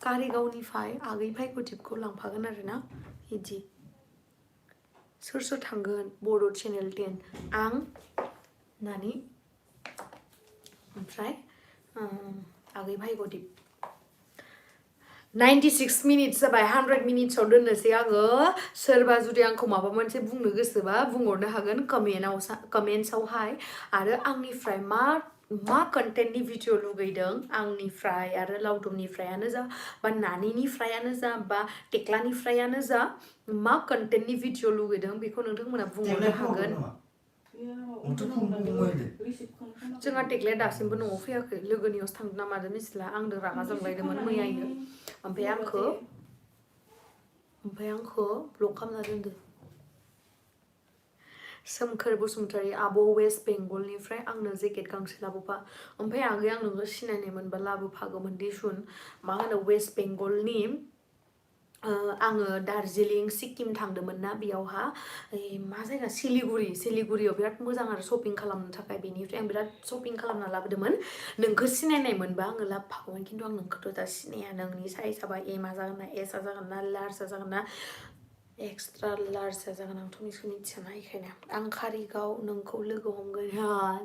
कारिगावनिफ्राय आगै भाइग'दिपखौ लांफागोन आरोना बिदि सोर थांगोन बड' चेनेल 10 आं नानि ओमफ्राय आगै भाइग'दिप 96 मिनिट्स जाबाय 100 मिनिट्सआव दोननोसै आङो सोरबा जुदि आंखौ माबा मोनसे बुंनो गोसोबा बुंहरनो हागोन कमेन्ट्सआवहाय आरो आंनिफ्राय मा कन्टेन्टनि भिडिअ लुगैदों आंनिफ्राय आरो लावदुमनिफ्रायानो जा बा नानिनिफ्रायानो जा बा टेक्लानिफ्रायानो जा मा कन्टेन्टनि भिडिअ लुगैदों बेखौ नोंथांमोना बुंहरनो हागोन जोंहा टेक्लाया दासिमबो न'आव फैयाखै लोगोनियावसो थांदों ना मादों मिथिला आंजों रागा जोंलायदोंमोन मैयायो ओमफ्राय आंखौ ब्लक खालामना दोनदो सोमखोर बसुमतारी आब' वेस्ट बेंगलनिफ्राय आंनो जेकेट गांसे लाबोफा ओमफ्राय आगै आं नोंखौ सिनायनाय मोनबा लाबोफागौमोन दिसुन मा होनो वेस्ट बेंगलनि आङो दार्जिलिं सिक्किम थांदोंमोन ना बेयावहा मा जायगा सिलिगुरियाव बिराद मोजां आरो शपिं खालामनो थाखाय बेनिफ्राय आं बिराद शपिं खालामना लाबोदोंमोन नोंखौ सिनायनाय मोनबा आङो लाबोफागौमोन खिन्थु आं नोंखौथ' दा सिनाया नोंनि साइजआ एमआ जागोन ना एसआ जागोन ना लार्जआ जागोन ना एक्सट्रा लार्जआ जागोन आंथ' नोंसोर मिथियाना बेखायनो आं कारिगाव नोंखौ लोगो हमगोन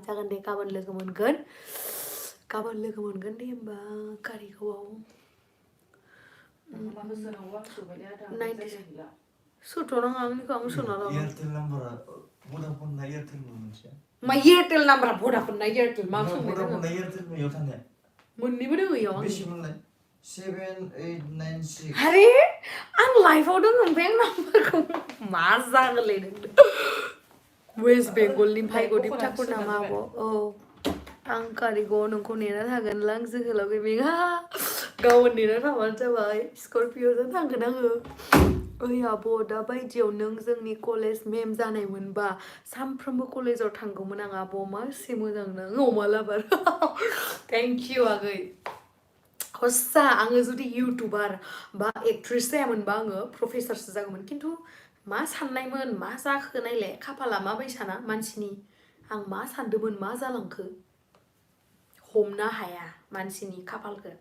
जागोन दे गाबोन लोगो मोनगोन दे होमबा कारिगावआव सोथ'नाङा आंनिखौ आं सोना लागोन एयारटेल नाम्बारा भडाफोनना एयारटेलबो मोनसे मा एयारटेल नाम्बारा भडाफोनना एयारटेल मा सोंबाय भडाफोनना एयारटेल बेयाव थानाया मोननैबो दङ इयाव बेसेमोनलाय 7896 अरे आं लाइफआव दङ ओमफ्राय आं नाम्बारखौ मा जागोनलै नोंनो वेस्ट बेंगलनि भाइग'दिप ठाकुर नामा आब' औ आं कारिगावआव नोंखौ नेना थागोनलां जोहोलाव गेमिंआ गाबोन नेना थाबानो जाबाय स्करपिय'जों थांगोन आङो ओइ आब' दा बायदियाव नों जोंनि कलेज मेम जानाय मोनबा सानफ्रोमबो कलेजाव थांगौमोन आं आब' मासे मोजां नाङो अमा लाबार थेंक इउ आगै हस्सा आङो जुदि इउटुबार बा एक्ट्रेस जायामोनबा आङो प्रफेसारसो जागौमोन खिन्थु मा साननायमोन मा जाखो नायलाय खाफाला माबायसाना मानसिनि आं मा सानदोंमोन मा जालांखो हमनो हाया मानसिनि खाफालखौ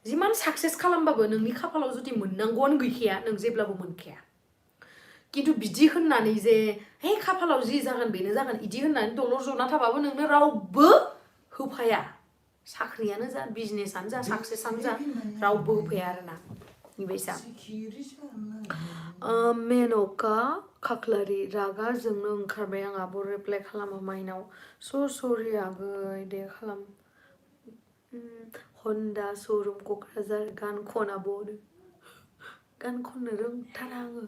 जिमान साक्सेस खालामबाबो नोंनि खाफालाव जुदि मोननांगौआनो गैखाया नों जेब्लाबो मोनखाया खिन्थु बिदि होननानै जे हे खाफालाव जि जागोन बेनो जागोन इदि होननानै दलर जना थाबाबो नोंनो रावबो होफाया साख्रियानो जा बिजनेसआनो जा साक्सेसआनो जा रावबो होफाया आरोना बेबायसा मेनका खाख्लारि रागा जोंनो ओंखारबाय आं आब' रिप्लाइ खालामो माइनाव सरि आगै दे खालाम हन्डा श'रुम क'क्राझार गान खन आब'नो गान खननो रोंथारा आङो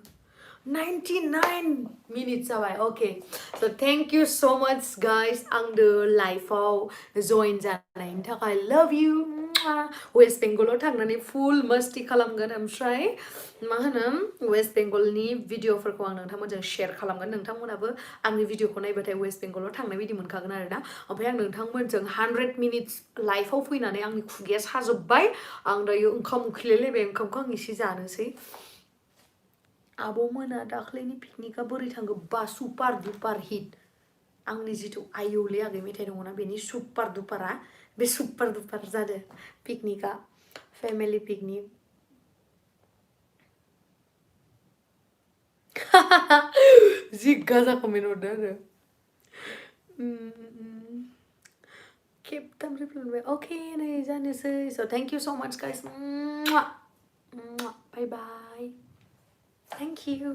99 मिनिट्स जाबाय अके स' thank you so' much guys आंदो लाइफआव जइन जानायनि थाखाय लाभ इउ वेस्ट बेंगलाव थांनानै फुल मस्ती खालामगोन ओमफ्राय मा होनो वेस्ट बेंगलनि भिडिअफोरखौ आं नोंथांमोनजों शेयार खालामगोन नोंथांमोनाबो आंनि भिडिअखौ नायबाथाय वेस्ट बेंगलाव थांनाय बायदि मोनखागोन आरोना ओमफ्राय आं नोंथांमोनजों 100 मिनिट्स लाइफआव फैनानै आंनि खुगाया साजोब्बाय आं दायो ओंखाम उखैलायलायबाय ओंखामखौ आं एसे जानोसै आब'मोना दाख्लैनि पिकनिकआ बोरै थांखो बा सुपार दुपार हिट आंनि जिथु आयौले आगै मेथाइ दङना बेनि सुपार दुपारा बे सुपार दुपार जादों पिकनिकआ फेमिलि पिकनिक जि गाजा कमेन्ट हरदों आरो खेबथाम रिप्लाइ मोनबाय अके नै जानोसै स' thank you so' much guys bye bye thank U